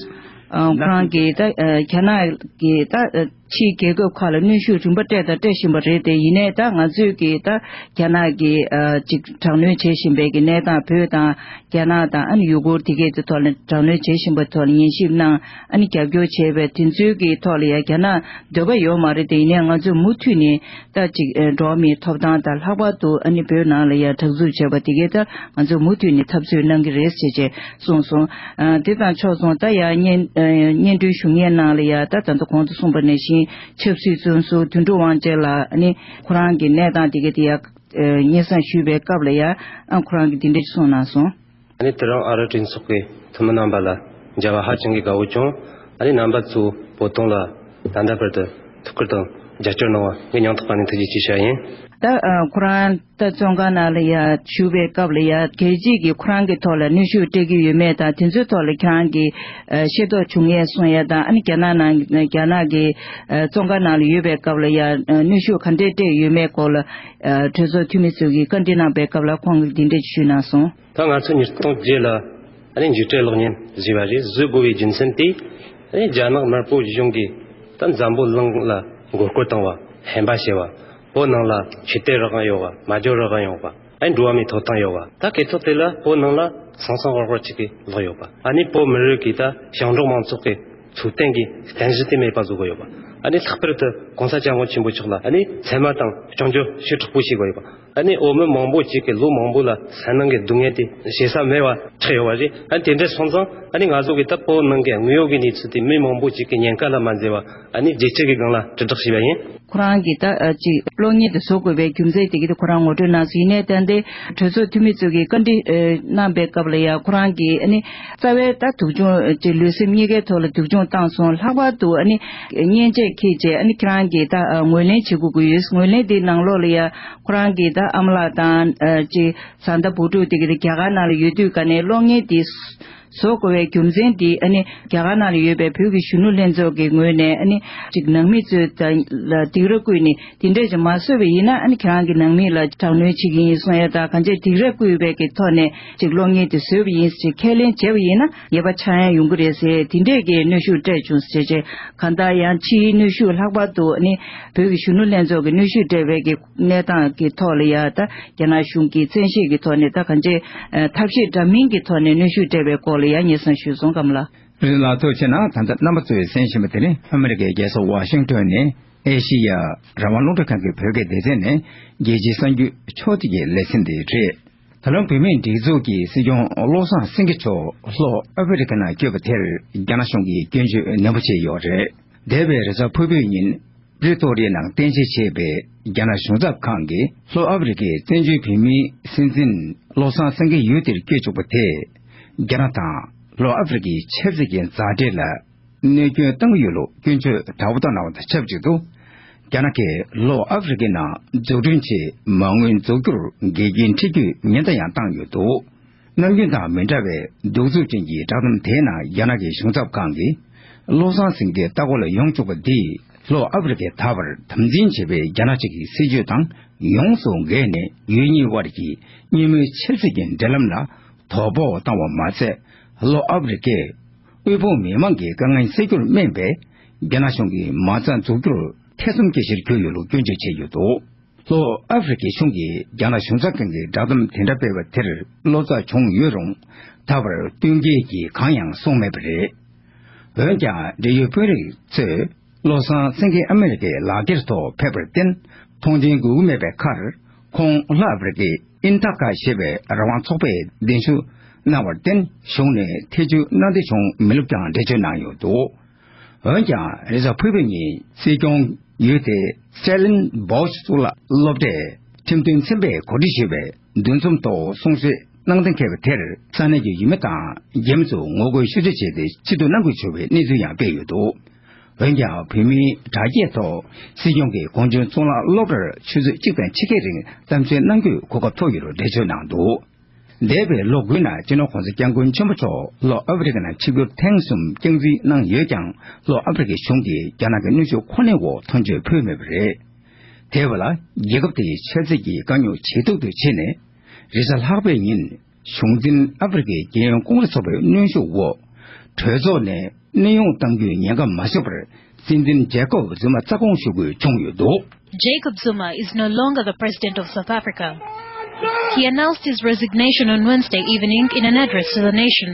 ཨ་ཁོ་རང་གིས་ད་ཨ་རྒྱ་ནག་གིས་ད་ཨ་ཕྱིའི་རྒྱལ་ཁབ་ཁག་ལ་གནོན་ཤུགས་རིམ་པ་སྤྲད་དང་སྤྲད་བཞིན་པ་རེད་དེ། ཡིན་ནའི་ད་ང་ཚོས་ཀྱིས་ད་རྒྱ་ནག་གིས་ཨ་ཅིག་དྲག་གནོན་བྱེད་བཞིན་པའི་གི་གནས་སྟངས། བོད་དང་རྒྱ་ནག་དང་ཨ་ནི་ཡུ་གུར་དེ་གས་དེ་ཐོག་ལ་དྲག་གནོན་བྱེད་བཞིན་པའི་ཐོག་ལ་ཉན་ཞིབ་གནང་། ཨ་ནི་རྒྱབ་སྐྱོར་བྱས་པའི་དེ་ཚོའི་གི་ཐོག་ལ་ཡང་རྒྱ་ནག་འདོད་པ་ཡོད་མ་རེད་དེ། ཡིན་ནའི་ང་ཚོས་མུ་མཐུད་ནས་ད་ཅིག་ཨ་འགྲོ་བ་མིའི་ཐོབ་ཐང་དང་། ལྷག་པར་དུ་ཨ་ནི་བོད་ནང་ལ་ཡང་དྲག་འཛུགས་བྱས་པ་དེ་གས་ད་ང་ཚོས་མུ་མཐུད་ནས་འཐབ་རྩོད་གནང་གི་རེད་ཅེས་བཅས་གསུངས་སོང་། ཨ་དེ་དང་ཕྱོགས་མཚུངས་ད་ཡང་སྙན་ཨ་སྙན་སྒྲོན་ཞུ་མཁན་ནང་ལ་ཡང་ད་ད་ལྟ་གོང་དུ་གསུངས་པ་ནང་བཞིན་ཆབ་སྲིད་བཙོན་ཟུར་དོན་གྲུབ་དབང་ཆེན་ལགས་ཨ་ནི་ཁོ་རང་གི་གནས་སྟངས་དེ་གས་དེ་ཡང་ཨ་སྙན་སེང་ཞུས་པའི་སྐབས་ལ་ཡང་ཨ་ཁོ་རང་གིས་དེ་འདྲ་ཞིག་གསུངས་གནང་སོང་། ཨ་ནི་དེ་རིང་ཨ་རི་གྲོས་ཚོགས་ཀྱི་འཐུས་མི་རྣམ་པ་ལ་མཇལ་བ་ཧ་ཅང་གི་དགའ་བོ་བྱུང་། ཨ་ནི་རྣམ་པ་ཚོས་བོད་དོན་ལ་ད་ལྟ་བར་དུ་ཐུགས་ཁུར་དང་རྒྱབ་སྐྱོར་གནང་བ་ངས་སྙིང་ཐག་པ་ནས་ཐུགས་རྗེ་ཆེ་ཞུ་ཡ་ཡིན། ད་ཨ་ཁོ་རང་ད་བཙོན་ཁང་ནང་ལ་ཡ་བཞུགས་པའི་སྐབས་ལ་ཡ་རྒྱལ་སྤྱིས་ཀྱིས་ཁོ་རང་གི་ཐོག་ལ་གནོན་ཤུགས་སྤྲད་ཀྱི་ཡོད་མེད་དང་། དེ་ཚོའི་ཐོག་ལ་ཁྱེད་རང་གིས་ཨ་ཤེས་རྟོགས་བྱུང་ངེས་གསུང་ཡ་དང་། ཨ་ནི་རྒྱ་ནག་ནང་རྒྱ་ནག་གི་ཨ་བཙོན་ཁང་ནང་ལ་ཡོད་པའི་སྐབས་ལ་ཡ་ཨ་གནོན་ཤུགས་ག་འདྲས་སྤྲད་ཡོད་མེད་སྐོར་ལ་ཨ་གྲོས་ཚོགས་འཐུས་མི་ཚོས་ཀྱིས་བཀའ་འདྲི་གནང་པའི་སྐབས་ལ་ཁོང་གིས་འདི་འདྲས་ཞུས་གནང་སོང་། ད་ང་ཚོ་ཉིས་སྟོང་བརྒྱད་ལ་ཨ་ནི་མཇུག་འབྲས་གློག་བརྙན་བཟོས་པ་རེད། བཟོ་དགོས་པའི་རྒྱུ་མཚན་དེ་ཨ་ནི་རྒྱ་ནག་དམར་པོ་གཞུང་གིས་ད་འཛམ་བུ་གླིང་ལ་མགོ་སྐོར་བཏང་བ། ཧམ་པ་བྱས་པ། བོད་ནང་ལ་ཆོས་དད་རང་དབང་ཡོད་པ། སྨྲ་བརྗོད་རང་དབང་ཡོད་པ། ཨ་ནི་འགྲོ་བ་མིའི་ཐོབ་ཐང་ཡོད་པ། ད་སྐད་ཐོག་དེ་ལ་བོད་ནང་ལ་སང་སང་ཧོར་ཧོར་ཅིག་གི་ལོག་ཡོད་པ། ཨ་ནི་བོད་མི་རིགས་ཀྱི་ད་ཞིང་འབྲོག་མང་ཚོགས་ཀྱི་ཚུལ་བསྟན་གྱི་བསྟན་གཞི་དེ་མེད་པ་བཟོ་དགོས་ཡོད་པ། ཨ་ནི་ལྷག་པར་དུ་༸གོང་ས་༸སྐྱབས་མགོན་ཆེན་པོ་མཆོག་ལ་ཨ་ནི་མཚན་སྨད་དང་སྐྱོན་བརྗོད་ཞེ་དྲག་པོ་བྱེད་དགོས་ཡོད་པ། ཨ་ནི་བོད་མི་མང་པོ་ཅིག་གིས་ལོ་མང་པོ་ལ་སེམས་ནང་གི་སྡུག་བསྔལ་དེ་བཤད་ས་མེད་པ་ཆགས་ཡོད་པ་རེད། ཨ་ནི་དེ་འདྲ་སོང་ཙང་ཨ་ནི་ང་ཚོ་གི་ད་བོད་ནང་གི་དངོས་ཡོད་ཀྱི་གནས་ཚུལ་དེ་མི་མང་པོ་ཅིག་གི་ཉེན་ཁ་ལ་མ་འཛུལ་བ་ཨ་ནི་རྒྱལ་སྤྱི་གི་སྒང་ལ་དྲིལ་བསྒྲགས་བྱས་པ་ཡིན། ཁོ་རང་གིས་ད་ཨ་ཅིག་གློག་བརྙན་དེ་བཟོ་དགོས་པའི་རྒྱུ་མཚན་དེ་གི་དེ་ཁོ་རང་ངོ་སྤྲོད་གནང་སོང་། ཡིན་ནའི་ད་ལྟའི་གྲོས་ཚོགས་འཐུས་མི་ཚོ་གིས་བཀའ་འདྲི་ཨ་གནང་པའི་སྐབས་ལ་ཡང་ཁོ་རང་གིས་ཨ་ནི་རྩ་བའི་ད་སྡུག་སྦྱོང་ཅིག་ལུས་སེམས་གཉིས་ཀའི་ཐོག་ལ་སྡུག་སྦྱོང་བཏང་སོང་། ལྷག་པར་དུ་ཨ་ནི་མཉེན་ཆས་འཁྱེར་བྱས་ཨ་ནི་ཁྱེད་རང་གིས་ད་ཨ་ངོས་ལེན་བྱེད་དགོས་ཀྱི་ཡོད། ངོས་ལེན་དེའི་ནང་ལོགས་ལ་ཡང་ཁོ་རང་གིས་ད་ཨ་མ་ལགས་དང་ཨ་ཅིག་བཟའ་ཟླ་བུ་ཕྲུག་དེ་གི་རྒྱ་གར་ནང་ལ་ཡོད་དུས་ག་ནས་གློག་བརྙན་དེ་བཟོ་དགོས་པའི་རྒྱུ་མཚན་དེ་ཨ་ནི་རྒྱ་གར་ནང་ལ་ཡོད་པའི་བོད་ཀྱི་གཞོན་ནུ་ལྷན་ཚོགས་ཀྱི་ངོས་ནས་ཨ་ནི་ཅིག་ནང་མི་ཚོས་ད་ལ་སྡིགས་ར་བསྐུལ་ནས་དེ་འདྲས་ཅིག་མ་བཟོས་པ་ཡིན་ན་ཨ་ནི་ཁྱེད་རང་གི་ནང་མི་ལ་དྲག་གནོན་བྱེད་ཀྱི་ཡིན་གསུང་ཡ་དང་། གང་ཅི་སྡིགས་ར་བསྐུལ་བའི་གི་ཐོག་ནས་ཅིག་གློག་བརྙན་དེ་བཟོས་པ་ཡིན་ཅེས་ཁས་ལེན་བྱས་པ་ཡིན་ན་ཉེས་པ་ཆགས་ཡ་ཡོང་གི་རེད་ཟེར། དེ་འདྲས་ཀྱི་གནོན་ཤུགས་སྤྲད་བྱུང་ཟེར་བྱས། གང་ལྟར་ཡང་ཕྱིའི་གནོན་ཤུགས་ལྷག་པར་དུ་ཨ་ནི་བོད་ཀྱི་གཞོན་ནུ་ལྷན་ཚོགས་ཀྱི་གནོན་ཤུགས་སྤྲད་པའི་གི་གནས་སྟངས་ཀྱི་ཐོག་ལ་ཡ་ད་རྒྱ་ནག་གཞུང་གིས་བཙན་ཤེད་ཀྱི་ཐོག་ནས་ད་གང་ཅི་ཐབས་ཤེས་འདྲ་མིན་གྱི་ཐོག་ནས་གནོན་ཤུགས་སྤྲད་པའི་སྐོར་ལ་ཡང་སྙན་སེང་ཞུས་སོང་། ཀམ་ལགས། རིན་ལགས་ཐུགས་རྗེ་གནང་། ད་ལྟ་རྣམ་པ་ཚོས་གསན་བཞིན་པ་དེ་ནི་ཨ་མི་རི་ཀའི་རྒྱལ་ས་ཝ་ཤིང་ཏོན་ནས་ཨེ་ཤི་ཡ་རང་དབང་རླུང་འཕྲིན་ཁང་གི་བོད་སྐད་སྡེ་ཚན་ནས་རྒྱལ་སྤྱིའི་གསར་འགྱུར་ཕྱོགས་བསྡུས་ཀྱི་ལེ་ཚན་དེ་རེད། ད་ལམ་བོད་མིའི་སྒྲིག་འཛུགས་ཀྱི་སྲིད་སྐྱོང་བློ་བཟང་སེང་གེ་མཆོག་ལྷོ་ཨ་ཧྥེ་རི་ཁ་ནང་བསྐྱོད་པ་དེར་རྒྱ་ནག་གཞུང་གིས་སྐྱོན་བརྗོད་ནན་པོ་བྱས་ཡོད་རེད། འདས་པའི་རེས་གཟའ་ཕུར་བུའི་ཉིན་པྲི་ཏོ་རི་ཡ་ནང་རྟེན་གཞི་བྱས་པའི་རྒྱ་ནག་གཞུང་ཚབ་ཁང་གིས་ལྷོ་ཨ་ཧྥེ་རི་ཁའི་བཙན་བྱོལ་བོད་མིའི་སྲིད་འཛིན་བློ་བཟང་སེང་གེ་ཡུལ་དེར་བསྐྱོད་བཅུག་པ་དེས་རྒྱ་ནག་དང་ལྷོ་ཨ་ཧྥེ་རི་ཁའི་ཆབ་སྲིད་ཀྱི་མཛའ་འབྲེལ་ལ་གནོད་སྐྱོན་བཏང་གི་ཡོད་ལུགས་སྐྱོན་བརྗོད་དྲག་པོ་བཏང་གནང་བ་དང་ཆབས་ཅིག་ཏུ། རྒྱ་ནག་གིས་ལྷོ་ཨ་ཧྥེ་རི་ཁའི་ནང་འཛུགས་སྐྲུན་ཆེད་མ་དངུལ་འཛུགས་རྒྱུར་འགལ་རྐྱེན་འཕྲད་རྒྱུའི་ཉེན་བརྡ་ཡང་བཏང་ཡོད་འདུག་ནམ་རྒྱུན་དང་མི་འདྲ་བའི་གདུག་རྩུབ་ཅན་གྱི་བསྒྲགས་གཏམ་དེའི་ནང་རྒྱ་ནག་གི་གཞུང་ཚབ་ཁང་གིས་བློ་བཟང་སེང་གེ་ལྟ་སྐོར་ལ་ཡོང་བཅུག་པ་འདིས་ལྷོ་ཨ་ཧྥེ་རི་ཁས་ད་བར་དམ་འཛིན་བྱས་པའི་རྒྱ་ནག་གཅིག་གི་སྲིད་བྱུས་དང་ཡོངས་སུ་འགལ་ནས་ཡུལ་གཉིས་དབར་གྱི་གཉིས་མོས་ཆབ་སྲིད་ཀྱི་འབྲེལ་ལམ་ལ་དོ་ཕོག་བཏང་བ་མ་ཟད། ལྷོ་ཨ་ཧྥེ་རི་ཁས་དབུལ་ཕོངས་མི་མང་གི་དཀའ་ངལ་སེལ་རྒྱུར་སྨན་པའི་རྒྱ་ནག་གཞུང་གི་མ་རྩ་འཛུགས་རྒྱུར་ཐེ་ཚོམ་སྐྱེ་གཞིར་གྱུར་ཡོད་ལུགས་སྐྱོན་བརྗོད་བྱས་ཡོད་འདུག་ལྷོ་ཨ་ཧྥེ་རི་ཁའི་གཞུང་གིས་རྒྱ་ནག་གཞུང་ཚབ་ཁང་གི་བསྒྲགས་གཏམ་དེ་འདྲ་སྤེལ་བ་དེར་བློ་འཚབ་བྱུང་ཡོད་རུང་། ད་བར་བསྟུན་མཁས་ཀྱིས་གང་ཡང་གསུངས་མེད་པ་རེད། འོན་ཀྱང་འབྲེལ་ཡོད་དཔོན་རིགས་ཚོས་བློ་བཟང་སེང་གེ་ཨ་མི་རི་ཀའི་ལག་འཁྱེར་ཐོག་ཕེབས་པར་བརྟེན། མཐོང་མཐུན་དགོས་ཀྱི་མེད་པའི་ཁར། ཁོང་ལྷོ་ཨ་ཧྥེ་རི་ཀའི་ཨིན་ཐ་ཀ་ཞེས་པའི་རང་དབང་ཚོགས་པས་གདན་ཞུ་གནང་བར་བརྟེན། གཞུང་ནས་ཐེ་བྱུས་གནང་འདོད་བྱུང་མིན་ལུགས་ཀྱང་འགྲེལ་བརྗོད་གནང་ཡོད་འདུག་འོན་ཀྱང་རེས་གཟའ་ཕུར་བུ་ཉིན་སྲིད་སྐྱོང་ཡུལ་དེའི་སེ་ལིན་བོ་ཤ་གཙུག་ལག་སློབ་གྲྭས་ཁྲིམས་དོན་ཚན་པས་གོ་སྒྲིག་ཞུས་པའི་འདུ་འཛོམས་ཐོག་གསུང་བཤད་གནང་གཏན་འཁེལ་བ་དེར་ས་གནས་ཀྱི་ཡུལ་མི་དང་རྒྱ་མི་ཚོས་ངོ་རྒོལ་ཤུགས་ཆེ་བྱས་ཏེ་ཕྱིར་བསྡུ་གནང་དགོས་བྱུང་བའི་གནས་ཚུལ་ཡང་སྤེལ་ཡོད་འདུག་འོན་ཀྱང་བོད་མིའི་དྲ་རྒྱའི་ཐོག་སྲིད་སྐྱོང་གིས་གངས་ལྗོངས་གཙུག་ལག་སློབ་གྲྭར་ཆུ་ཚོད་གཅིག་དང་ཕྱེད་ཀའི་རིང་གཏམ་བཤད་གནང་རྒྱུའི་གོ་སྐབས་ཐོབ་ཡོད་ལུགས་འགྲེལ་བརྗོད་གནང་འདུག་འདས་པའི་ལོ་དགུའི་ནང་སྤྱི་ནོར་༧གོང་ས་༧སྐྱབས་མགོན་ཆེན་པོ་མཆོག་ལྷོ་ཨ་ཧྥེ་རི་ཀ་ནང་ཆིབས་བསྒྱུར་ཐེངས་གསུམ་རྐྱང་འཛིན་གནང་ཡོད་ཀྱང་། ལྷོ་ཨ་ཧྥེ་རི་ཀའི་གཞུང་གིས་རྒྱ་ནག་གི་གནོན་ཤུགས་ཁོ་ནའི་འོག་མཐའ་མཇུག་ཕུལ་མེད་པ་རེད། དེ་བས་ལ་རྒྱལ་ཁབ་དེའི་ཆབ་སྲིད་ཀྱི་དཀའ་རྙོག་ཇེ་སྡུག་ཏུ་ཕྱིན་ནས། རེས་གཟའ་ལྷག་པའི་ཉིན་གཞུང་འཛིན་ཨ་ཧྥེ་རི་ཀའི་རྒྱལ་ཡོངས་ཀོང་རེས་ཚོགས་པའི་གནོན་ཤུགས་འོག་གྲོས་ཚོགས་ནས་གནས་དབྱུང་གཏང་རྒྱུའི་ཉེན་ཁ་མ་བཟོད་པར། སྲིད་འཛིན་ཇེ་ཀོབ་ཛུ་མ་རྩ་དགོངས་ཞུ་དགོས་བྱུང་ཡོད་འདུག Jacob Zuma is no longer the president of South Africa. He announced his resignation on Wednesday evening in an address to the nation.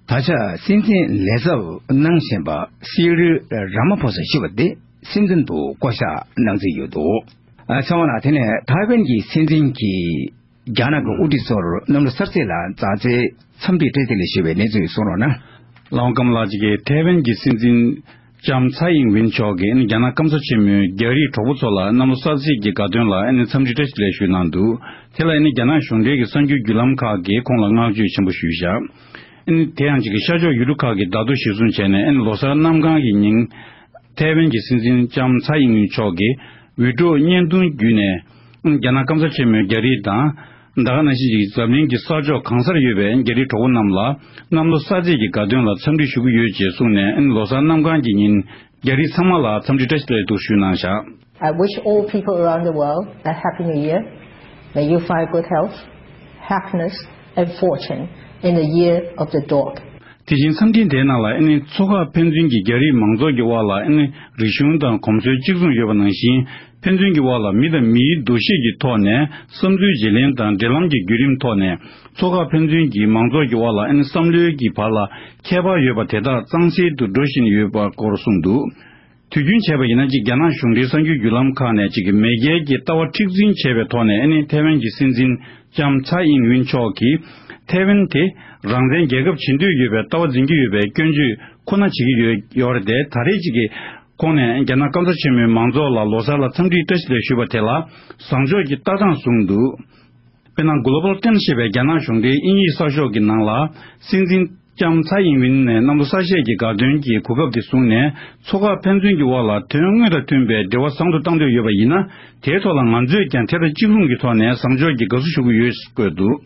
ད་ཆ་སྲིད་འཛིན་ལས་ཚབ་གནང་བཞིན་པ་སི་རིལ་ར་མ་ཕོ་ས་ཞུ་བ་དེ་སྲིད་འཛིན་དུ་བསྐོ་གཞག་གནང་རྩིས་ཡོད་འདུག་ཨ་ཚང་མ་ལ། དེ་ནས་ཐའེ་ཝན་གྱི་སྲིད་འཛིན་གྱིས་རྒྱ་ནག་གི་དབུ་ཁྲིད་ཚོར་གནམ་ལོ་གསར་ཚེས་ལ་མཛའ་བརྩེའི་འཚམས་འདྲི་བཀྲ་ཤིས་བདེ་ལེགས་ཞུ་བའི་གནས་ཚུལ་གསུང་རོགས་གནང་། ལའོ་ཀམ་ལགས། ཀྱིས་ཐའེ་ཝན་གྱི་སྲིད་འཛིན་ལྕམ་ཚའེ་ཨིང་ཝིན་མཆོག་གིས་ཨ་ནི་རྒྱ་ནག་སྐམ་ས་ཆེན་མོའི་རྒྱ་རིགས་གྲོགས་པོ་ཚོ་ལ་གནམ་ལོ་གསར་ཚེས་ཀྱི་དགའ་སྟོན་ལ་ཨ་ནི་འཚམས་འདྲི་བཀྲ་ཤིས་བདེ་ལེགས་ཞུས་གནང་འདུག་དེ་ལ་ཨ་ནི་རྒྱ་ནག་གཞུང་འབྲེལ་གྱི་གསར་འགྱུར་བརྒྱུད་ལམ་ཁག་གིས་ཁོང་ལ་བསྔགས་བརྗོད་ཆེན་པོ་ཞུས་བཞག་ཨ་ནི་དེ་ཡང་ཅིག་གི་ཤར་ཕྱོགས་ཡུལ་གྲུ་ཁག་གིས་བརྡ་ཐོ་གཞིར་བཟུང་བྱས་ནས། ཨ་ནི་ལོ་གསར་གནམ་གང་གི་ཉིན་ཐའེ་ཝན་གྱི་སྲིད་འཛིན་ལྕམ་ཚའེ་ཨིང་ཝིན་མཆོག་གིས་ཝི་ཀྲོ་བརྙན་ཐུང་བརྒྱུད་ནས། རྒྱ་ནག་སྐམ་ས་ཆེན་མོའི་རྒྱ་རིགས་དང་། ད་ག་ནང་བཞིན་གྱི་འཛམ་གླིང་གི་ས་ཕྱོགས་གང་སར་ཡོད་པའི་རྒྱ་རིགས་གྲོགས་པོ་རྣམས་ལ་གནམ་ལོ་གསར་ཚེས་ཀྱི་དགའ་སྟོན་ལ་འཚམས་འདྲི་ཞུ་གི་ཡོད་ཅེས་གསུངས་ནས། ལོ་གསར་གནམ་གང་གི་ཉིན་རྒྱ་རིགས་ཚང་མ་ལ་འཚམས་འདྲི་བཀྲ་ཤིས་བདེ་ལེགས་འདུག་ཞུས་གནང་བཞག I wish all people around the world a happy new year. May you find good health, happiness, and fortune in the year of the dog. དེ་བཞིན་འཚམས་འཕྲིན་དེའི་ནང་ལ་ཨ་ནི་ཚོ་ཁག་ཕན་ཚུན་གྱི་རྒྱ་རིགས་མང་ཚོགས་ཀྱི་དབར་ལ་ཨ་ནི་རིག་གཞུང་དང་གོམས་སྲོལ་གཅིག་མཚུངས་ཡོད་པ་ནང་བཞིན། ཕན་ཚུན་གྱི་དབར་ལ་མི་དང་མིའི་འདུ་ཤེས་ཀྱི་ཐོག་ནས་བསམ་ཚུལ་བརྗེ་ལེན་དང་འབྲེལ་ལམ་གྱི་བརྒྱུད་རིམ་ཐོག་ནས། ཚོ་ཁག་ཕན་ཚུན་གྱི་མང་ཚོགས་ཀྱི་དབར་ལ་ཨ་ནི་བསམ་བློའི་གི་བར་ལ་ཁྱད་པར་ཡོད་པ་དེ་དག་གཙང་སེལ་དུ་འགྲོ་བཞིན་ཡོད་པ་སྐོར་གསུངས་འདུག་དུས་རྒྱུན་བྱས་པ་ཡིན་ན། གཅིག་རྒྱ་ནག་གཞུང་འབྲེལ་གསར་འགྱུར་བརྒྱུད་ལམ་ཁག་ནས་གཅིག་གི་མེས་རྒྱལ་གྱི་ལྟ་བ་མཁྲེགས་འཛིན་བྱས་པའི་ཐོག་ནས། ཨ་ནི་ཐའེ་ཝན་གྱི་སྲིད་འཛིན་ལྕམ་ཚའེ་ཨིན་ཝིན་མཆོག་གིས་ཐའེ་ཝན་དེ་རང་བཙན་རྒྱལ་ཁབ་བྱེད་འདོད་ཡོད་པའི་ལྟ་བ་འཛིན་གྱི་ཡོད་པའི་སྐྱོན་བརྗོད་ཁོ་ན་བྱེད་ཀྱི་ཡོད་ཡོད་རེད་དེ། ད་རེས་གཅིག་གི་ཁོང་ནས་རྒྱ་ནག་སྐམ་ས་ཆེན་མོའི་མང་ཚོགས་ལ་ལོ་གསར་ལ་འཚམས་འདྲི་བཀྲ་ཤིས་བདེ་ལེགས་ཞུས་པ་དེ་ལ་བཟང་ཕྱོགས་ཀྱི་ལྟ་སྟངས་བཟུང་འདུག་དཔེར་ན། Global Times ཞེས་པའི་རྒྱ་ནག་གཞུང་འབྲེལ་དབྱིན་ཡིག་གསར་ཤོག་གི་ནང་ལ། སྲིད་འཛིན་ལྕམ་ཚའེ་ཨིན་ཝིན་ནས་གནམ་ལོ་གསར་བཞད་ཀྱི་དགའ་སྟོན་གྱི་གོ་སྐབས་དེ་བཟུང་ནས། ཚོ་ཁག་ཕན་ཚུན་གྱི་དབར་ལ་དོན་དངོས་དང་མཐུན་པའི་འབྲེལ་བ་བཟང་དུ་གཏང་འདོད་ཡོད་པ་ཡིན་ན། དེའི་ཐོག་ལ་ང་ཚོས་ཀྱང་དེ་དང་གཅིག་མཚུངས་ཀྱི་ཐོག་ནས་བཟང་ཕྱོགས་ཀྱི་དགའ་བསུ་ཞུ་གི་ཡོད་ཅེས་བཀོད་འདུག་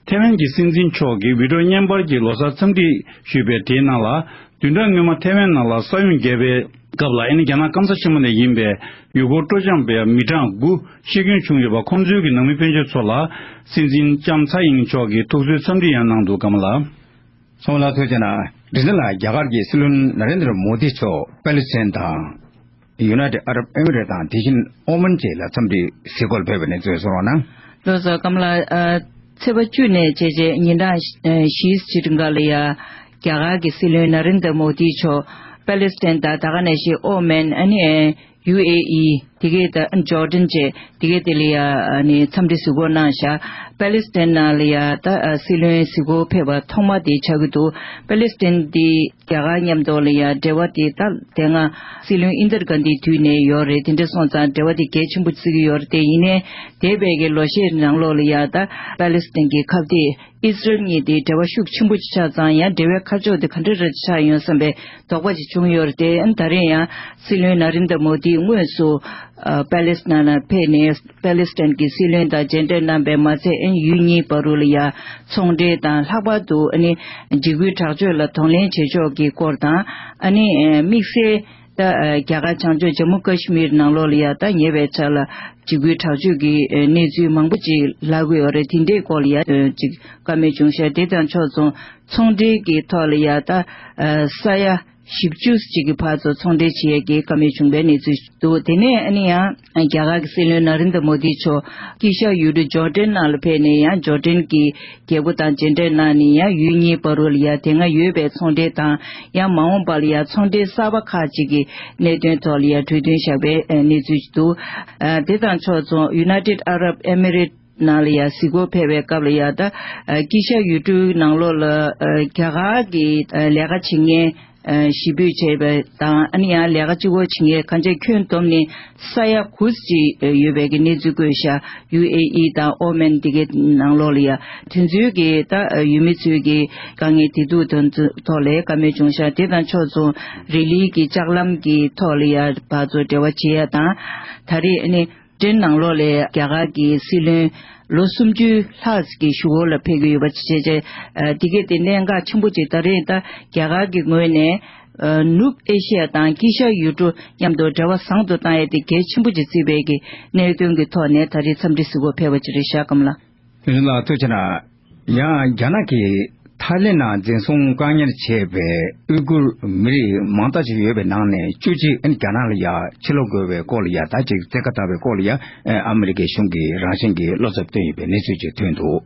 ཐའེ་ཝན་གྱི་སྲིད་འཛིན་མཆོག་གིས་ཝི་ཀྲོ་བརྙན་པར་གྱི་ལོ་གསར་འཚམས་འདྲི་ཞུས་པའི་དེའི་ནང་ལ། བདུན་ཕྲག་སྔོན་མ་ཐའེ་ཝན་ནང་ལ་ས་ཡོམ་བརྒྱབ་པའི་སྐབས་ལ། ཨ་ནི་རྒྱ་ནག་སྐམ་ས་ཆེན་མོ་ནས་ཡིན་པའི་ཡུལ་སྐོར་སྤྲོ་འཆམ་པའི་མི་གྲངས་དགུ་ཤི་སྐྱོན་བྱུང་ཡོད་པ། ཁོང་ཚོའི་གི་ནང་མི་དཔོན་ཆེན་ཚོ་ལ་སྲིད་འཛིན་ལྕམ་ཚའེ་ཨིན་མཆོག་གིས་ཐུགས་གསོའི་འཚམས་འདྲི་ཡང་གནང་འདུག་ཀརྨ་ལགས། སོང་ལ་ཐུགས་རྗེ་གནང་། རིན་ཆེན་ལགས། རྒྱ་གར་གྱི་སྲིད་བློན་ན་རེན་དྲ་མོ་དི་མཆོག་པེ་ལི་སི་ཐན་དང་། ཡུ་ནའི་ཊེཌ་ཨ་རབ་ཨེ་མི་རེ་ཊི་དང་། དེ་བཞིན་ཨོ་མན་བཅས་ལ་འཚམས་འདྲི་གཟིགས་སྐོར་ཕེབས་པའི་གནས་ཚུལ་གསུང་རོགས་གནང་། ལགས་སོ། ཀརྨ་ལགས། ཨ། ཚེས་པ་བཅུ་ནས་བྱས་རྗེས་ཉིན་གྲངས་བཞི་ཙམ་གྱི་རིང་ལ་ཡ། རྒྱ་གར་གྱི་སྲིད་བློན་ན་རེན་དྲ་མོ་དི་མཆོག་པེ་ལི་སི་ཐན་དང་། ད་ག་ནང་བཞིན་ཨོ་མན། ཨ་ནི་ཡུ་ཨེ་ཨི། དེ་གའི་ད་ཇོར་ཌན་བཅས། དེ་གའི་དེ་ལ་ཡ་ནི་འཚམས་འདྲི་གཟིགས་སྐོར་གནང་བཞག་པེ་ལི་སི་ཐན་ནང་ལ་ཡ་ད་སྲིད་བློན་གཟིགས་སྐོར་ཕེབས་པ་ཐོག་མ་དེ་ཆགས་ཀྱི་འདུག་པེ་ལི་སི་ཐན་འདི་རྒྱ་གར་མཉམ་དུ་ལ་ཡ་འབྲེལ་བ་དེ་ད་དེ་སྔ་སྲིད་བློན་ཨིན་དིར་གྷན་དྷིའི་དུས་ནས་ཡོད་རེད། དེ་འདྲ་སོང་ཙང་འབྲེལ་བ་དེ་གལ་ཆེན་པོ་བརྩི་གི་ཡོད་རེད། དེ་ཡིན་ནའི་འདས་པའི་གི་ལོ་ཤས་ནང་ལོགས་ལ་ཡ་ད་པེ་ལི་སི་ཐན་གྱི་ཁ་གཏད་ཨི་སི་རལ་གཉིས་དེ་འབྲེལ་བ་ཤུགས་ཆེན་པོ་ཅིག་ཆགས་ཙང་། ཡང་འབྲེལ་བའི་ཁ་ཕྱོགས་དེ་ག་འདྲ་རེ་ཆགས་ཡོང་བསམ་པའི་དོགས་པ་ཅིག་བྱུང་ཡོད་རེད་དེ། ཨ་ནི་ད་རེས་ཡང་སྲིད་བློན་ན་རེན་དྲ་མོ་དིས་དངོས་སུ་ཨ་པེ་ལི་སི་ཐན་ནང་ཕེབས་ནས་པེ་ལི་སི་ཐན་གྱི་སྲིད་བློན་དང་མཇལ་འཕྲད་གནང་པས་མ་ཚད། ཨ་ནི་ཡུལ་གཉིས་བར་དུ་ལ་ཡ་ཚོང་འབྲེལ་དང་། ལྷག་པར་དུ་ཨ་ནི་འཇིགས་སྐུལ་དྲག་སྤྱོད་ལ་གདོང་ལེན་བྱེད་ཕྱོགས་ཀྱི་སྐོར་དང་། ཨ་ནི་དམིགས་བསལ་ད་རྒྱ་གར་བྱང་ཕྱོགས་ཇམ་མུ་ཀ་ཤི་མིར་ནང་ལོགས་ལ་ཡ་ད་ཉེ་བའི་ཆར་ལ་འཇིགས་སྐུལ་དྲག་སྤྱོད་ཀྱི་གནས་ཚུལ་མང་པོ་ཅིག་ལྷག་གི་ཡོད་རེད། དེ་འདྲའི་སྐོར་ལ་ཡ་ཅིག་བཀའ་མོལ་བྱུང་ཤག་དེ་དང་ཕྱོགས་མཚུངས་ཚོང་འབྲེལ་གྱི་ཐོག་ལ་ཡ་ད་ས་ཡ་ བཞི་བཅུ་ཅིག་གི་བར་དུ་ཚོང་འབྲེལ་བྱེད་ཡས་ཀྱི་བཀའ་མོལ་བྱུང་བའི་གནས་ཚུལ་འདུག་དེ་ནས་ཨ་ནི་ཡང་རྒྱ་གར་གྱི་སྲིད་བློན་ན་རིན་དྲ་མོ་དི་མཆོག་དཀྱིལ་ཤར་ཡུལ་གྲུ་ཇོར་ཌན་ནང་ལ་ཕེབས་ནས་ཡང་ཇོར་ཌན་གྱི་རྒྱལ་པོ་དང་མཇལ་འཕྲད་གནང་ནས་ཡང་ཡུལ་གཉིས་བར་ལ་ཡང་དེ་སྔ་ཡོད་པའི་ཚོང་འབྲེལ་དང་ཡང་མ་འོངས་པ་ལ་ཡང་ཚོང་འབྲེལ་གསར་པ་ཁག་ཅིག་གི་གནད་དོན་ཐོག་ལ་ཡང་གྲོས་མཐུན་བཞག་པའི་གནས་ཚུལ་ཞིག་འདུག་དེ་དང་ཕྱོགས་མཚུངས་United Arab Emirates ནང་ལ་ཡང་གཟིགས་སྐོར་ཕེབས་པའི་སྐབས་ལ་ཡང་ད་དཀྱིལ་ཤར་ཡུལ་གྲུའི་ནང་ལོགས་ལ་རྒྱ་གར་གྱི་ལས་ཀ་བྱེད་མཁན་ཞི་སྤོས་བྱས་པ་དང་ཨ་ནི་ཡང་ལས་ཀ་གཅིག་པོ་བྱེད་མཁན་གང་ཅི་ཁྱོན་བསྡོམས་ནས་ས་ཡ་དགུ་ཅིག་ཡོད་པའི་གི་གནས་ཚུལ་བཀོད་ཤག་ཡུ་ཨེ་ཨི་དང་ཨོ་མན་དེ་གའི་ནང་ལོགས་ལ་ཡང་དེ་ཚོའི་གི་ད་ཡུལ་མི་ཚོའི་གི་དཀའ་ངལ་བདེ་སྡུག་དོན་ཐོག་ལ་བཀའ་མོལ་བྱུང་ཤག་དེ་དང་ཕྱོགས་མཚུངས་རི་ལི་གི་ལྕགས་ལམ་གི་ཐོག་ལ་ཡང་བར་དུ་འབྲེལ་བ་བྱེད་ཡ་དང་ད་རེས་ཨ་ནི། ཊེན་ནང་ལོགས་ལ་རྒྱ་གར་གྱི་སྲིད་བློན་ལོ་སུམ་ཅུ་ལྷག་གི་བཞུགས་སྒོ་ལ་ཕེབས་ཀྱི་ཡོད་པ་བྱས་བྱས། དེ་གས་དེ་གནད་འགག་ཆེན་པོ་ཅིག་ད་རེས་ད་རྒྱ་གར་གྱི་ངོས་ནས་ནུབ་ཨེ་ཤི་ཡ་དང་དཀྱིལ་ཤར་ཡུལ་གྲུ་མཉམ་དུ་འབྲེལ་བ་བཟང་དུ་བཏང་ཡས་དེ་གལ་ཆེན་པོ་ཅིག་བརྩིས་པའི་གི་གནད་དོན་གྱི་ཐོག་ནས་ད་རེས་འཚམས་འདྲི་གཟིགས་སྐོར་ཕེབས་པ་ཅིག་རེད་ཤག་སྐམ་ལགས། དེ་ལ་ཐུགས་རྗེ་གནང་། ཡང་རྒྱ་ནག་གིས་ཐའི་ལེན་ནང་འཛིན་བཟུང་བཀག་ཉར་བྱས་པའི་ཨུ་ཀུར་མི་རིགས་མང་དག་ཅིག་ཡོད་པའི་ནང་ནས་བཅུ་གཅིག་ཨ་ནི་རྒྱ་ནག་ལ་ཡ་ཕྱིར་ལོག་དགོས་པའི་སྐོར་ལ་ཡ་ད་ཅིག་བཙན་བཀའ་བཏང་བའི་སྐོར་ལ་ཡ་ཨ་མི་རི་ཀའི་གཞུང་གིས་རང་བཞིན་གྱིས་བློ་འཚབ་བཏོན་ཡོད་པའི་གནས་ཚུལ་ཅིག་ཐོན་འདུག་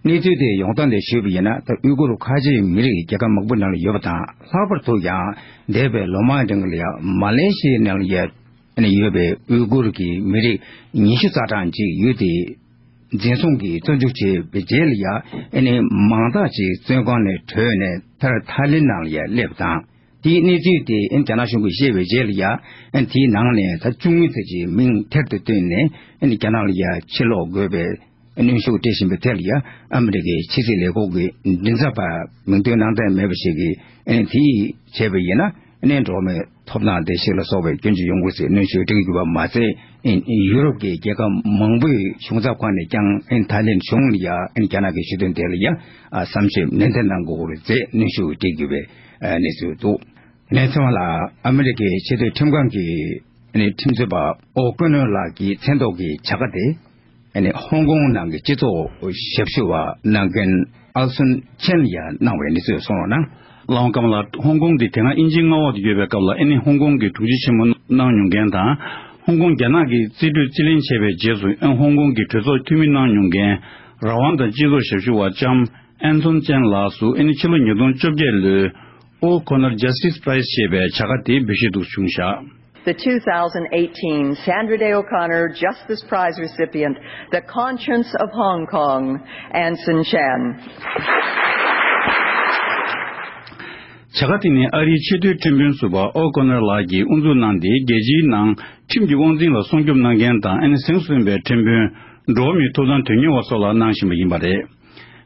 གནས་ཚུལ་དེ་ཡོང་སྟངས་དེ་ཞུས་པ་ཡིན་ན་ད་ཨུ་ཀུར་ཁ་ཆེའི་མི་རིགས་རྒྱལ་ཁབ་མང་པོའི་ནང་ལ་ཡོད་པ་དང་ལྷག་པར་དུ་ཡང་འདས་པའི་ལོ་མང་རིང་ལ་ཡ་མ་ལེ་ཤི་ཡའི་ནང་ལ་ཡ་ཨ་ནི་ཡོད་པའི་ཨུ་ཀུར་གྱི་མི་རིགས་ཉི་ཤུ་རྩ་གྲངས་ཅིག་ཡུལ་དེ་འཛིན་བཟུང་གིས་བཙོན་འཇུག་བྱས་པའི་རྗེས་ལ་ཡ་ཨ་ནི་མང་དག་ཅིག་བཙོན་ཁང་ནས་བྲོས་ནས་མཐར་ཐའི་ལེན་ནང་ལ་ཡ་སླེབས་དང་དེའི་གནས་ཚུལ་དེ་ཨ་ནི་རྒྱ་ནག་གཞུང་གིས་ཤེས་པའི་རྗེས་ལ་ཡ་ཨ་ནི་དེའི་ནང་ནས་ད་བཅུ་གཉིས་ཙམ་ཅིག་མིང་ཐེར་དུ་བཏོན་ནས་ཨ་ནི་རྒྱ་ནག་ལ་ཡ་ཕྱིར་ལོག་དགོས་པའི་གནོན་ཤུགས་སྤྲད་བཞིན་པའི་ཐད་ལ་ཡ་ཨ་མི་རི་ཀའི་ཕྱི་སྲིད་ལས་ཁུངས་ཀྱི་མགྲིན་ཚབ་པ་མིང་འདོན་གནང་འདོད་མེད་པ་ཞིག་གིས་ཨ་ནི་དེ་བྱས་པ་ཡིན་ན་ཨ་ནི་འགྲོ་བ་མིའི་ཐོབ་ཐང་བདེ་སྐྱིད་ལ་སོགས་པའི་སྐྱོན་བརྗོད་ཡོང་གི་རེད་ཟེར་གནོན་ཤུགས་སྤྲད་ཀྱི་ཡོད་པ་མ་ཟད་ཨ་ནི་ཡུ་རོབ་ཀྱི་རྒྱལ་ཁབ་མང་པོའི་གཞུང་ཚབ་ཁང་ནས་ཀྱང་ཨ་ནི་ཐའི་ལེན་གཞུང་ལ་ཡ་ཨ་ནི་རྒྱ་ནག་གི་ཞི་གཏོང་དེ་ལ་ཡ་བསམ་ཤེས་ནན་ཏན་གནང་དགོས་རེད་ཟེར་གནོན་ཤུགས་སྤྲད་ཀྱི་ཡོད་པའི་གནས་ཚུལ་འདུག་གནས་ཚུལ་ལ་ཨ་མི་རི་ཀའི་ཆེས་མཐོའི་ཁྲིམས་ཁང་གི་ཁྲིམས་རྩོད་པ་ཨོ་ཀོ་ནོར་ལགས་ཀྱི་མཚན་ཐོག་གི་བྱ་དགའ་དེ་ཧོང་ཀོང་ནང་གི་སྤྱི་ཚོགས་ཞབས་ཞུ་བ་གནང་མཁན་ཨལ་སུན་ཆན་ལ་ཡང་གནང་བའི་གནས་ཚུལ་གསུངས་རོགས་གནང་། ལགས་སོ་སྐམ་ལགས། ཧོང་ཀོང་འདི་དེ་སྔ་དབྱིན་ཇིའི་མངའ་འོག་ཏུ་ཡོད་པའི་སྐབས་ལ་ཨ་ནི་ཧོང་ཀོང་གི་དྲུང་ཆེ་ཆེན་མོ་གནང་མྱོང་མཁན་དང་། ཧོང་ཀོང་རྒྱ་ནག་གིས་རྩིས་སྤྲོད་རྩིས་ལེན་བྱས་པའི་རྗེས་སུ་ཨ་ཧོང་ཀོང་གི་གྲོས་ཚོགས་འཐུས་མི་གནང་མྱོང་མཁན་རང་དབང་དང་སྤྱི་ཚོགས་ཞབས་ཞུ་བ་ལྕམ་ཨན་སོན་ཅན་ལགས་སུ་ཨ་ནི་ཕྱི་ལོ་ཉིས་སྟོང་བཅོ་བརྒྱད་ལོའི། O'Connor Justice Prize ཞེས་པའི་བྱ་དགའ་དེ་འབུལ་བཞེས་འདུག་བྱུང་བཞག། The two thousand eighteen Sandra Day O'Connor Justice Prize recipient, the conscience of Hong Kong, Anson Chan. བྱ་དགའ་དེ་ནི་ཨ་རིའི་ཆེས་མཐོའི་ཁྲིམས་དཔོན་ཟུར་པ་ཨོ་ཀོ་ནར་ལགས་ཀྱིས་དབུ་འཛུགས་གནང་སྟེ་རྒྱལ་སྤྱིའི་ནང་ཁྲིམས་ཀྱི་དབང་འཛིན་ལ་སྲུང་སྐྱོབ་གནང་མཁན་དང་ཨ་ནི་གཟེངས་སུ་ཐོན་པའི་ཁྲིམས་དཔོན། འགྲོ་བ་མིའི་ཐོབ་ཐང་དོན་གཉེར་བ་སོགས་ལ་གནང་བཞིན་པ་ཡིན་པ་རེད། བྱ་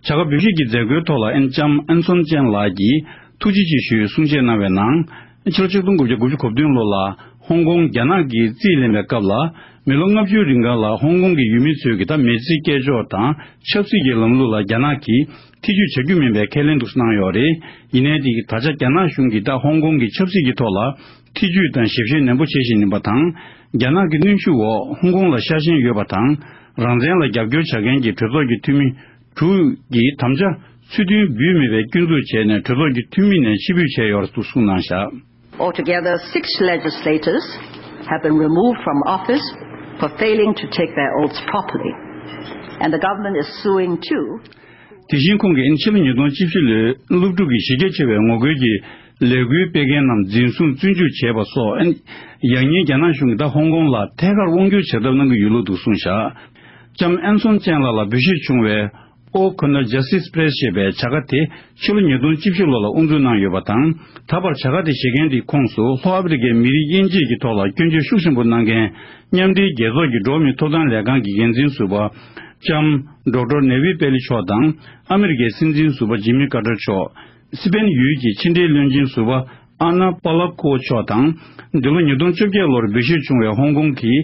དགའ་འབུལ་བཞེས་ཀྱི་མཛད་སྒོའི་ཐོག་ལ་ཨན་ལྕམ་ཨན་སོན་ཅན་ལགས་ཀྱིས་ཐུགས་རྗེ་ཆེ་ཞུའི་གསུང་བཤད་གནང་བའི་ནང་། ཕྱི་ལོ་ཆིག་སྟོང་དགུ་བརྒྱ་དགུ་བཅུ་གོ་བདུན་ལོ་ལ་ཧོང་ཀོང་རྒྱ་ནག་གིས་རྩིས་ལེན་པའི་སྐབས་ལ་མི་ལོ་ལྔ་བཅུའི་རིང་ག་ལ་ཧོང་ཀོང་གི་ཡུལ་མི་ཚོའི་གི་ད་མི་ཚེ་སྐྱེལ་ཕྱོགས་དང་ཆབ་སྲིད་ཀྱི་ལམ་ལུགས་ལ་རྒྱ་ནག་གིས་ཐེ་ཇུས་བྱ་རྒྱུ་མིན་པའི་ཁས་ལེན་དུ་གནང་ཡོད་རེད། ཡིན་ནའི་དེ་གི་ད་ཆ་རྒྱ་ནག་གཞུང་གིས་ད་ཧོང་ཀོང་གི་ཆབ་སྲིད་ཀྱི་ཐོག་ལ་ཐེ་ཇུས་དང་ཞིབ་བཤེར་ནན་པོ་བྱེད་བཞིན་ཡིན་པ་དང་། རྒྱ་ནག་གི་གནོན་ཤུགས་འོག་ཧོང་ཀོང་ལ་ཤ་ཞེན་ཡོད་པ་དང་། རང་བཙན་ལ་རྒྱབ་སྐྱོར་བྱ་མཁན་གྱི་གྲོས་ཚོགས་ཀྱི་འཐུས་མི། དྲུག་གིས་དམ་བཅའ་ཚུལ་མཐུན་འབུལ་མེད་པའི་སྐྱོན་འཛུགས་བྱས་ནས་གྲོས་ཚོགས་ཀྱི་འཐུས་མི་ནས་ཕྱིར་འབུད་བྱས་ཡོད་འདུག་གསུངས་གནང་བཞག། Altogether, six legislators have been removed from office for failing to take their oaths properly. And the government is suing too. དེ་བཞིན་ཁོང་གིས་ཕྱི་ལོ་ཉིས་སྟོང་བཅུ་བཞི་ལོའི་སློབ་ཕྲུག་གི་གཞི་རྒྱ་ཆེ་བའི་ངོ་རྒོལ་གྱི་ལས་འགུལ་སྤེལ་མཁན་རྣམས་འཛིན་བཟུང་བཙོན་འཇུག་བྱས་པ་སོགས། ཡང་སྙིང་རྒྱ་ནག་གཞུང་གིས་ད་ཧོང་ཀོང་ལ་ཐད་ཀར་དབང་བསྒྱུར་བྱེད་ཐབས་གནང་གི་ཡོད་ལུགས་འདུག་གསུངས་བཞག། ལྕམ་ཨན་སོན་ཅན་ལགས་ལ་འབུལ་བཞེས་བྱུང་བའི། ཨོ་ཁོ་ནར་ཇ་སི་ཊིས་པི་རེ་སི་ཞེས་པའི་བྱ་དགའ་དེ་ཕྱི་ལོ་ཉིས་སྟོང་བཅུ་བཞི་ལོ་ལ་དབུ་འཛུགས་གནང་ཡོད་པ་དང་། ད་བར་བྱ་དགའ་དེ་བཞེས་མཁན་དེའི་ཁོངས་སུ་ལྷོ་ཨ་ཕི་རི་ཀའི་མི་རིགས་དབྱེ་འབྱེད་ཀྱི་ཐོག་ལ་སྐྱོན་བརྗོད་ཤུགས་ཆེན་པོ་གནང་མཁན་མཉམ་འབྲེལ་རྒྱལ་ཚོགས་ཀྱི་འགྲོ་བ་མིའི་ཐོབ་ཐང་ལས་ཁང་གི་འགན་འཛིན་ཟུར་པ་ལྕམ་ཌོག་ཊར་ནེ་ཝི་པེ་ལི་མཆོག་དང་། ཨ་མི་རི་ཀའི་སྲིད་འཛིན་ཟུར་པ་ཇི་མི་ཀར་ཊར་མཆོག། སི་པན་ཡུལ་གྱི་ཕྱི་འབྲེལ་བློན་ཆེན་ཟུར་པ་ཨ་ན་པ་ལ་ཀོ་མཆོག་དང་། འདི་ལོ་ཉིས་སྟོང་བཅོ་བརྒྱད་ལོར་འབུལ་བཞེས་བྱུང་བའི་ཧོང་ཀོང་གི་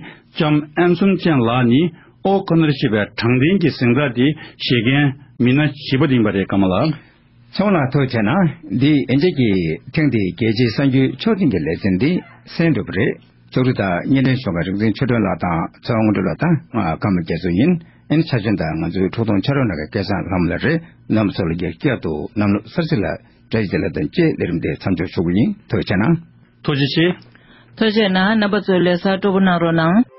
ལྕམ་ཨན་སོན་ཅན་ལགས་ནི། ཨོ་ཁོ་ནར་ཞེས་པའི་དྲང་བདེན་གྱི་གཟེངས་རྟགས་དེ་བཞེས་མཁན་མི་སྣ་བཞི་པ་དེ་ཡིན་པ་རེད། ཀརྨ་ལགས། ཚང་མ་ལ་ཐུགས་རྗེ་ཆེ་གནང་། འདི་ཨིན་ཇི་གི་ཐེངས་འདིའི་རྒྱལ་སྤྱིའི་གསར་འགྱུར་ཕྱོགས་སྟོན་གྱི་ལེ་ཚན་འདི་གསན་གྲུབ་པ་རེད། ཚོགས་རིག་དང་བརྙན་འཕྲིན་ཤོག་ཁག་རིག་འཛིན་ཆོས་སྒྲོན་ལགས་དང་ཚེ་དབང་དངོས་གྲུབ་ལགས་དང་ང་ཀརྨ་རྒྱ་མཚོ་ཡིན། ཨེན་ཆ་ཅན་དང་ང་ཚོའི་ཁྲོ་ཐུང་ཆ་རོགས་ནང་གི་སྐལ་བཟང་ལྷ་མོ་ལགས་རེད། རྣམ་པ་ཚོ་ལ་ངས་བསྐྱར་དུ་གནམ་ལོ་གསར་ཚེས་ལ་བཀྲ་ཤིས་བདེ་ལེགས་དང་བཅས་ལས་རིམ་འདི་མཚམས་འཇོག་ཞུ་གི་ཡིན། ཐུགས་རྗེ་ཆེ་གནང་། ཐུགས་རྗེ་ཆེ། ཐུགས་རྗེ་གནང་། རྣམ་པ་ཚོས་ལོ་གསར་སྤྲོ་པོ་གནང་རོགས་གནང་།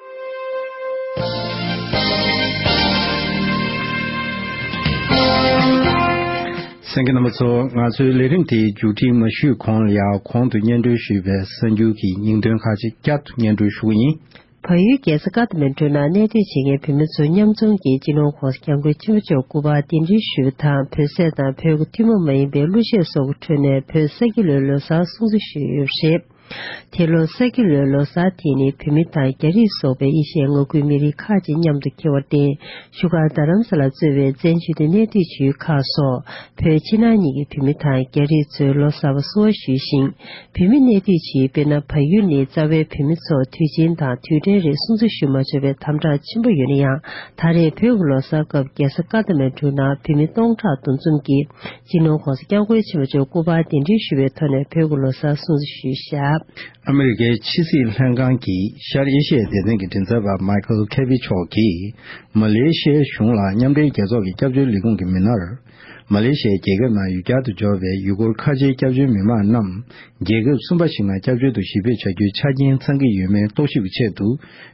གསན་མཁན་རྣམ་པ་ཚོ། ང་ཚོའི་ལས་རིམ་དེའི་མཇུག་སྒྲིལ་མ་ཞུས་གོང་ལ་ཡང་གོང་དུ་སྙན་སྒྲོན་ཞུས་པའི་གསར་འགྱུར་གྱི་སྙིང་དོན་ཁག་ཅིག་བསྐྱར་དུ་སྙན་སྒྲོན་ཞུ་གི་ཡིན། བལ་ཡུལ་རྒྱལ་ས་ཀ་ཐ་མན་གྲུ་ནང་གནས་སྡོད་བྱེད་མཁན་བོད་མི་ཚོ་མཉམ་འཛོམས་ཀྱིས་སྤྱི་ནོར་༸གོང་ས་༸སྐྱབས་མགོན་ཆེན་པོ་མཆོག་སྐུ་པར་གདན་འདྲེན་ཞུས་པ་དང་། བོད་ཟས་དང་བོད་ཀྱི་ཐུན་མོང་མ་ཡིན་པའི་གླུ་གཞས་སོགས་ཀྱི་ཁྲོད་ནས་བོད་ས་ཁྱི་ལོའི་ལོ་གསར་སྲུང་བརྩི་ཞུས་ཡོད་པ་རེད། དེ་ལོ་ས་ཁྱི་ལོའི་ལོ་གསར་དེ་ནི་བོད་མི་དང་རྒྱ་རིགས་སོགས་པའི་ཨེ་ཤི་ཡའི་མངའ་ཁུལ་མི་རིགས་ཁག་ཅིག་མཉམ་དུ་འཁེལ་བར་བརྟེན། བཞུགས་སྒར་རྡ་རམ་ས་ལ་གཙོས་པའི་བཙན་བྱོལ་དུ་གནས་སྡོད་བྱེད་ཡུལ་ཁག་སོགས་བོད་ཕྱི་ནང་གཉིས་ཀྱི་བོད་མི་དང་རྒྱ་རིགས་ཚོས་ལོ་གསར་པ་བསུ་བ་ཞུས་ཤིང་། བོད་མི་གནས་སྡོད་བྱེད་ཡུལ་དཔེར་ན་བལ་ཡུལ་ནི་རྩ་བའི་བོད་མི་ཚོ་དུས་ཆེན་དང་དུས་དྲན་རེ་སྲུང་བརྩི་ཞུ་མ་ཆོག་པའི་དམ་དྲག་ཆེན་པོ་ཡོད་ན་ཡང་། ད་རེས་བོད་ཀྱི་ལོ་གསར་སྐབས་རྒྱལ་ས་ཀ་ཐ་མན་གྲུ་ནང་བོད་མི་སྟོང་ཕྲག་འདུ་འཛོམས་ཀྱིས་སྤྱི་ནོར་༸གོང་ས་༸སྐྱབས་མགོན་ཆེན་པོ་མཆོག་སྐུ་པར་གདན་འདྲེན་ཞུ་བའི་ཐོག་ནས་བོད་ཀྱི་ལོ་གསར་སྲུང་བརྩི་ཞུས་བཞག། ཨ་མི་རི་ཀའི་ཕྱི་སྲིད་ལྷན་ཁང་གི་ཤར་ཨེ་ཤི་ཡའི་སྡེ་ཚན་གྱི་མགྲིན་ཚབ་པ་མའི་ཁལ་ཁེ་བི་མཆོག་གིས། མ་ལེ་ཤི་ཡའི་གཞུང་ལ་མཉམ་འབྲེལ་རྒྱལ་ཚོགས་ཀྱི་སྐྱབས་བཅོལ་ལས་ཁུངས་ཀྱི་མི་སྣར། མ་ལེ་ཤི་ཡའི་རྒྱལ་ཁབ་ནང་ཡུལ་གྱར་དུ་འབྱོར་བའི་ཡུ་གུར་ཁ་ཆེའི་སྐྱབས་བཅོལ་མི་མང་རྣམས། རྒྱལ་ཁབ་གསུམ་པ་ཞིག་ནང་སྐྱབས་བཅོལ་དུ་ཞི་གཡོག་བྱ་རྒྱུའི་ཆ་རྐྱེན་ཚང་གི་ཡོད་མེད་རྟོག་ཞིབ་ཀྱི་ཆེད་དུ།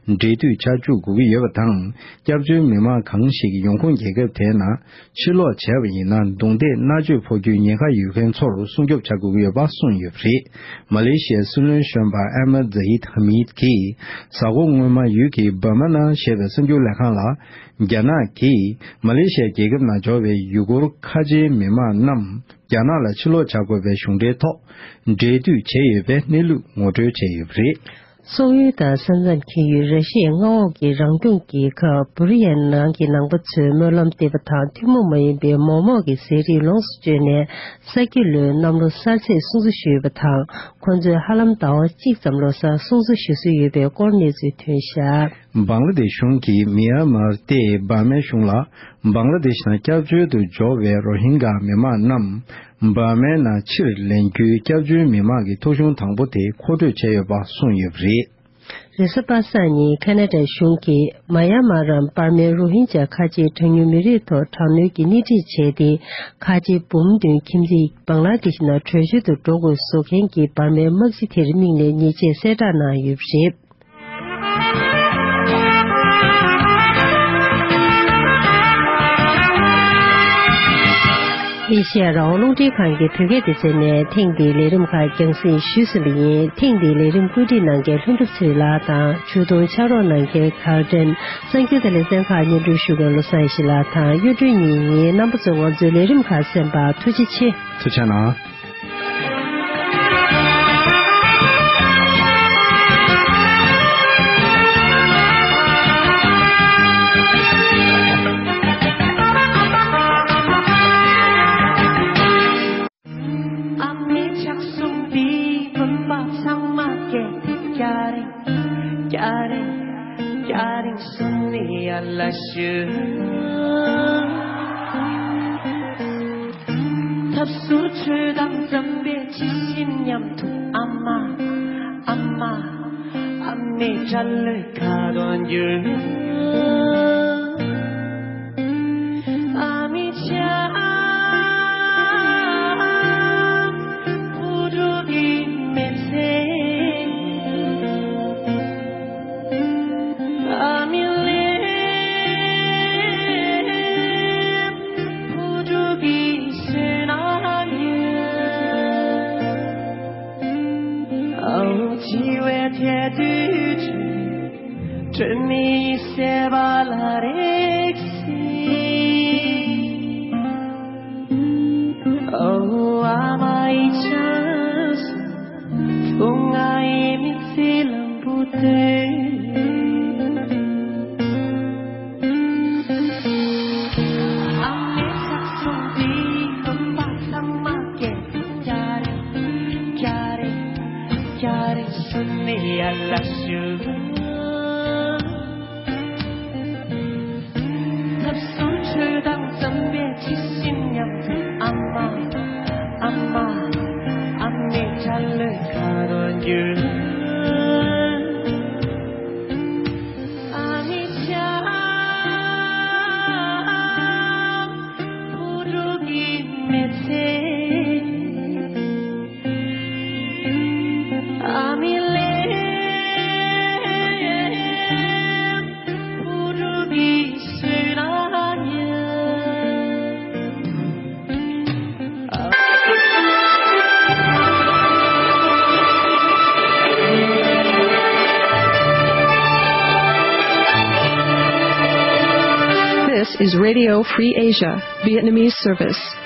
འབྲེལ་མཐུད་བྱ་བཅུག་དགོས་ཀྱི་ཡོད་པ་དང་། སྐྱབས་བཅོལ་མི་མང་གང་ཞིག་ཡོང་ཁུངས་རྒྱལ་ཁབ་དེའི་ནང་ཕྱིར་ལོག་བྱས་པ་ཡིན་ན། རྡུང་རྡེག་མནར་གཅོད་ཕོག་རྒྱུའི་ཉེན་ཁ་ཡོད་མཁན་ཚོར་སྲུང་སྐྱོབ་བྱ་དགོས་ཀྱི་ཡོད་པ་གསུངས་ཡོད་པ་རེད། མ་ལེ་ཤི་ཡའི་སྲིད་བློན་གཞོན་པ་ཨེ་མ་ཛ་ཡིད་ཧ་མིད་ཀྱིས། གཟའ་འཁོར་སྔོན་མ་ཡུལ་གྱི་འབར་མ་ནང་ཞེས་པའི་གསར་འགྱུར་ལས་ཁང་ལ། རྒྱ་ནག་གིས་མ་ལེ་ཤི་ཡའི་རྒྱལ་ཁབ་ནང་འབྱོར་བའི་ཡུ་གུར་ཁ་ཆེའི་མི་མང་རྣམས། རྒྱ་ནག་ལ་ཕྱིར་ལོག་བྱ་དགོས་པའི་གཞུང་འབྲེལ་ཐོག་འབྲེལ་མཐུད་བྱས་ཡོད་པའི་གནས་ལུགས་ངོ་སྤྲོད་བྱས་ཡོད་པ་རེད། སོག་ཡུལ་དང་ས་མཚམས་འཁེལ་ཡུལ་ར་ཤི་ཡའི་མངའ་འོག་གི་རང་སྐྱོང་རྒྱལ་ཁབ་བུ་རི་ཡའི་ནང་གི་ནང་པ་ཚོས་སྨོན་ལམ་འདེབས་པ་དང་། ཐུན་མོང་མ་ཡིན་པའི་མོག་མོག་གི་ཟས་རིགས་ལོངས་སུ་སྤྱོད་ནས། ས་ཁྱི་ལོའི་གནམ་ལོ་གསར་ཚེས་སྲུང་བརྩི་ཞུས་པ་དང་། ཁོ་ཚོས་ཧ་ལམ་ཟླ་བ་གཅིག་ཙམ་ལོ་གསར་སྲུང་བརྩི་ཞུ་སྲོལ་ཡོད་པའི་སྐོར་གནས་ཚུལ་ཐོན་བཞག། བང་ལ་དེཤ་གཞུང་གིས་མི་ཡན་མར་སྟེ་འབར་མའི་གཞུང་ལ། བང་ལ་དེཤ་ནང་སྐྱབས་བཅོལ་དུ་འབྱོར་བའི་རོ་ཧིན་གྷ་མི་མང་རྣམས། འབར་མའི་ནང་ཕྱིར་ལེན་རྒྱུའི་སྐྱབས་བཅོལ་མི་མང་གི་ཐོ་གཞུང་དང་པོ་དེ་མཁོ་སྤྲོད་བྱས་ཡོད་པ་གསུངས་ཡོད་པ་རེད། རེས་གཟའ་པ་སངས་ཉིན་ཁ་ན་ཌ་གཞུང་གིས་མ་ཡ་མ་རམ་འབར་མའི་རོ་ཧིན་ཇཱ་ཁ་ཆེའི་གྲངས་ཉུང་མི་རིགས་ཐོག་དྲག་གནོན་གྱི་སྣེ་ཁྲིད་བྱས་ཏེ། ཁ་ཆེ་འབུམ་བདུན་ཁྱིམ་མཚེས་བང་ལ་དེཤ་ནང་བྲོས་བྱོལ་དུ་འགྲོ་དགོས་བཟོ་མཁན་གྱི་འབར་མའི་དམག་སྤྱི་དེར་དམིགས་ནས་ཉེས་ཆད་གསལ་བསྒྲགས་གནང་ཡོད་པ་རེད། ཨེ་ཤེ་ཡ་རང་དབང་རླུང་འཕྲིན་ཁང་གི་བོད་སྐད་སྡེ་ཚན་ནས་ཐེངས་འདིའི་ལས་རིམ་ཁག་རྒྱང་སྲིང་ཞུས་ཟིན་པ་ཡིན། ཐེངས་འདིའི་ལས་རིམ་བཀོད་སྒྲིག་གནང་མཁན་ལྷུན་གྲུབ་ཚེ་རིང་ལགས་དང་། ཇུས་གཏོགས་ཕྱག་རོགས་གནང་མཁན་གར་ཏན། གསར་འགྱུར་དང་ལེ་ཚན་ཁག་སྙན་སྒྲོན་ཞུ་མཁན་བློ་བཟང་ཡེ་ཤེས་ལགས་དང་གཡུ་སྒྲོན་གཉིས་ཡིན། རྣམ་པ་ཚོས་ང་ཚོའི་ལས་རིམ་ཁག་གསན་པར་ཐུགས་རྗེ་ཆེ། ཐུགས་རྗེ་གནང་། ཨ་མའི་ཕྱག་ཟུང་འདིས་བུམ་པ་ཚང་མ་སྐྱེལ་ཏེ། སྐྱ་རེངས་སྐྱ་རེངས་སྐྱ་རེངས་སུ་ནི་ཡར་ལ་ཞུ། ཐབས་ཟུར་ཆོས་དང་འཛོམས་པའི་ཇི་བཞིན་མཉམ་དུ། ཨ་མ་ཨ་མ་ཨ་མའི་སྐྲ་ལོའི་ཁ་དོག་འགྱུར། ཨ་མའི་ཆ་བུ་ཕྲུག་གི་མི་ཚེ། ཨ་མའི་ལས་བུ་ཕྲུག་གི་བསོད་ནམས་ཡོད། ཨ་འུ་འཆི་བའི་ཐལ་དུ་ཆུད། སྒྲོན་མེ་ཡི་ཟེ་བ་ལ་རེག་སྲིད། ཨོ་ཨ་མ་ཡི་ཆ་སོ། ཐུགས་ང་ཡི་མི་ཚེ་ལམ་བུ་སྟོན། ཨ་མའི་ཕྱག་ཟུང་འདིས་བུམ་པ་ཚང་མ་སྐྱེལ། སྐྱ་རེངས་སྐྱ་རེངས་སྐྱ་རེངས་སུ་ནི་ཡར་ལ་ཞུ། ཐབས་ཟུར་ཆོས་དང་འཛོམས་པའི་ཇི་བཞིན་མཉམ་དུ། ཨ་མ་ཨ་མ་ཨ་མའི་སྐྲ་ལོའི་ཁ་དོག་འགྱུར། ཨ་མའི་ཆ། is Radio Free Asia, Vietnamese service.